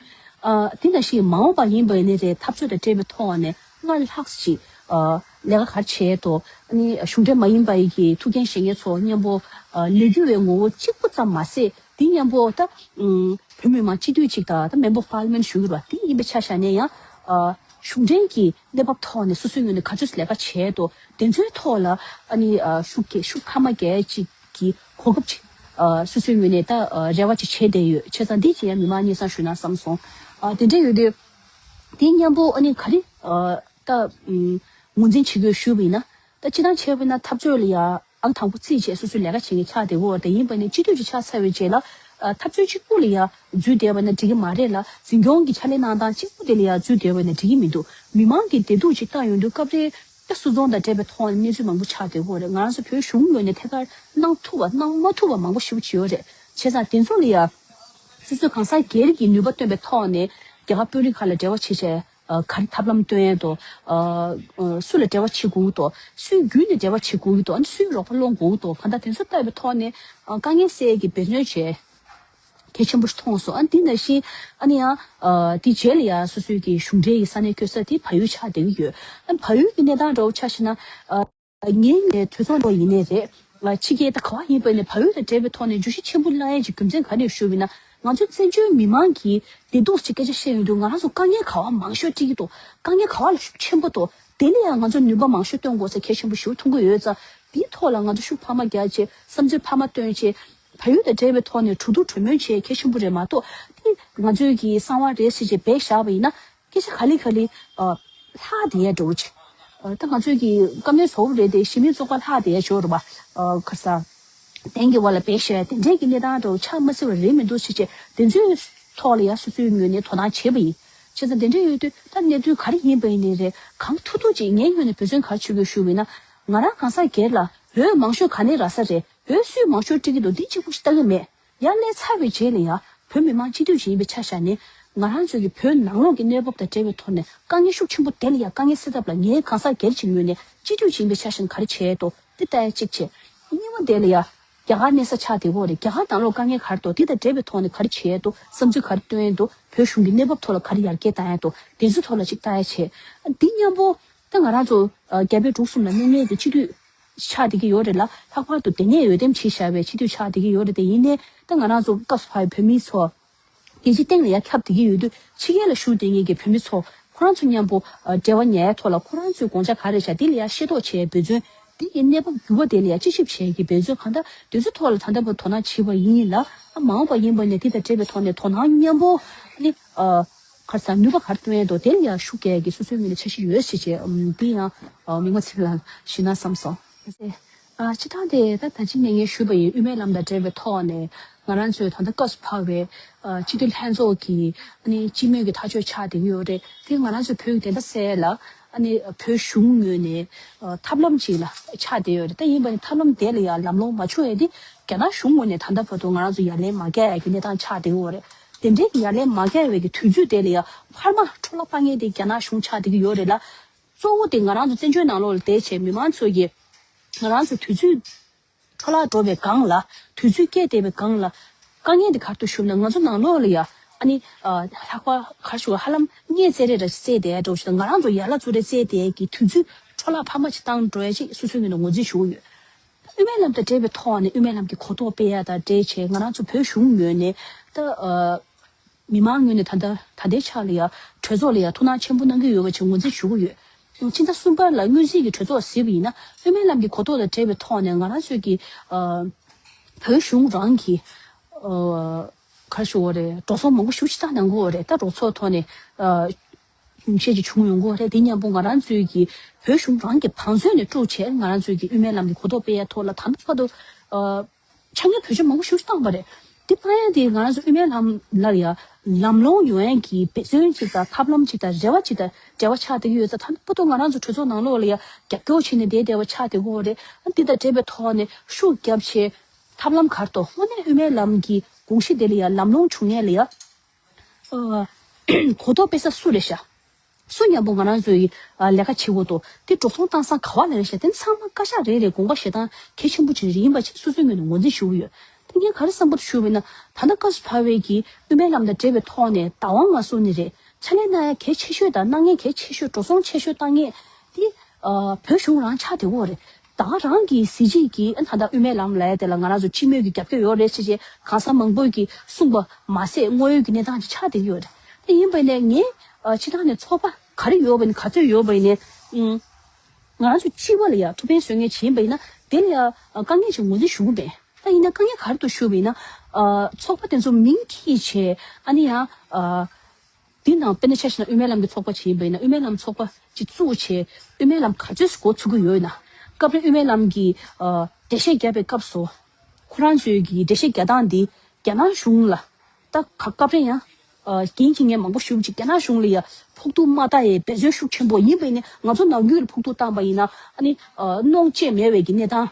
ཨ། དེ་ནང་བཞིན་མ་འོངས་པ་ཡིན་པ་ཡིན་ནའི་རེད། འཐབ་རྩོད་དང་འབྲེལ་བའི་ཐོག་ནས་སྔར་ལྷག་ཅིག་ཨ། ལས་ཀ་ག་རེ་བྱས་ཏོ། ཨ་ནི་གཞུང་འབྲེལ་མ་ཡིན་པ་ཡི་གི་ཐུགས་འགན་བཞེས་མཁན་ཚོ་མཉམ་པོ། ཨ། ལས་འགུལ་བའི་ངོ་བོ་གཅིག་པུ་ཙམ་མ་ཟད། དེ་མཉམ་པོ་ད། ཨུམ། བོད་མི་མང་སྤྱི་འཐུས་གཅིག་དང་ད་མེམ་བར་པར་ལི་མེན་ཊི་ཞུ་གི་རེད་པ། དེ་ཡིན་པའི་ཆ་བཞག་ནས་ཡང་། ཨ། གཞུང་འབྲེལ་གྱི་གནས་བབ་ཐོག་ནས་སོ་སོའི་ངོས་ནས་ག་ཚོད་ལས་ཀ་བྱས་འདུག་དེ་ཚོའི་ཐོག་ལ་ཨ་ནི། ཨ། ཤུགས་རྒྱག་ཤུགས་ཁ་མ་རྒྱག་ཅིག་གི་གོ་སྐབས་ཅིག་ཨ། སོ་སོའི་ངོས་ནས་ད། ཨ། རེ་བ་ཅིག་བྱས་བསྡད་ཡོད། བྱས་ཙང་འདི་ཅིག་ཡང་མི་མང་སྙན་སེང་ཞུས་ན་བསམ་སོང་། ཨ། དེ་འདྲ་ཡོད་དུས། དེ་མཉམ་པོ་ཨ་ནི་ག་རེ། ཨ། ད། ཨུམ། ངོས་འཛིན་བྱེད་དགོས་ཞུས་པ་ཡིན་ན། ད་སྤྱིར་བཏང་བྱས་པ་ཡིན་ན་འཐབ་རྩོད་ལ་ཡ། ཨང་དང་པོ་རྩིས་བྱས་སོ་སོའི་ལས་ཀ་བྱེད་མཁན་ཆགས་བསྡད་ཡོད་རེད། ཡིན་པ་ནི་སྤྱི་འཐུས་ཅིག་ཆགས་ཚར་བའི་རྗེས་ལ། ཨ། འཐབ་རྩོད་གཅིག་པུ་ལ་ཡ་འཛུལ་བསྡད་པ་ན་འགྲིག་གི་མ་རེད་ལ། འཛིན་སྐྱོང་གི་ཕྱག་ལས་གནང་སྟངས་གཅིག་པུ་དེ་ལ་ཡ་འཛུལ་བསྡད་པ་ན་འགྲིག་གི་མི་འདུག་མི་མང་གི་བདེ་སྡུག་ཅིག་ལྟ་ཡོང་དུས་སྐབས་རེ་ད་སུད་ཚོང་དང་འབྲེལ་བའི་ཐོག་ནས་གནས་ཚུལ་མང་པོ་ཆགས་བསྡད་ཡོད་རེད། ང་རང་ཚོ་བོད་གཞུང་ངོས་ནས་ཐད་ཀར་གནང་ཐུབ་པ་གནང་མ་ཐུབ་པ་མང་པོ་ཞེ་པོ་ཅིག་ཡོད་རེད། བྱས་ཙང་དེ་ཚོ་ལ་ཡ་སོ་སོའི་གང་ཟག་སྒེར་གྱི་ནུས་པ་བཏོན་པའི་ཐོག་ནས་རྒྱ་གར་དཔོན་རིགས་ཁག་ལ་འབྲེལ་བ་བྱེད་བྱས། ཨ། ག་རེ་ཐབས་ལམ་སྟོན་ཡས་དོ། ཨ། ཨ། སུ་ལ་འབྲེལ་བ་བྱེད་དགོས་དོ། སུའི་བརྒྱུད་ནས་འབྲེལ་བ་བྱེད་དགོས་དོ། ཨ་ནི་སུའི་རོགས་པ་སློང་དགོས་དོ། གང་ལྟར་དེ་ཚོ་ལྟ་བའི་ཐོག་ནས། ཨ། དཀའ་ངལ་སེལ་ཡས་ཀྱི་འབད་བརྩོན་བྱས། གལ་ཆེན་པོ་ཞིག་མཐོང་སོང་། ཨ་འདི་ནང་བཞིན་ཨ་ནི་ཡང་ཨ་དེ་རྗེས་ལ་ཡང་སོ་སོའི་གི་གཞུང་འབྲེལ་གྱི་ས་གནས་བསྐྱོད་ས་དེ་བལ་ཡུལ་ཆགས་བསྡད་ཀྱི་ཡོད། ཨ་བལ་ཡུལ་གྱི་གནས་སྟངས་འདྲ་བོ་ཆ་བཞག་ན་ཨ་ངའི་ནས་དུས་ཚོད་འགྲོ་ཡིན་ནའི་རེད། ཨ་ཕྱི་རྒྱལ་ད་ག་བ་ཡིན་པ་ནས་བལ་ཡུལ་དང་འབྲེལ་བའི་ཐོག་ནས་བརྗོད་གཞི་ཆེན་པོ་གླེང་ཡས་ཀྱི་རྒྱུ་མཚན་ག་རེ་ཞུ་བ་ཡིན་ན། ང་ཚོ་བཙན་བྱོལ་མི་མང་གིས་བདེ་སྡུག་ཅིག་སྐད་ཆ་བཤད་ཡོང་དུས་ང་རང་ཚོ་དཀའ་ངལ་ག་བ་མང་ཤོས་འཕྲད་ཀྱི་འདུག་དཀའ་ངལ་ག་བ་ལ་ཤུགས་ཆེན་པོ་འདུག་དེ་ལ་ཡང་ང་ཚོ་ནུས་པ་མང་ཤོས་བཏོན་དགོས་ཟེར་གལ་ཆེན་པོ་ཞིག་མཐོང་གི་ཡོད་ཙང་། དེའི་ཐོག་ལ་ང་ཚོ་ཤུགས་འཕར་མ་རྒྱག་བྱས། བསམ་ཚུལ་འཕར་མ་བཏོན་བྱས། བལ་ཡུལ་དང་འབྲེལ་བའི་ཐོག་ནས་གྲོས་བསྡུར་གྲོས་མོལ་བྱས་གལ་ཆེན་པོ་རེད་མ་གཏོགས། དེ་ང་ཚོའི་གི་གསང་བ་རེད་ཟེར་བྱས་སྦས་བཞག་པ་ཡིན་ན། སྐད་ཆ་ག་ལེ་ག་ལེ་ཨ་ལྷག་བསྡད་ཡ་འགྲོ་གི། ཨ་ད་ང་ཚོའི་གི་བཀའ་མོལ་བཟོ་བོ་རེད་དེ། གཞི་མེད་བཙོག་པ་ལྷག་བསྡད་ཡ་ཞོར་རུ་བ་ཨ་ཁ་ས་གདན་གྱི་བར་ལ་སྦས་བཞག་ཡ་དེ་འདྲའི་གི་གནས་སྟངས་འདྲ་བོ་ཆགས་མ་སྲིད་པ་རེད་མི་འདུག་ཟེར་བྱས། དེ་ཚོའི་ཐོག་ལ་ཡ་སོ་སོའི་ངོས་ནས་དོ་སྣང་བྱས་པ་ཡིན། བྱས་ཙང་དེ་འདྲ་ཡོད་དུས་ད་གནད་དོན་ག་རེ་ཡིན་པ་ཡིན་ནའི་རེད། གང་ཐུབ་ཐུབ་ཅིག་ངའི་ངོས་ནས་འབད་བརྩོན་ག་རེ་བྱེད་དགོས་ཞུ་བ་ཡིན་ན། ང་རང་གང་ཟག་སྒེར་ལ་བོད་མང་ཤོས་ག་ནས་རག་ས་རེད། བོད་སུས་མང་ཤོས་སྤྲད་ཀྱི་འདུག་འདི་གཅིག་པུ་ཞིག་ལྟ་གི་མེད། ཡར་སླེབས་ཚར་བའི་རྗེས་ལ་ཡང་བོད་མི་མང་སྤྱི་འཐུས་ཤིག་ཡིན་པའི་ཆ་བཞག་ནས། ང་རང་ཚོའི་གི་བོད་ནང་ལོགས་ཀྱི་གནས་བབ་དང་འབྲེལ་བའི་ཐོག་ནས་དཀའ་ངལ་ཤུགས་ཆེན་པོ་དེ་ལ་ཡང་དཀའ་ངལ་སེལ་ཐབས་ལ་ངའི་གང་ཟག་སྒེར་གྱི་ངོས་ནས་སྤྱི་འཐུས་ཤིག་ཡིན་པའི་ཆ་བཞག་ནས་ག་རེ་བྱས་འདུག་འདི་ལྟ་ཡ་གཅིག་བྱས། གཉིས་པ་དེ་ལ་ཡང་རྒྱ་གར་གནས་ས་ཆགས་བསྡད་ཡོད་རེད། རྒྱ་གར་ནང་ལོགས་དཀའ་ངལ་ག་རེ་འདུག་འདི་དང་འབྲེལ་བའི་ཐོག་ནས་ག་རེ་བྱས་འདུག་བསམ་ཚུལ་ག་རེ་བཏོན་འདུག་བོད་གཞུང་གི་གནས་བབ་ཐོག་ལ་ག་རེ་ཡར་རྒྱས་བཏང་ཡ་འདུག་དེ་ཚོའི་ཐོག་ལ་ཅིག་ལྟ་ཡ་བྱས། འདི་མཉམ་པོ་ད་ང་རང་ཚོ་ཨ་རྒྱ་བལ་འབྲུག་གསུམ་ལ་གནས་ངེས་ཀྱི་སྤྱི་འཐུས་ཆགས་བསྡད་ཀྱི་ཡོད་རེད་ལ། ལྷག་པར་དུ་དེ་ནས་འོས་འདེམས་བྱས་བཞག་པའི་སྤྱི་འཐུས་ཆགས་བསྡད་ཀྱི་ཡོད་རེད་དེ། ཡིན་ནའི་ད་ང་རང་ཚོ་སྐབས་སུ་བབས་པའི་བོད་མི་ཚོ་རྒྱལ་སྤྱིའི་སྟེང་ལ་ཡ་ཁྱབ་བསྡད་ཀྱི་ཡོད་དུས། ཕྱི་རྒྱལ་ལ་བཞུགས་བསྡད་མཁན་གྱི་བོད་མི་ཚོ་ཁོ་རང་ཚོ་མཉམ་པོ་ཨ་འབྲེལ་བ་ཉར་ཡ་ཐོག་ལ་ཁོ་རང་ཚོའི་དགོངས་འཆར་ག་རེ་བཞག་འདི་ལ་ཡ་ཤེས་རྟོགས་བྱེད་ཡ་འབད་བརྩོན། འདི་ཡི་གནས་བབ་འགྱུར་བ་དེ་ལ་ཡ་དཔྱད་ཞིབ་བྱེད་ཡ་གི་འབད་བརྩོན་གང་ལྟར་དེ་ཚོའི་ཐོག་ལ་ད་ལྟ་བར་དོ་སྣང་བྱེད་པ་ཡིན་ལ། ཨ་མ་འོངས་པ་ཡིན་པ་ནས་འདི་དང་འབྲེལ་བའི་ཐོག་ནས་དོ་སྣང་མཉམ་པོ་ནི་ཨ། ག་རེ་ཟ། ནུས་པ་ག་རེ་བཏོན་ཡས་འདུག་དེ་ལ་ཡང་ཤུགས་རྒྱག་ཡས་ཀྱི་སོ་སོའི་ངོས་ནས་འཆར་གཞི་ཡོད་ཟེར་བྱས། ཨམ་འདི་ཡང་ཨ་མིག་དམར་ཚེ་རིང་ལགས་ཞུས་ན་བསམ་སོང་། ཨ་སྤྱིར་བཏང་དེ་ད་ད་ཅི་ནས་ངས་ཞུས་པ་ཡིན། དབུ་མའི་ལམ་དང་འབྲེལ་བའི་ཐོག་ནས་ང་རང་ཚོའི་ད་ལྟ་སྐབས་སུ་བབས་པའི་ཨ་སྤྱི་འཐུས་ལྷན་ཚོགས་ཀྱི་ཨ་ནི་སྤྱི་མོས་ཀྱི་ཐག་གཅོད་ཆགས་བསྡད་ཀྱི་ཡོད་རེད། དེ་ང་རང་ཚོའི་བོད་ཀྱི་བདེན་མཐའ་གསལ་ལ་ཨ་ནི་བོད་གཞུང་ངོས་ནས་ཨ་ཐབས་ལམ་ཅིག་ལ་ཆགས་བསྡད་ཡོད་རེད། ད་ཡིན་པ་ནི་ཐབས་ལམ་དེ་ལ་ཡང་ལམ་ལྷོང་མ་བྱུང་ཡས་དེ་རྒྱ་ནག་གཞུང་ངོས་ནས་ད་ལྟ་བར་དུ་ང་རང་ཚོ་ཡ་ལན་མ་བརྒྱབ་ཡས་ཀྱི་གནས་སྟངས་ཆགས་བསྡད་ཡོད་རེད། དེ་འདྲའི་གི་ཡ་ལན་མ་བརྒྱབ་པའི་གི་དུས་ཚོད་དེ་ལ་ཡང་འཕར་མ་འཕྲོ་བརླག་གཏོང་མཁན་དེ་རྒྱ་ནག་གཞུང་ཆགས་བསྡད་ཀྱི་ཡོད་རེད་ལ། གཙོ་བོ་དེ་ང་རང་ཚོ་བཙན་བྱོལ་ནང་ལོགས་ལ་བསྡད་བྱས་མི་མང་ཚོ་གིས་ང་རང་ཚོ་དུས་ཚོད་འཕྲོ་བརླག་འགྲོ་བའི་སྒང་ལ། དུས་ཚོད་བསྐྱལ་བསྡད་པའི་སྒང་ལ། དཀའ་ངལ་འདི་ག་རེ་འདུག་ཞུ་བ་ན། ང་ཚོ་ནང་ལོགས་ལ་ཡ་ཨ་ནི་ཨ་ལྷག་པར་ག་རེ་ཞུ་དགོས། ཧ་ལམ་གཉན་བཙལ་རེས་འདྲ་བཙལ་བསྡད་འགྲོ་ཞུ་དང་། ང་རང་ཚོ་ཡ་ལ་བཙུགས་རེས་བཙལ་བསྡད་ཀྱི་དུས་ཚོད་འཕྲོ་བརླག་འཕར་མ་ཅིག་བཏང་འགྲོ་ཡ་ཅིག་སོ་སོའི་ངོས་ནས་ངོས་འཛིན་ཞུ་གི་ཡོད། དབུ་མའི་ལམ་དང་འབྲེལ་བའི་ཐོག་ནས་དབུ་མའི་ལམ་གྱི་གོ་རྟོགས་སྤེལ་ཡ་དང་འབྲེལ་བྱས། ང་རང་ཚོ་བོད་གཞུང་ངོས་ནས་ད་ཨ་མི་མང་ངོས་ནས་ད་ལྟ་ད་ལྟའི་ཆ་ལ་ཡ་གྲོས་ཚོགས་ལ་ཡ་ཐུགས་སྣང་ཆེན་པོ་གནང་གི་ཡོད་པ་ཅིག་ངོས་འཛིན་ཞུ་གི་ཡོད། ཕྱི་ཟླ་གསུམ་པ་ལ་སྔོན་རྩིས་ཀྱི་གྲོས་ཚོགས་གཟིགས་པ་ཡིན་ན། དབུ་མའི་ལམ་གྱི་གོ་རྟོགས་དང་འབྲེལ་བའི་ཐོག་ནས་ང་རང་ཚོའི་གི་ཨ་བོད་གཞུང་རང་གི་ཨ་ག་རེ་ཞུ་དགོས་རེད། འགྲོ་སོང་མང་པོ་ཞེ་པོ་ཅིག་བཏང་གནང་གི་ཡོད་རེད། ད་རོགས་ཚོགས་ཐོག་ནས་ཨ་ཉུང་ཤས་ཅིག་བྱུང་ཡོང་གི་ཡོད་རེད། དེ་མཉམ་པོ་ང་རང་ཚོའི་གི་བོད་གཞུང་རང་གི་བང་མཛོད་ནས་དཀྲུགས་བྱས་ང་རང་ཚོའི་གི་དབུ་མའི་ལམ་གྱི་གོ་རྟོགས་སྤེལ་ཡ་ཐོག་ལ་ད་ལྟ་བར་དུ་ཨ་ཆ་ངན་བེད་སྤྱོད་མང་པོ་ཞེ་པོ་ཅིག་བཏང་བ་རེད། དེ་བཏང་ཡ་དེ་ང་རང་ཚོ་དབུ་མའི་ལམ་ལ་ཡ་ལམ་ལྷོང་ཡོང་ཡ་གི་འབད་བརྩོན་ཅིག་དང་ཐབས་ལམ་ཅིག་དང་རེ་བ་ཅིག་དང་འབྲེལ་བ་ཆགས་བསྡད་ཀྱི་ཡོད་ཙང་། ད་ལྟ་བར་དུ་ང་རང་ཚོ་གྲོས་ཚོགས་ནང་ལོགས་ལ་ཡ་རྒྱབ་སྐྱོར་བྱས་ནས་བསྡད་བསྡད་པ་ཆགས་བསྡད་ཀྱི་ཡོད་རེད། ཨ་འདི་དང་འབྲེལ་བའི་ཐོག་ནས་ཤུགས་བརྒྱབ་བྱས་ཐབས་ལམ་ག་རེ་འདུག་དངོས་གནས་དབུ་མའི་ལམ་གྱི་དགོངས་གཞི་དེ་ལ་ཡ་ལམ་ལྷོང་བྱུང་ཡ་ལ་ཡ་ཨ་གོ་རྟོགས་སྤེལ་ས་སུ་རེད་ཤག་སུ་མཉམ་པོ་ང་རང་ཚོའི་ཨ་ལས་ཀ་བྱེད་དགོས་འདུག་དེ་འགྲོ་སོང་བཏང་ས་ག་བ་ལ་རེད་ཤག་དེ་ཚང་མ་བཀའ་ཤག་རེད་རེད། དགོངས་པ་བཞེས་སྟངས་གལ་ཆེན་པོ་ཅིག་རེད། ཡིན་པ་ཅིག་སོ་སོའི་ངོས་ནས་ངོས་འཛིན་ཞུ་གི་ཡོད། དེ་ངས་ག་རེ་བསམ་པ་ཞུ་བ་ཡིན་ན། ད་ལྟ་སྐབས་སུ་བབས་པའི་གི་དབུ་མའི་ལམ་དང་འབྲེལ་བའི་ཐོག་ནས་བདག་དབང་མ་བཟུང་ནི་རེད། ཕྱག་ལས་གནང་ཡ་གལ་ཆེ་ཤོས་དང་གནང་མཁན་གལ་ཆེ་ཤོས། འགྲོ་སོང་ཆེ་ཤོས་བཏང་མཁན་དེ་ཨ་བོད་གཞུང་རང་ཆགས་བསྡད་ཀྱི་ཡོད་རེད། ད་ག་རང་གི་གཟི་བརྗིད་ཀྱིས་ཨ་ད་ལྟ་དབུ་མའི་ལམ་ལབ་ཡ་དེ་ལ་ང་རང་ཚོ་སྤྱི་མོས་ཀྱི་རྒྱབ་སྐྱོར་ཡོད་རེད་ཟེར་བྱས་གང་ཟག་མང་པོས་ཀྱིས་གསུངས་པ་མ་ཟད་དངོས་ཡོད་ཀྱི་གནས་སྟངས་ཅིག་ཆགས་བསྡད་ཀྱི་ཡོད་རེད། དེ་ཡིན་པ་ཡིན་ནའི་ངས་ཨ་སྤྱིར་བཏང་ནས་ཚོགས་པ་ག་རེ་ཡོད་པ་ཡིན་ན། ག་ཚོད་ཡོད་པ་ཡིན་ནའི་ཨུམ་ང་རང་ཚོ་སྤྱི་པ་ལ་ཡ་ཐུགས་ཕན་གསོས་མཁན་ཅིག་ཡིན་པ་ཡིན་ན། དེ་ལ་ཡ་ཨ་དཀའ་ངལ་ཅིག་ངོས་འཛིན་ཞུ་གི་མེད། ད་ཡིན་ན་དཀའ་ངལ་ག་རེ་འདུག་ཞུ་བ་ཡིན་ན། ཨ་ཚོགས་པ་དེ་ཚོ་མིང་ཁྱེར་བྱས་ཨ་ནི་ཡང་ཨ་འདི་ནང་དཔེར་ན་ཆ་བཞག་ན་དབུ་མའི་ལམ་གྱི་ཚོགས་པ་ཅིག་ཡིན་པ་ཡིན་ན། དབུ་མའི་ལམ་ཚོགས་པ་ཅིག་བཙུགས་བྱས་དབུ་མའི་ལམ་ག་ཚོད་ཅིག་འགོ་ཚུགས་ཀྱི་ཡོད་ན། སྐབས་རེ་དབུ་མའི་ལམ་གྱི་ཨ་འགྲེལ་བཤད་བརྒྱབ་པའི་སྐབས་སུ་ཁོ་རང་ཚོའི་གི་འགྲེལ་བཤད་རྒྱག་སྟངས་འདི་རྒྱ་ནག་གཞུང་ལ་ད་ག་སྐབས་རེ་ཡང་ཨ་འགན་འཁྱེར་མཁན་མང་པོ་ཞེ་པོ་ཅིག་རྒྱ་ནག་གཞུང་ལ་ཡ་ཕོག་ཐུག་མ་བཏང་ཡས་འབད་བརྩོན་ཤུགས་ཆེན་པོ། ཡིན་པ་ཡིན་ནའི་ང་ཚོ་ནང་ཁུལ་ལ་ཕོག་ཐུག་བཏང་པ་ཡིན་ན་ཨ་ནི་ཨ་གནོང་བྱེད་མེད་པའི་གི་གནས་སྟངས།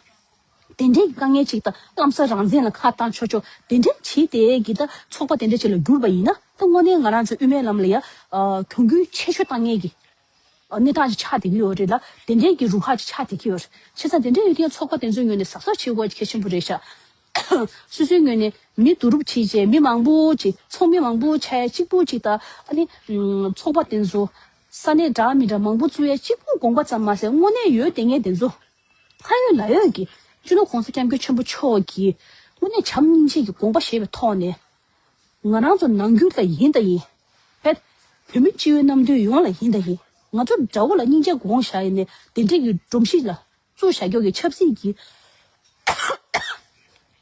དེ་འདྲའི་དཀའ་ངལ་ཅིག་དང་། ལམ་སང་རང་བཙན་ལ་ཁ་བཏང་ཆོག་ཆོག་དེ་འདྲ་བྱས་ཏེ་གི་ད་ཚོགས་པ་དེ་འདྲ་ཅིག་ལ་གྱུར་པ་ཡིན་ན། ད་དངོས་གནས་ང་རང་ཚོ་དབུ་མའི་ལམ་ལ་ཡ་ཨ་གྱོང་གུན་ཆེ་ཤོས་བཏང་མཁན་གྱི་ཨ་གནས་སྟངས་ཅིག་ཆགས་བསྡད་ཀྱི་ཡོད་རེད་ལ། དེ་འདྲའི་གི་རུ་ཁག་ཅིག་ཆགས་བསྡད་ཀྱི་ཡོད་རེད། བྱས་ཙང་དེ་འདྲ་ཡོད་དུས་ཚོགས་པ་དེ་ཚོའི་ངོས་ནས་གཟབ་གཟབ་བྱེད་དགོས་གལ་ཆེན་པོ་རེད་ཤག་སོ་སོའི་ངོས་ནས་མི་བསྡུ་རུབ་བྱས་རྗེས་མི་མང་པོ་ཅིག་ཚོགས་མི་མང་པོ་ཆགས་ཡ་གཅིག་པུ་ཅིག་དང་ཨ་ནི་ཚོགས་པ་དེ་ཚོ་ས་གནས་འདྲ་མི་འདྲ་མང་པོ་བཙུགས་ཡ་གཅིག་པུ་དགོངས་པ་ཙམ་མ་ཟད་དངོས་གནས་ཡོད་དེ་ངས་དེ་ཚོ་ཕ་ཡོད་ལ་ཡོད་ཀྱི་སྤྱི་ནོར་༸གོང་ས་༸སྐྱབས་མགོན་ཆེན་པོ་མཆོག་གིས་དངོས་གནས་བྱམས་སྙིང་རྗེ་གི་དགོངས་པ་བཞེས་པའི་ཐོག་ནས། ང་རང་ཚོ་ནང་ཁུལ་ལ་ཡིན་ད་ཡིན། བོད་བོད་མི་སྤྱི་བའི་རྣམ་འདུན་ཡོངས་ལ་ཡིན་ད་ཡིན། ང་ཚོ་དགྲ་བོ་ལ་སྙིང་རྗེ་དགོངས་བཞག་ཡིན་ནས་དེ་འདྲས་ཀྱི་སྒྲོམ་གཞི་ལ་བཙུགས་བཞག་རྒྱུ་གི་ཆབ་སྲིད་ཀྱི་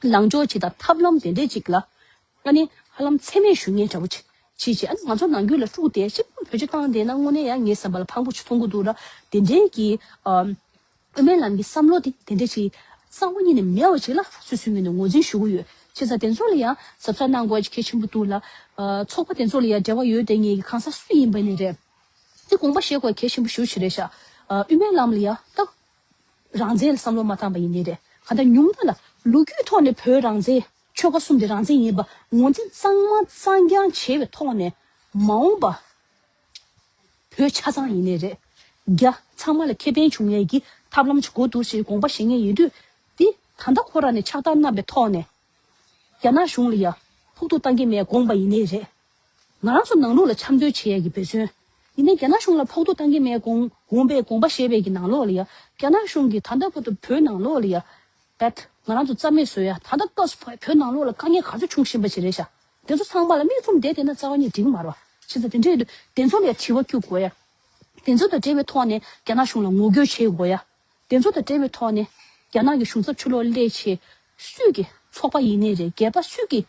ལངས་ཕྱོགས་ཅིག་དང་ཐབས་ལམ་དེ་འདྲས་ཅིག་ལ་ཨ་ནི་ཧ་ལམ་མཚན་སྨད་ཞུ་མཁན་འདྲ་བོ་ཅིག་བྱེད་ཅིག་ཨ་ནི་ང་ཚོ་ནང་ཁུལ་ལ་དཀྲུགས་ཏེ་གཅིག་པུ་བེད་སྤྱོད་བཏང་བསྡད་ན་དངོས་གནས་ཡང་ངའི་བསམ་པ་ལ་ཕངས་པོ་ཅིག་མཐོང་གི་འདུག་ལ། དེ་འདྲས་ཀྱི་ཨམ། དབུ་མའི་ལམ་གྱི་བསམ་བློ་དེ་དེ་འདྲ་ཞིག་རྩ་བ་ཉིད་ནས་མེད་པ་ཞིག་ལ་སོ་སོའི་ངོས་ནས་ངོས་འཛིན་ཞུ་གི་ཡོད། བྱས་ཙང་དེ་ཚོ་ལ་ཡང་གཟབ་གཟབ་གནང་དགོས་ཀྱི་གལ་ཆེན་པོ་འདུག་ལ། ཨ། ཚོགས་པ་དེ་ཚོ་ལ་ཡང་འབྲེལ་བ་ཡོད་དེ་ངེད་ཀྱི་གང་ཟག་སུ་ཡིན་པ་ནས་རེད། དེ་དགོངས་པ་བཞེས་དགོས་གལ་ཆེན་པོ་ཞེ་པོ་ཅིག་རེད་ཤག་ཨ། དབུ་མའི་ལམ་ལ་ཡང་ད་རང་བཙན་ལ་བསམ་བློ་མ་བཏང་པ་ཡིན་ནའི་རེད། གང་ལྟར་ཉུང་མཐའ་ལ་ལོ་རྒྱུས་ཐོག་ནས་བོད་རང་བཙན་ཆོལ་ཁ་གསུམ་དེ་རང་བཙན་ཡིན་པ་ངོས་འཛིན་གཙང་མ་གཙང་རྐྱང་བྱས་པའི་ཐོག་ནས་མ་འོངས་པ། བོད་ཆ་ཚང་ཡིན་ནའི་རེད། རྒྱ་ཚང་མ་ལ་ཁེ་ཕན་བྱུང་ཡས་ཀྱི་ཐབས་ལམ་ཅིག་དགོས་འདུག་ཞེས་དགོངས་པ་བཞེས་མཁན་ཡིན་དུས། འདི་ད་ལྟ་ཁོ་རང་ནས་ཕྱག་བསྟར་གནང་པའི་ཐོག་ནས། རྒྱ་ནག་གཞུང་ལ་ཡ་ཕོག་ཐུག་བཏང་གི་མེད་དགོངས་པ་ཡིན་ནའི་རེད། ང་རང་ཚོ་ནང་ལོགས་ལ་འཆམ་མཐུན་བྱེད་ཡས་ཀྱི་འབད་བརྩོན། ཡིན་ནའི་རྒྱ་ནག་གཞུང་ལ་ཕོག་ཐུག་བཏང་གི་མེད་དགོངས་དགོངས་པའི་དགོངས་པ་བཞེས་པའི་གི་ནང་ལོགས་ལ་ཡ། རྒྱ་ནག་གཞུང་གིས་ད་ལྟ་བར་དུ་བོད་ནང་ལོགས་ལ་ཡ། བེད། ང་རང་ཚོ་རྩ་མེད་བཟོ་ཡ་ད་ལྟ་སྐབས་སུ་བབ་བོད་ནང་ལོགས་ལ་དཀའ་ངལ་ག་ཚོད་བྱུང་བཞིན་པ་ཞིག་རེད་ཤག་དེ་ཚོ་ཚང་མ་ལ་མིག་བཙུམ་བསྡད་བསྡད་ན་རྩ་བ་ཉིད་འགྲིག་གི་མ་རེད་བ། བྱས་ཙང་དེ་འདྲས་ཡོད་དུས་དེ་ཚོ་ལ་ཡ་དྲི་བ་བསྐྱུར་དགོས་ཡ། དེ་ཚོ་དང་འབྲེལ་བའི་ཐོག་ནས་རྒྱ་ནག་གཞུང་ལ་ངོ་རྒོལ་བྱེད་དགོས་ཡ། དེ་ཚོ་དང་འབྲེལ་བའི་ཐོག་ནས་རྒྱ་ནག་གི་གཞུང་ཚབ་ཕྱི་ལོགས་སླེབས་བྱས་སུས་ཀྱི་ཚོགས་པ་ཡིན་ནའི་རེད། སྒེར་པ་སུས་ཀྱི་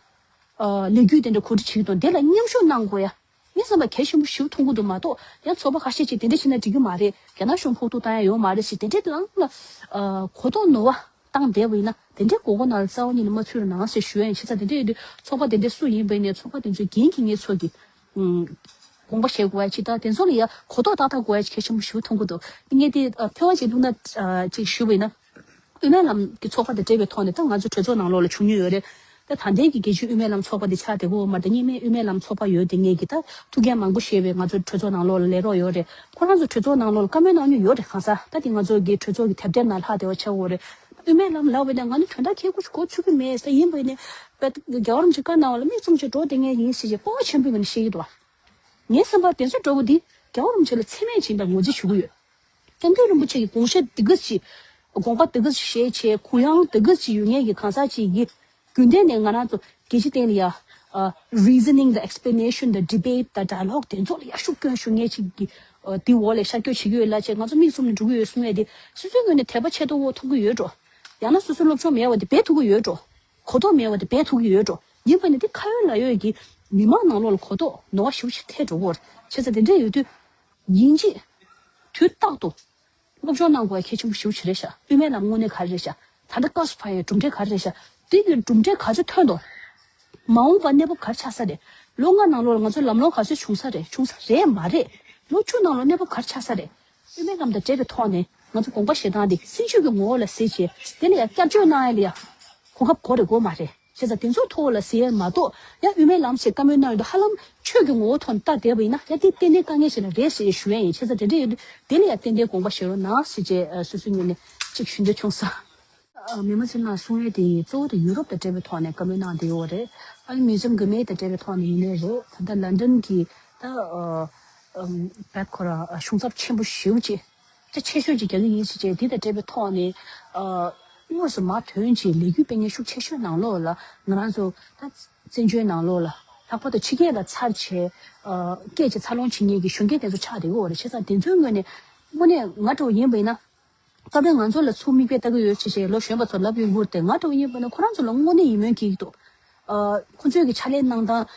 ཨ་ལས་འགུལ་དེ་འདྲ་གོ་སྒྲིག་བྱེད་ཀྱི་འདུག་དེ་ལ་མཉམ་ཞུགས་གནང་དགོས་ཡ། ངས་བསམ་པ་གལ་ཆེན་པོ་ཞིག་མཐོང་གི་འདུག་མ་གཏོགས་ཡང་ཚོགས་པ་ཁ་ཤས་ཅིག་དེ་འདྲ་བྱས་ན་འགྲིག་གི་མ་རེད། རྒྱ་ནག་གཞུང་ཕོག་ཐུག་བཏང་ཡ་ཡོད་མ་རེད་ཞེས་དེ་འདྲའི་ལམ་ལ་ཨ་གོ་རྟོགས་ནོར་བ་བཏང་བསྡད་པ་ཡིན་ན་དེ་འདྲའི་མགོ་སྐོར་ནང་ལ་རྩ་བ་ཉིད་ནས་མ་ཚུད་རུང་ནང་ཟེར་ཞུ་ཡ་ཡིན། བྱས་ཙང་དེ་འདྲ་ཡོད་དུས་ཚོགས་པ་དེ་འདྲ་སུ་ཡིན་པ་ཡིན་ནའི་ཚོགས་པ་དེ་ཚོའི་འགན་འཁྱེར་མཁན་ཚོ་གིས་ཨུམ་དགོངས་པ་བཞེས་དགོས་ཡ་ཅིག་དང་དེ་ཚོ་ལ་ཡ་གོ་རྟོགས་ཏག་ཏག་དགོས་ཡ་ཅིག་གལ་ཆེན་པོ་ཞིག་མཐོང་གི་འདུག་ངས་དེ་ཨ་ཕལ་བ་ཅིག་ལྷུག་ན་ཨ་ཅིག་ཞུ་བ་ཡིན་ན། དབུ་མའི་ལམ་གྱི་ཚོགས་པ་དང་འབྲེལ་བའི་ཐོག་ནས་ད་ང་ཚོ་གྲོས་ཚོགས་ནང་ལོགས་ལ་བྱུང་མྱོང་ཡོད་རེད། ད་ད་ལྟའི་གི་རྒྱལ་སྤྱིའི་དབུ་མའི་ལམ་ཚོགས་པ་དེ་ཆགས་བསྡད་ཀྱི་ཡོད་མ་རེད། ད་སྔོན་མའི་དབུ་མའི་ལམ་ཚོགས་པ་ཡོད་དེ་ངེད་ཀྱི་ད་ཐུགས་འགན་མང་པོ་བཞེས་པའི་ང་ཚོ་གྲོས་ཚོགས་ནང་ལོགས་ལ་ལས་རོགས་ཡོད་རེད། ཁོ་རང་ཚོ་གྲོས་ཚོགས་ནང་ལོགས་ལ་བཀའ་མོལ་གནང་མྱོང་ཡོད་རེད། གང་ཟག་ད་དེ་ང་ཚོ་གི་གྲོས་ཚོགས་ཀྱི་དེབ་ཐེར་ནང་ལྷག་བསྡད་པ་ཆགས་ཡོད་རེད། དབུ་མའི་ལམ་ལབ་པ་ཡིན་ན་ང་ནི་དོན་དག་ཁྱེད་ཀྱི་གོ་ཚུད་ཀྱི་མེད་ས་ཡིན་པ་ཡིན་ནའི་རྒྱལ་བ་རིན་པོ་ཆེ་བཀའ་གནང་བ་ལ་མིག་བཙུམ་བྱས་འགྲོ་བསྡད་མཁན་ཡིན་ཞེས་བྱས་སྤོབས་པ་ཆེན་པོའི་ངང་ནས་བཤད་ཀྱི་འདུག་ངའི་བསམ་པར་དེ་ཚོ་འདྲ་བོ་འདི་རྒྱལ་བ་རིན་པོ་ཆེ་ལ་མཚན་སྨད་བྱེད་པའི་ངོས་འཛིན་ཞུ་གི་ཡོད། སྐྱབས་མགོན་རིན་པོ་ཆེ་གི་དགོངས་བཞེད་འདི་ག་ཅིག་དགོངས་པ་འདི་ག་ཅིག་བཞེས་བྱས་གུ་ཡངས་འདི་ག་ཅིག་ཡོད་མཁན་གྱི་གང་ཟག་ཅིག་གིས་རྒྱུན་གཏན་ནས་ང་རང་ཚོ་རྒྱལ་སྤྱི་སྟེང་ལ་ཡ་ཨ་reasoning དང་explanation དང་debate དང་dialogue དེ་ཚོ་ལ་ཡ་ཤུགས་སྐྱོན་ཞུ་མཁན་ཅིག་གིས་ཨ་དེའི་འོག་ལ་ཤར་སྐྱོད་བྱེད་ཀྱི་ཡོད་ལབ་བྱས་ང་ཚོ་མིག་བཙུམ་ནས་འགྲོ་གི་ཡོད་གསུང་ཡས་དེ་སོ་སོའི་ངོས་ནས་དད་པ་ཆེ་མཐོ་བོ་མཐོང་གི་ཡོད་འགྲོ། ཡང་ན་སོ་སོའི་སློབ་སྦྱོང་མེད་པ་དེ་འབད་ཐུབ་ཀྱི་ཡོད་འགྲོ། གོ་རྟོགས་མེད་པ་དེ་འབད་ཐུབ་ཀྱི་ཡོད་འགྲོ། ཡིན་པ་ནི་དེ་ཁ་ཡོད་ལག་ཡོད་ཀྱི་མི་མང་ནང་ལོགས་ལ་གོ་རྟོགས་ནོར་བ་ཞེ་པོ་ཅིག་ཐེབས་འགྲོ་གི་ཡོད་རེད། བྱས་ཙང་དེ་འདྲ་ཡོད་དུས། ཡིན་གཅིག་དུས་རྟག་ཏུ། སློབ་སྦྱོང་གནང་དགོས་གལ་ཆེན་པོ་ཞེ་པོ་ཅིག་རེད་ཤག་དབུ་མའི་ལམ་དངོས་གནས་ག་རེ་རེད་ཤག་ད་ལྟ་སྐབས་སུ་བབས་ཡའི་གྲུབ་འབྲས་ག་རེ་རེད་ཤག་དེ་གི་གྲུབ་འབྲས་ག་ཚོད་ཐོན་ཏོ། མ་འོངས་པ་གནས་བབ་ག་རེ་ཆགས་ས་རེད། ལོ་ལྔ་ནང་ལོགས་ལ་ང་ཚོ་ལམ་ལྷོང་ག་ཚོད་བྱུང་ས་རེད། བྱུང་ས་རེད་མ་རེད། ལོ་བཅུ་ནང་ལོགས་གནས་བབ་ག་རེ་ཆགས་ས་རེད། དབུ་མའི་ལམ་དང་འབྲེལ་བའི་ཐོག་ནས་ང་ཚོ་དགོངས་པ་བཞེས་སྟངས་དེ་སྲིད་བྱུས་ཀྱི་ངོ་བོ་ལ་གཟིགས་བྱས་དེ་ལ་ཡང་བསྐྱར་བཅོས་གནང་ཡ་ལ་ཡ་གོ་སྐབས་དགོས་རེད་དགོས་མ་རེད། བྱས་ཙང་དེ་ཚོའི་ཐོག་ལ་ཟེར་ཡས་མ་གཏོགས་ཡང་དབུ་མའི་ལམ་ཞེས་བཀའ་མོལ་གནང་ཡོད་དུས་ཧ་ལམ་ཆོས་ཀྱི་ངོ་བོ་ཐོག་ནས་ལྟ་བསྡད་པ་ཡིན་ན་ཡང་དེ་ཏན་ཏན་དཀའ་ངལ་ཞིག་ལ་རེད་ཞེས་ཞུ་ཡས་ཡིན། བྱས་ཙང་དེ་འདྲ་ཡོད་དུས་དེ་ལ་ཡང་ཏན་ཏན་དགོངས་པ་བཞེས་རོགས་གནང་ཞེས་བྱས་སོ་སོའི་ངོས་ནས་ཅིག་ཞུ་འདོད་བྱུང་སོང་། ཨ། མི་མང་ཚོའི་ནང་གསུང་ཡས་དེ་གཙོ་བོ་དེ་ཡུ་རོབ་དང་འབྲེལ་བའི་ཐོག་ནས་བཀའ་མོལ་གནང་བསྡད་ཡོད་རེད། ཨ་ནི་མིའུ་ཛིམ་དགོས་མེད་དང་འབྲེལ་བའི་ཐོག་ནས་ཡིན་ནའི་རེད། ད་ལྟ་ལན་ཌན་གྱི་ད་ཨ་ཨམ་བེབ་ཁོ་ར་གཞུང་ཚབ་ཆེན་པོ་ཞེ་པོ་ཅིག་ད་ཆེ་ཤོས་ཅིག་རྒྱག་གི་ཡིན་ཟེར་བྱས་དེ་དང་འབྲེལ་བའི་ཐོག་ནས་ཨ་དངོས་སུ་མར་ཐོན་བྱས་ལས་འགུལ་སྤེལ་མཁན་ཤུགས་ཆེ་ཤོས་ནང་ལོགས་ལ་ང་རང་ཚོ་ད་བཙན་བྱོལ་ནང་ལོགས་ལ་ལྷག་པར་དུ་ཕྱི་རྒྱལ་ལ་འཚར་བྱས་ཨ་སྐད་ཅིག་འཚར་ལོངས་བྱེད་མཁན་གྱི་གཞོན་སྐྱེས་དེ་ཚོ་ཆགས་བསྡད་ཡོད་རེད། བྱས་ཙང་དེ་ཚོའི་ངོས་ནས་དངོས་གནས་ང་འདྲ་བོ་ཡིན་པ་ཡིན་ན། སྐབས་རེ་ང་ཚོ་ལ་ཚུར་མིག་དཔེ་ལྟ་གི་ཡོད་ཅེས་བྱས་ལོ་གཞོན་པ་ཚོ་ལབ་ཡོང་གི་རེད་དེ། ང་འདྲ་བོ་ཡིན་པ་ན་ཁོ་རང་ཚོ་ལ་དངོས་གནས་ཡིད་སྨོན་སྐྱེ་གི་འདུག་ཨ། ཁོ་ཚོས་ཀྱི་ཕྱག་ལས་གནང་སྟངས་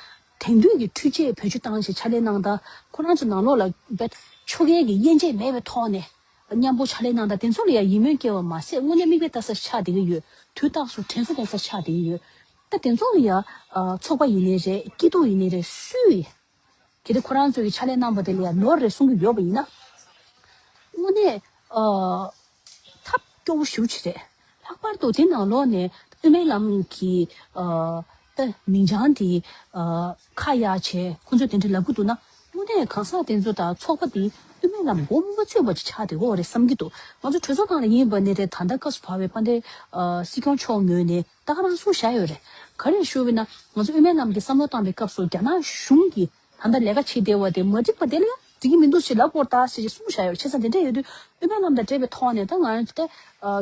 དེང་དུས་ཀྱི་འཕྲུལ་ཆས་བེད་སྤྱོད་བཏང་བྱས་ཕྱག་ལས་གནང་སྟངས། ཁོ་རང་ཚོ་ནང་ལོགས་ལ་བེད་ཆོ་གའི་གི་དབྱེ་འབྱེད་མེད་པའི་ཐོག་ནས་མཉམ་པོ་ཕྱག་ལས་གནང་སྟངས་དེ་ཚོ་ལ་ཡང་ཡིད་སྨོན་སྐྱེ་བ་མ་ཟད་དངོས་གནས་མིག་དཔེ་ལྟ་ས་ཆགས་བསྡད་ཀྱི་ཡོད། དུས་རྟག་ཏུ་དྲན་གསོ་གཏོང་ས་ཆགས་བསྡད་ཀྱི་ཡོད། ད་དེ་ཚོ་ལ་ཡང་ཨ་ཚོགས་པ་ཡིན་ནའི་རེད། སྐྱིད་སྡུག་ཡིན་ནའི་རེད། སུས། གལ་ཏེ་ཁོ་རང་ཚོའི་ཕྱག་ལས་གནང་པ་དེ་ལ་ཡང་ནོར་རེད་གསུང་གི་ཡོད་པ་ཡིན་ན། དངོས་གནས་ཨ་ཐབས་སྐྱོ་བོ་ཞེ་པོ་ཅིག་རེད། ལྷག་པར་དུ་དེ་ནང་ལོགས་ནས་དབུ་མའི་ལམ་གྱི་ཨ་ད་མིང་བྱང་དེ་ཨ་ཁ་གཡར་བྱས་ཁོ་ཚོས་དེ་འདྲ་ལབ་ཀྱི་འདུག་ན། དངོས་གནས་གང་ཟག་དེ་ཚོ་དང་ཚོགས་པ་དེ་དབུ་མའི་ ལམ་མགོ་མ་ཚོས་པ་ཅིག་ཆགས་བསྡད་ཡོད་རེད་བསམ་གྱི་འདུག་ང་ཚོ་གྲོས་ཚོགས་ནང་ལ་ཡིན་པ་ནི་རེད། ད་ལྟ་སྐབས་སུ་བབས་པའི་དཔལ་ལྡན་ཨ་སྲིད་སྐྱོང་མཆོག་ངོས་ནས་ད་ག་རང་གསུངས་བཞག་ཡོད་རེད། ག་རེ་ཞུ་བ་ཡིན་ན་ང་ཚོ་དབུ་མའི་ལམ་གྱི་བསམ་བློ་བཏང་བའི་སྐབས་སུ་རྒྱ་ནག་གཞུང་གིས་ད་ལྟ་ལས་ཀ་བྱེད་བསྡད་པ་དེ་མ་འགྲིག་པ་དེ་ལ་ཡང་འགྲིག་གི་མི་འདུག་ཅེས་ལབ་དགོས་ད་ཟེར་ཅིག་གསུངས་བཞག་ཡོད་རེད། བྱས་ཙང་དེ་འདྲ་ཡོད་དུས་དབུ་མའི་ལམ་དང་འབྲེལ་བའི་ཐོག་ནས་ད་ང་རང་ཚོ་ད་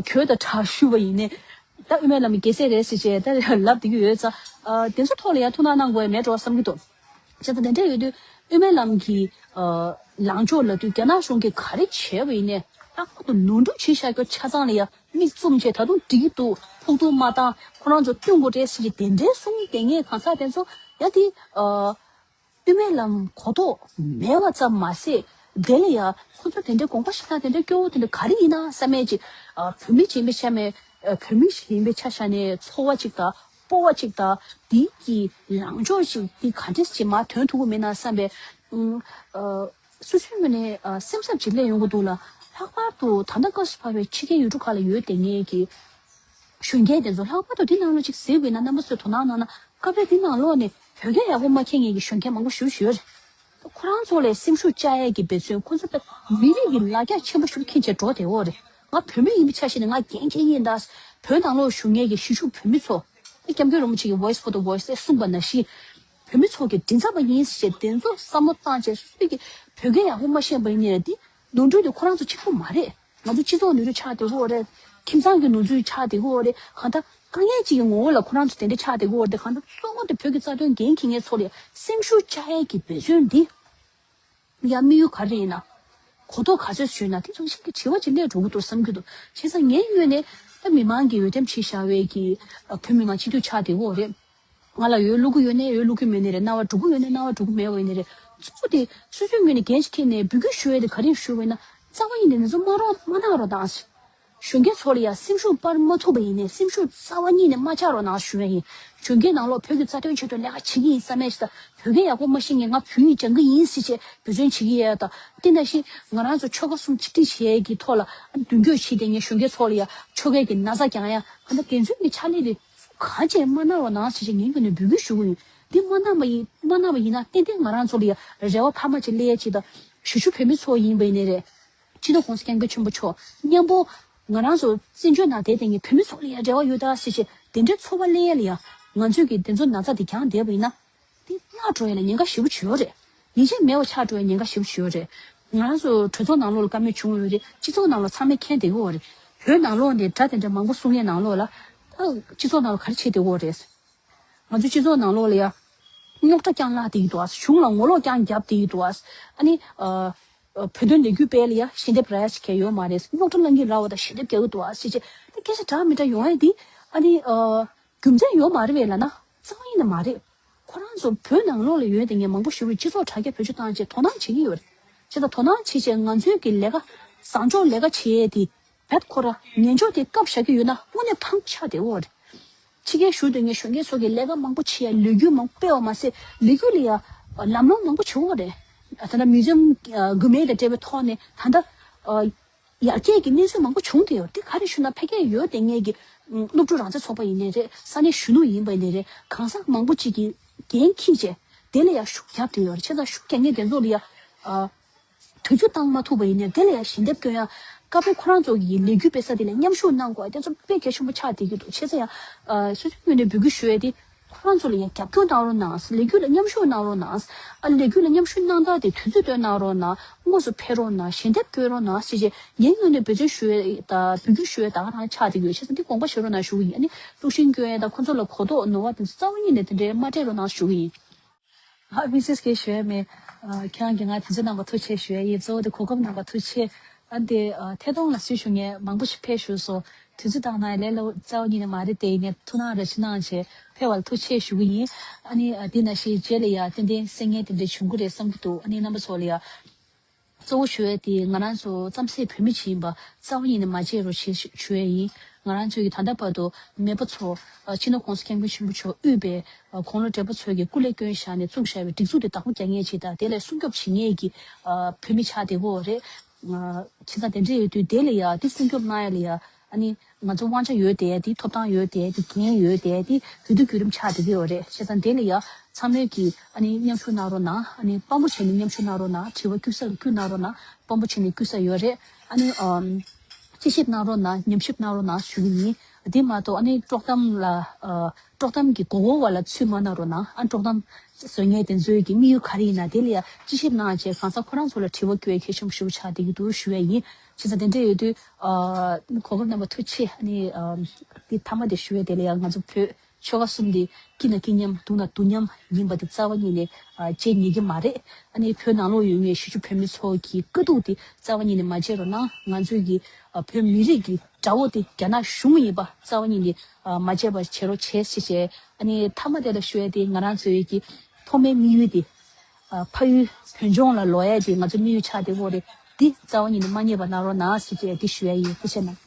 གྱོད་དང་གྲགས་ཞུ་བ་ཡིན་ནའི་ད་དབུ་མའི་ལམ་གྱི་རྒྱལ་སྲས་རེད་ཟེར་བྱས་ད་ལབ་བསྡད་ཀྱི་ཡོད་ཙང་དེ་ཚོ་ཐོག་ལ་ཡང་ཐུགས་སྣང་གནང་དགོས་ཡ་མེད་འགྲོ་བསམ་གྱི་འདུག་བྱས་ཙང་དེ་འདྲ་ཡོད་དུས་དབུ་མའི་ལམ་གྱི་ཨ་ལངས་ཕྱོགས་ལབ་དུས་རྒྱ་ནག་གཞུང་གིས་ག་རེ་བྱས་པ་ཡིན་ནའི་ལྷག་པར་དུ་ནོར་འཁྲུལ་བྱས་བཞག་རྒྱུ་ཆ་ཚང་ལ་ཡ་མིག་བཙུམ་བྱས་ད་དུང་འགྲིག་གི་འདུག་ཕུགས་རྡུང་མ་བཏང་ཁོ་རང་ཚོ་བསྟུན་དགོས་རེད་ཟེར་གྱི་དེ་འདྲའི་གསུང་གི་དེ་ངས་གང་ཟག་དེ་ཚོ་ཡ་དེ་ཨ་དབུ་མའི་ལམ་གོ་རྟོགས་མེད་པ་ཙམ་མ་ཟད་དེ་ལ་ཡ་ཁོ་ཚོ་དེ་འདྲའི་དགོངས་པ་བཞེས་སྟངས་དེ་འདྲའི་སྐྱོ་བོ་དེ་འདྲ་ག་རེ་ཡིན་ན་བསམ་མེད་ཅིག་ཨ་བོད་མི་ཡིན་པའི་ཆ་མེད་ཨ་བོད་མི་ཞིག་ཡིན་པའི་ཆ་བཞག་ནས་ཚོར་བ་ཅིག་དང་། སྤོབས་པ་ཅིག་དང་འདི་གི་ལངས་ཕྱོགས་ཤིག་འདི་ག་འདྲས་ཅིག་མར་ཐོན་ཐུབ་ཀྱི་མེད་ན་བསམ་པའི་ཨུམ་ཨ་སོ་སོའི་ངོས་ནས་ཨ་སེམས་འཚབ་ཅིག་སླེབས་ཡོང་གི་འདུག་ལ། ལྷག་པར་དུ་ད་ལྟ་སྐབས་སུ་བབས་པའི་ཕྱི་རྒྱལ་ཡུལ་གྲུ་ཁག་ལ་ཡོད་བསྡད་མཁན་གྱི་གཞོན་སྐྱེས་དེ་ཚོ་ལྷག་པར་དུ་འདི་ནང་ལོགས་ཅིག་གཟིགས་པ་ཡིན་ན་རྣམ་པ་ཚོས་དོ་སྣང་གནང་ན་སྐབས་རེ་འདི་ནང་ལོགས་ནས་བོད་སྐད་ཡག་པོ་མ་མཁྱེན་མཁན་གྱི་གཞོན་སྐྱེས་མང་པོ་ཞེ་པོ་ཅིག་ཡོད་རེད། ཁོ་རང་ཚོ་ལ་སེམས་ཤུགས་བཅག་ཡས་ཀྱི་འབད་བརྩོན་ཁོ་ཚོ་ད་མི་རིགས་ཀྱི་ལ་རྒྱ་ཆེན་པོ་ཞིག་འཁྱེར་བྱས་འགྲོ་བསྡད་ཡོད་རེད། ང་བོད་མི་ཡིན་པའི་ཆ་བཞག་ནས་ང་འགན་འཁྱེར་ཡིན་ད། བོད་ནང་ལོགས་བཞུགས་མཁན་གྱི་གཞིས་བཞུགས་བོད་མི་ཚོ་སྐྱབས་མགོན་རིན་པོ་ཆེ་གི་Voice for the Voiceless་གསུངས་པ་ནང་བཞིན་བོད་མི་ཚོ་གི་མགྲིན་ཚབ་པ་ཡིན་ཞེས་དེ་ཚོ་བསམ་བློ་བཏང་བྱས་སུ་གི་བོད་སྐད་ཡག་པོ་མ་ཤེས་པ་ཡིན་ནའི་འདི་ནོར་འཁྲུལ་དེ་ཁོ་རང་ཚོ་གཅིག་པུ་མ་རེད། ང་ཚོ་སྤྱི་ཚོགས་ནོར་འཁྲུལ་ཆགས་བསྡད་ཡོད་རེད། ཁྱིམ་ཚང་གི་ནོར་འཁྲུལ་ཆགས་བསྡད་ཡོད་རེད། གང་ལྟར་དཀའ་ངལ་གཅིག་གི་ངོ་བོ་ལ་ཁོ་རང་ཚོ་དེ་འདྲ་ཆགས་བསྡད་ཡོད་རེད། གང་ལྟར་གཙོ་བོ་དེ་བོད་ཀྱི་རྩ་དོན་འགན་འཁྱེར་མཁན་ཚོ་ལ་སེམས་ཤུགས་བཅག་ཡས་ཀྱི་འབད་བརྩོན་འདི། ཡང་དམིགས་ཡུལ་ག་རེ་ཡིན་ན། གོ་རྟོགས་ག་ཚོད་བྱུང་ན་དེ་རང་བཞིན་གྱི་དྲི་བ་ཅིག་སླེབས་འགྲོ་གི་འདུག་བསམ་གྱི་འདུག་བྱས་ཙང་ངའི་ངོས་ནས་ད་མི་མང་གིས་འོས་འདེམས་བྱས་བཞག་པའི་གི་ཨ་བོད་མི་མང་སྤྱི་འཐུས་ཆགས་བསྡད་ཡོད་རེད། ང་ལ་འོས་བླུག་གི་ཡོད་ནའི་འོས་བླུག་གི་མེད་ནའི་རེད། རྣ་བ་འགྲོ་གི་ཡོད་ནའི་རྣ་བ་འགྲོ་གི་མེད་པ་ཡིན་ནའི་རེད། གཙོ་བོ་དེ་སོ་སོའི་ངོས་ནས་འགན་ཞིག་འཁྱེར་ནས་འབོད་སྐུལ་ཞུ་ཡས་དེ་ག་རེ་ཞུ་བ་ཡིན་ན་རྩ་བ་ཉིད་ནས་འདི་ཚོ་མ་རོགས་མ་གནང་རོགས་གནང་། གཞོན་སྐྱེས་ཚོ་ལ་ཡང་སེམས་ཤུགས་སྤར་མ་ཐུབ་པ་ཡིན་ནའི་སེམས་ཤུགས་རྩ་བ་ཉིད་ནས་མ་ཆག་རོགས་གནང་ཞུ་ཡ་ཡིན། གཞོན་སྐྱེས་ནང་ལོགས་བོད་ཀྱི་རྩ་དོན་ཆེད་དུ་ལས་ཀ་བྱེད་ཀྱི་ཡིན་བསམ་ཡས་ཞིག་དང་བོད་སྐད་ཡག་པོ་མ་ཤེས་མཁན་ང་བོད་ཡིག་སྦྱང་གི་ཡིན་ཟེར་བྱས་འབད་བརྩོན་བྱེད་ཀྱི་ཡོད་ཡ་དང་དེ་ནང་བཞིན་ང་རང་ཚོ་ཆོལ་ཁ་གསུམ་ཆིག་སྒྲིལ་བྱེད་ཡས་ཀྱི་ཐོག་ལ་མདུན་སྐྱོད་བྱེད་བསྡད་མཁན་གཞོན་སྐྱེས་ཚོ་ལ་ཡང་ཆོལ་ཁའི་གི་ན་ཚ་རྒྱག་ཡ་གང་ལྟར་དེ་ཚོའི་གི་ཕྱག་ལས་དེ་གང་བྱས་མ་གནང་རོགས་གནང་ཟེར་བྱས་ངའི་ངོས་ནས་འབོད་སྐུལ་ཞུ་གི་ཡིན། འདི་མ་གནང་བ་ཡིན་མ་གནང་བ་ཡིན་ན་ཏན་ཏན་ང་རང་ཚོ་ལ་ཡང་རེ་བ་འཕར་མ་ཅིག་སླེབས་ཡས་ཅིག་དང་གཞིས་བཞུགས་བོད་མི་ཚོ་ཡིན་པ་ཡིན་ནའི་རེད། སྤྱི་ནོར་༸གོང་ས་༸སྐྱབས་མགོན་ཆེན་པོ་མཆོག་མཉམ་པོ་ང་རང་ཚོ་བཙན་བྱོལ་ནང་བསྡད་དེ་ངས་བོད་མི་ཚོ་ལ་ཡང་རེ་བ་ཡོད་ད་ཟེར་བྱས་དེ་འདྲའི་ཚོར་བ་སླེབས་ཡ་ལ་ཡང་ང་ཚོས་ཀྱི་དེ་ཚོ་ན་ཚ་དེ་འགྱངས་བསྡད་པ་ཡིན་ན་དེ་བརླག་འགྲོ་ཡ་ལ་ཉེན་ཁ་ཞེ་པོ་ཅིག་ཡོད་རེད། ཡིད་ཆེས་མེད་པ་ཆགས་འགྲོ་ཡ་ཉེན་ཁ་ཞེ་པོ་ཅིག་ཡོད་རེད། ང་རང་ཚོ་གྲོས་ཚོགས་ནང་ལོགས་ལ་བཀའ་མོལ་བྱུང་ཡོད་རེད། སྤྱི་ཚོགས་ནང་ལ་ཚང་མས་མཁྱེན་བསྡད་ཀྱི་ཡོད་རེད། བོད་ནང་ལོགས་ནས་སྒྲ་དེ་འདྲ་མང་པོ་གསུང་ཡའི་ནང་ལོགས་ལ་ད་སྤྱི་ཚོགས་ནང་ལ་ག་རེ་བྱེད་བསྡད་ཀྱི་ཡོད་རེད། ང་ཚོའི་སྤྱི་ཚོགས་ནང་ལོགས་ལ་ཡ། རྙོག་དྲ་རྐྱང་བརླག་བསྡད་ཀྱི་འདུག་ཨ། གཞུང་ལ་ངོ་ལོག་རྐྱང་བརྒྱབ་བསྡད་ཀྱི་འདུག་ཨ། ཨ་ནི། ཨ། ཨ། བོད་དོན་ལས་འགུལ་སྤེལ་ལ་ཡ་ཞལ་འདེབས་རག་ཡ་ཞིག་གང་ཡང་ཡོད་མ་རེད། རྙོག་དྲ་སློང་གི་རེད་པ་དང་ཞལ་འདེབས་རྒྱག་གི་འདུག་ཨ་ཟེར་བྱས། ད་སྐད་ཆ་འདྲ་མི་འདྲ་ཡོང་ཡ་འདི། ཨ་ནི། ཨ། རྒྱུ་མཚན་ཡོད་མ་རེད་པས་ལབ་ན། རྩ་བ་ཉིད་ནས་མ་རེད། ཁོ་རང་ཚོ་བོད་ནང་ལོགས་ལ་ཡོད་དེ་ངས་མང་པོ་ཞུ་རུ་སྤྱི་ཚོགས་དྲ་རྒྱ་བེད་སྤྱོད་བཏང་བྱས་དོ་སྣང་བྱེད་ཀྱི་ཡོད་རེད། བྱས་ཙང་དོ་སྣང་བྱེད་བྱས་ང་ཚོའི་གི་ལས་ཀ་བཟང་ཕྱོགས་ལས་ཀ་བྱེད་ཡས་དེ། བད་ཁོ་ར་ཉན་འཇོག་དེ་སྐབས་བཞག་གི་ཡོད་ན་དངོས་གནས་ཕངས་ཆགས་བསྡད་ཡོད་རེད། ཕྱི་རྒྱལ་བཞུགས་སྡོད་མཁན་གཞོན་སྐྱེས་ཚོ་གིས་ལས་ཀ་མང་པོ་བྱེད་ཡ་ལས་འགུལ་མང་པོ་སྤེལ་བ་མ་ཟད་ལས་འགུལ་ལ་ཡ་ལམ་ལྷོང་མང་པོ་བྱུང་བ་རེད། ད་ལྟ་མིའུ་ཛི་ཡམ་དགོན་པ་དང་འབྲེལ་བའི་ཐོག་ནས་ད་ལྟ་ཡར་རྒྱས་ཀྱི་གནས་ཚུལ་མང་པོ་བྱུང་བསྡད་ཡོད། དེ་ག་རེ་ཞུ་ན་ཕ་གིར་ཡོད་དེ་ངེད་ཀྱི་སློབ་ཕྲུག་རང་བཙན་ཚོགས་པ་ཡིན་ནའི་རེད། ས་གནས་གཞོན་ནུ་ཡིན་པ་ཡིན་ནའི་རེད། གང་ཟག་མང་པོ་ཅིག་གིས་འགན་འཁྱེར་བྱས་དེ་ལ་ཡ་ཤུགས་རྒྱབ་བསྡད་ཡོད་རེད། བྱས་ཙང་ཤུགས་རྒྱག་མཁན་དེ་ཚོ་ལ་ཡ། དུས་ཚོད་བཏང་མ་ཐུབ་པ་ཡིན་ནའི་དེ་ལ་ཡང་ཞལ་འདེབས་སྐྱོན་ཡ། སྐབས་རེ་ཁོ་རང་ཚོ་གི་ལས་འགུལ་སྤེལ་ས་དེ་ལ་མཉམ་ཞུགས་གནང་དགོས་ཡ་དེ་ཚོ་དཔེ་གལ་ཆེན་པོ་ཆགས་བསྡད་ཀྱི་འདུག་བྱས་ཙང་ཡང་། ཨ། སོ་སོའི་ངོས་ནས་འབོད་སྐུལ་ཞུ་ཡ་དེ། ཁོ་རང་ཚོ་ལ་ཡང་རྒྱབ་སྐྱོར་གནང་རོགས་གནང་། ལས་འགུལ་ལ་མཉམ་ཞུགས་གནང་རོགས་གནང་། ཨ། ལས་འགུལ་ལ་མཉམ་ཞུགས་གནང་སྟངས་དེ་དུས་ཚོད་བཏོན་གནང་རོགས་གནང་། དངོས་སུ་ཕེབས་རོགས་གནང་། ཞལ་འདེབས་སྐྱོན་རོགས་གནང་ཞེས་བྱས་ངའི་ངོས་ནས་འབོད་སྐུལ་ཞུ་ཡ་དང་འབོད་སྐུལ་ཞུ་ཡ་ད་ག་རང་ཆགས་བསྡད་ཀྱི་ཡོད། བྱས་ཙང་འདི་དགོངས་པ་བཞེས་རོགས་གནང་ཞུ་གི་ཡིན། ཨ་ནི་གློག་ཤིང་སྐྱོན་ཡ་དང་ཁོ་ཚོ་ལ་གོ་རྟོགས་ནོར་བ་དེ་ཚོ་རྩ་བ་ཉིད་ནས་དེ་འདྲའི་མ་སྤྲད་རོགས་གནང་ཞུ་གི་ཡིན། ཨ། མི་སེར་སྐད་ཞུ་ཡ་མེད། ཨ། ཁྱེད་རང་གིས་ང་དུས་ཚོད་གནང་བ་ཐུགས་རྗེ་ཆེ་ཞུ་ཡ་ཡིན། གཙོ་བོ་དེ་གོ་སྐབས་གནང་བ་ཐུགས་རྗེ་ཆེ། ཨ། འདི། ཨ། ཐད་གཏོང་ལ་གསོལ་ཞུ་མཁན་མང་པོ་ཞིག་ཕེབས་བཞུགས་སོང་། དུས་ཚོད་བཏང་ན་ལས་སླ་པོ་རྩ་བ་ཉིད་ནས་མ་རེད་དེ། ཡིན་ནའི་ཐུགས་སྣང་རེ་ཞིག་གནང་བྱས་ཕེབས་པ་ལ་ཐུགས་རྗེ་ཆེ་ཞུ་གི་ཡིན། ཨ་ནི། ཨ། འདི་ནང་བཞིན་རྗེས་ལ་ཡ་ཏན་ཏན་གསན་མཁན་དེ་འདྲ་བྱུང་གི་རེད་བསམ་གྱི་འདུག་ཨ་ནི་རྣམ་པ་ཚོ་ལ་ཡ། གཙོ་བོ་ཞུ་ཡ་དེ་ང་རང་ཚོ་རྩམ་ཟན་བོད་མི་ཅིག་ཡིན་པ་རྩ་བ་ཉིད་ནས་མ་བརྗེད་རོགས་བྱེད་ཞུ་ཡ་ཡིན། ང་རང་ཚོའི་གི་ད་ལྟ་བར་དུ་མེས་པོ་ཚོ། ཨ། སྤྱི་ནོར་༸གོང་ས་༸སྐྱབས་མགོན་ཆེན་པོ་མཆོག་དབུས་པའི། ཨ། དགུང་ལོ་བགྲེས་པོ་ཚོས་ཀྱི་སྐུ་ལས་བསྐྱོན་བཞག་ནས་བཙུགས་བཞག་པའི་སྒྲིག་འཛུགས་དེ་བདག་པོ་རྒྱག་མཁན་ཅིག་དང་དེ་ལ་སྲུང་སྐྱོབ་བྱེད་མཁན་གྱི། ཨ། བོད་མི་ཆགས་བསྡད་ཡོད་རེད། ཨ། བྱས་ཙང་དེ་འདྲ་ཡོད་དུས་དེ་ལ་ཡ་དེ་སྲུང་སྐྱོབ་གནང་ཡ་ལ་ཡ། ཨ། ཨ་ནི་ང་ཚོ་དབང་ཆ་ཡོད་དེ་དེ་ཐོབ་ཐང་ཡོད་དེ་དེ་འགན་ཡོད་དེ་དེ་དུས་དུས་བརྒྱུད་རིམ་ཆགས་བསྡད་ཀྱི་ཡོད་རེད། བྱས་ཙང་དེ་ལ་ཡ་ཚང་མས་ཀྱིས་ཨ་ནི་མཉམ་ཞུགས་གནང་རོགས་གནང་། ཨ་ནི་དཔང་པོ་བྱས་ནས་མཉམ་ཞུགས་གནང་རོགས་གནང་། དྲི་བ་བསྐུལ་ས་ལ་བསྐུལ་གནང་རོགས་གནང་། དཔང་པོ་བྱས་ནས་བསྐུལ་ས་ཡོད་རེད། ཨ་ནི་ཨམ། དཔྱད་ཞིབ་གནང་རོགས་གནང་། ཉམས་ཞིབ་གནང་རོགས་གནང་ཞུ་གི་ཡིན། དེ་མ་གཏོགས་ཨ་ནི་དཀྲོག་གཏམ་ལ་ཨ། དཀྲོག་གཏམ་གྱི་མགོ་སྐོར་བ་ལ་ཚུད་མ་གནང་རོགས་གནང་། ཨ་དཀྲོག་གཏམ་བཟོ་མཁན་དེ་ཚོའི་གི་དམིགས་ཡུལ་ག་རེ་ཡིན་ན་དེ་ལ་ཡ་དཔྱད་ཞིབ་གནང་བྱས་གང་ཟག་ཁོ་རང་ཚོ་ལ་དྲི་བ་བསྐུལ་ཡ་གལ་ཆེན་པོ་ཞེ་པོ་ཆགས་བསྡད་ཀྱི་འདུག་ཞུ་ཡ་ཡིན། བྱས་ཙང་དེ་འདྲ་ཡོད་དུས་ཨ། གོ་སྐབས་གནང་བ་ཐུགས་རྗེ་ཆེ། ཨ་ནི་ཨ། འདི་མཐའ་མ་དེ་ཞུ་ཡ་དེ་ལ་ཡ་ང་ཚོ་བོད་ཆོལ་ཁ་གསུམ་དེ་སྐྱིད་ན་སྐྱིད་མཉམ་སྡུག་ན་སྡུག་མཉམ་ཡིན་པ་དེ་རྩ་བ་ཉིད་ནས་ཨ། བརྗེད་ཉན་གྱི་མ་རེད། ཨ་ནི་བོད་ནང་ལོགས་ཡོད་མཁན་གཞིས་བྱེས་བོད་མི་ཚོ་གི་དཀའ་སྡུག་དེ་རྩ་བ་ཉིད་ནས་མ་བརྗེད་རོགས་གནང་། ང་ཚོའི་གི་ཨ། བོད་མི་རིགས་ཀྱི་དགྲ་བོ་དེ་རྒྱ་ནག་གཞུང་ཡིན་པ་རྩ་བ་ཉིད་ནས་ཨ། མ་བརྗེད་པ་བྱེད་རོགས་བྱེད་ཞེས་བྱས། ཨ་ནི་མཐའ་མ་དེ་ལ་ཞུ་ཡ་དེ་ང་རང་ཚོའི་གི་ཐོག་མའི་དམིགས་ཡུལ་དེ་ཨ། ཕ་ཡུལ་བོད་ལྗོངས་ལ་ལོག་ཡ་དེ་ང་ཚོའི་དམིགས་ཡུལ་ཆགས་བསྡད་ཡོད་རེད། འདི་རྩ་བ་ཉིད་ནས་མ་བརྗེད་པ་གནང་རོགས་གནང་ཞེས་བྱས་འདི་ཞུ་ཡ་ཡིན། ཐུགས་རྗེ་གནང་།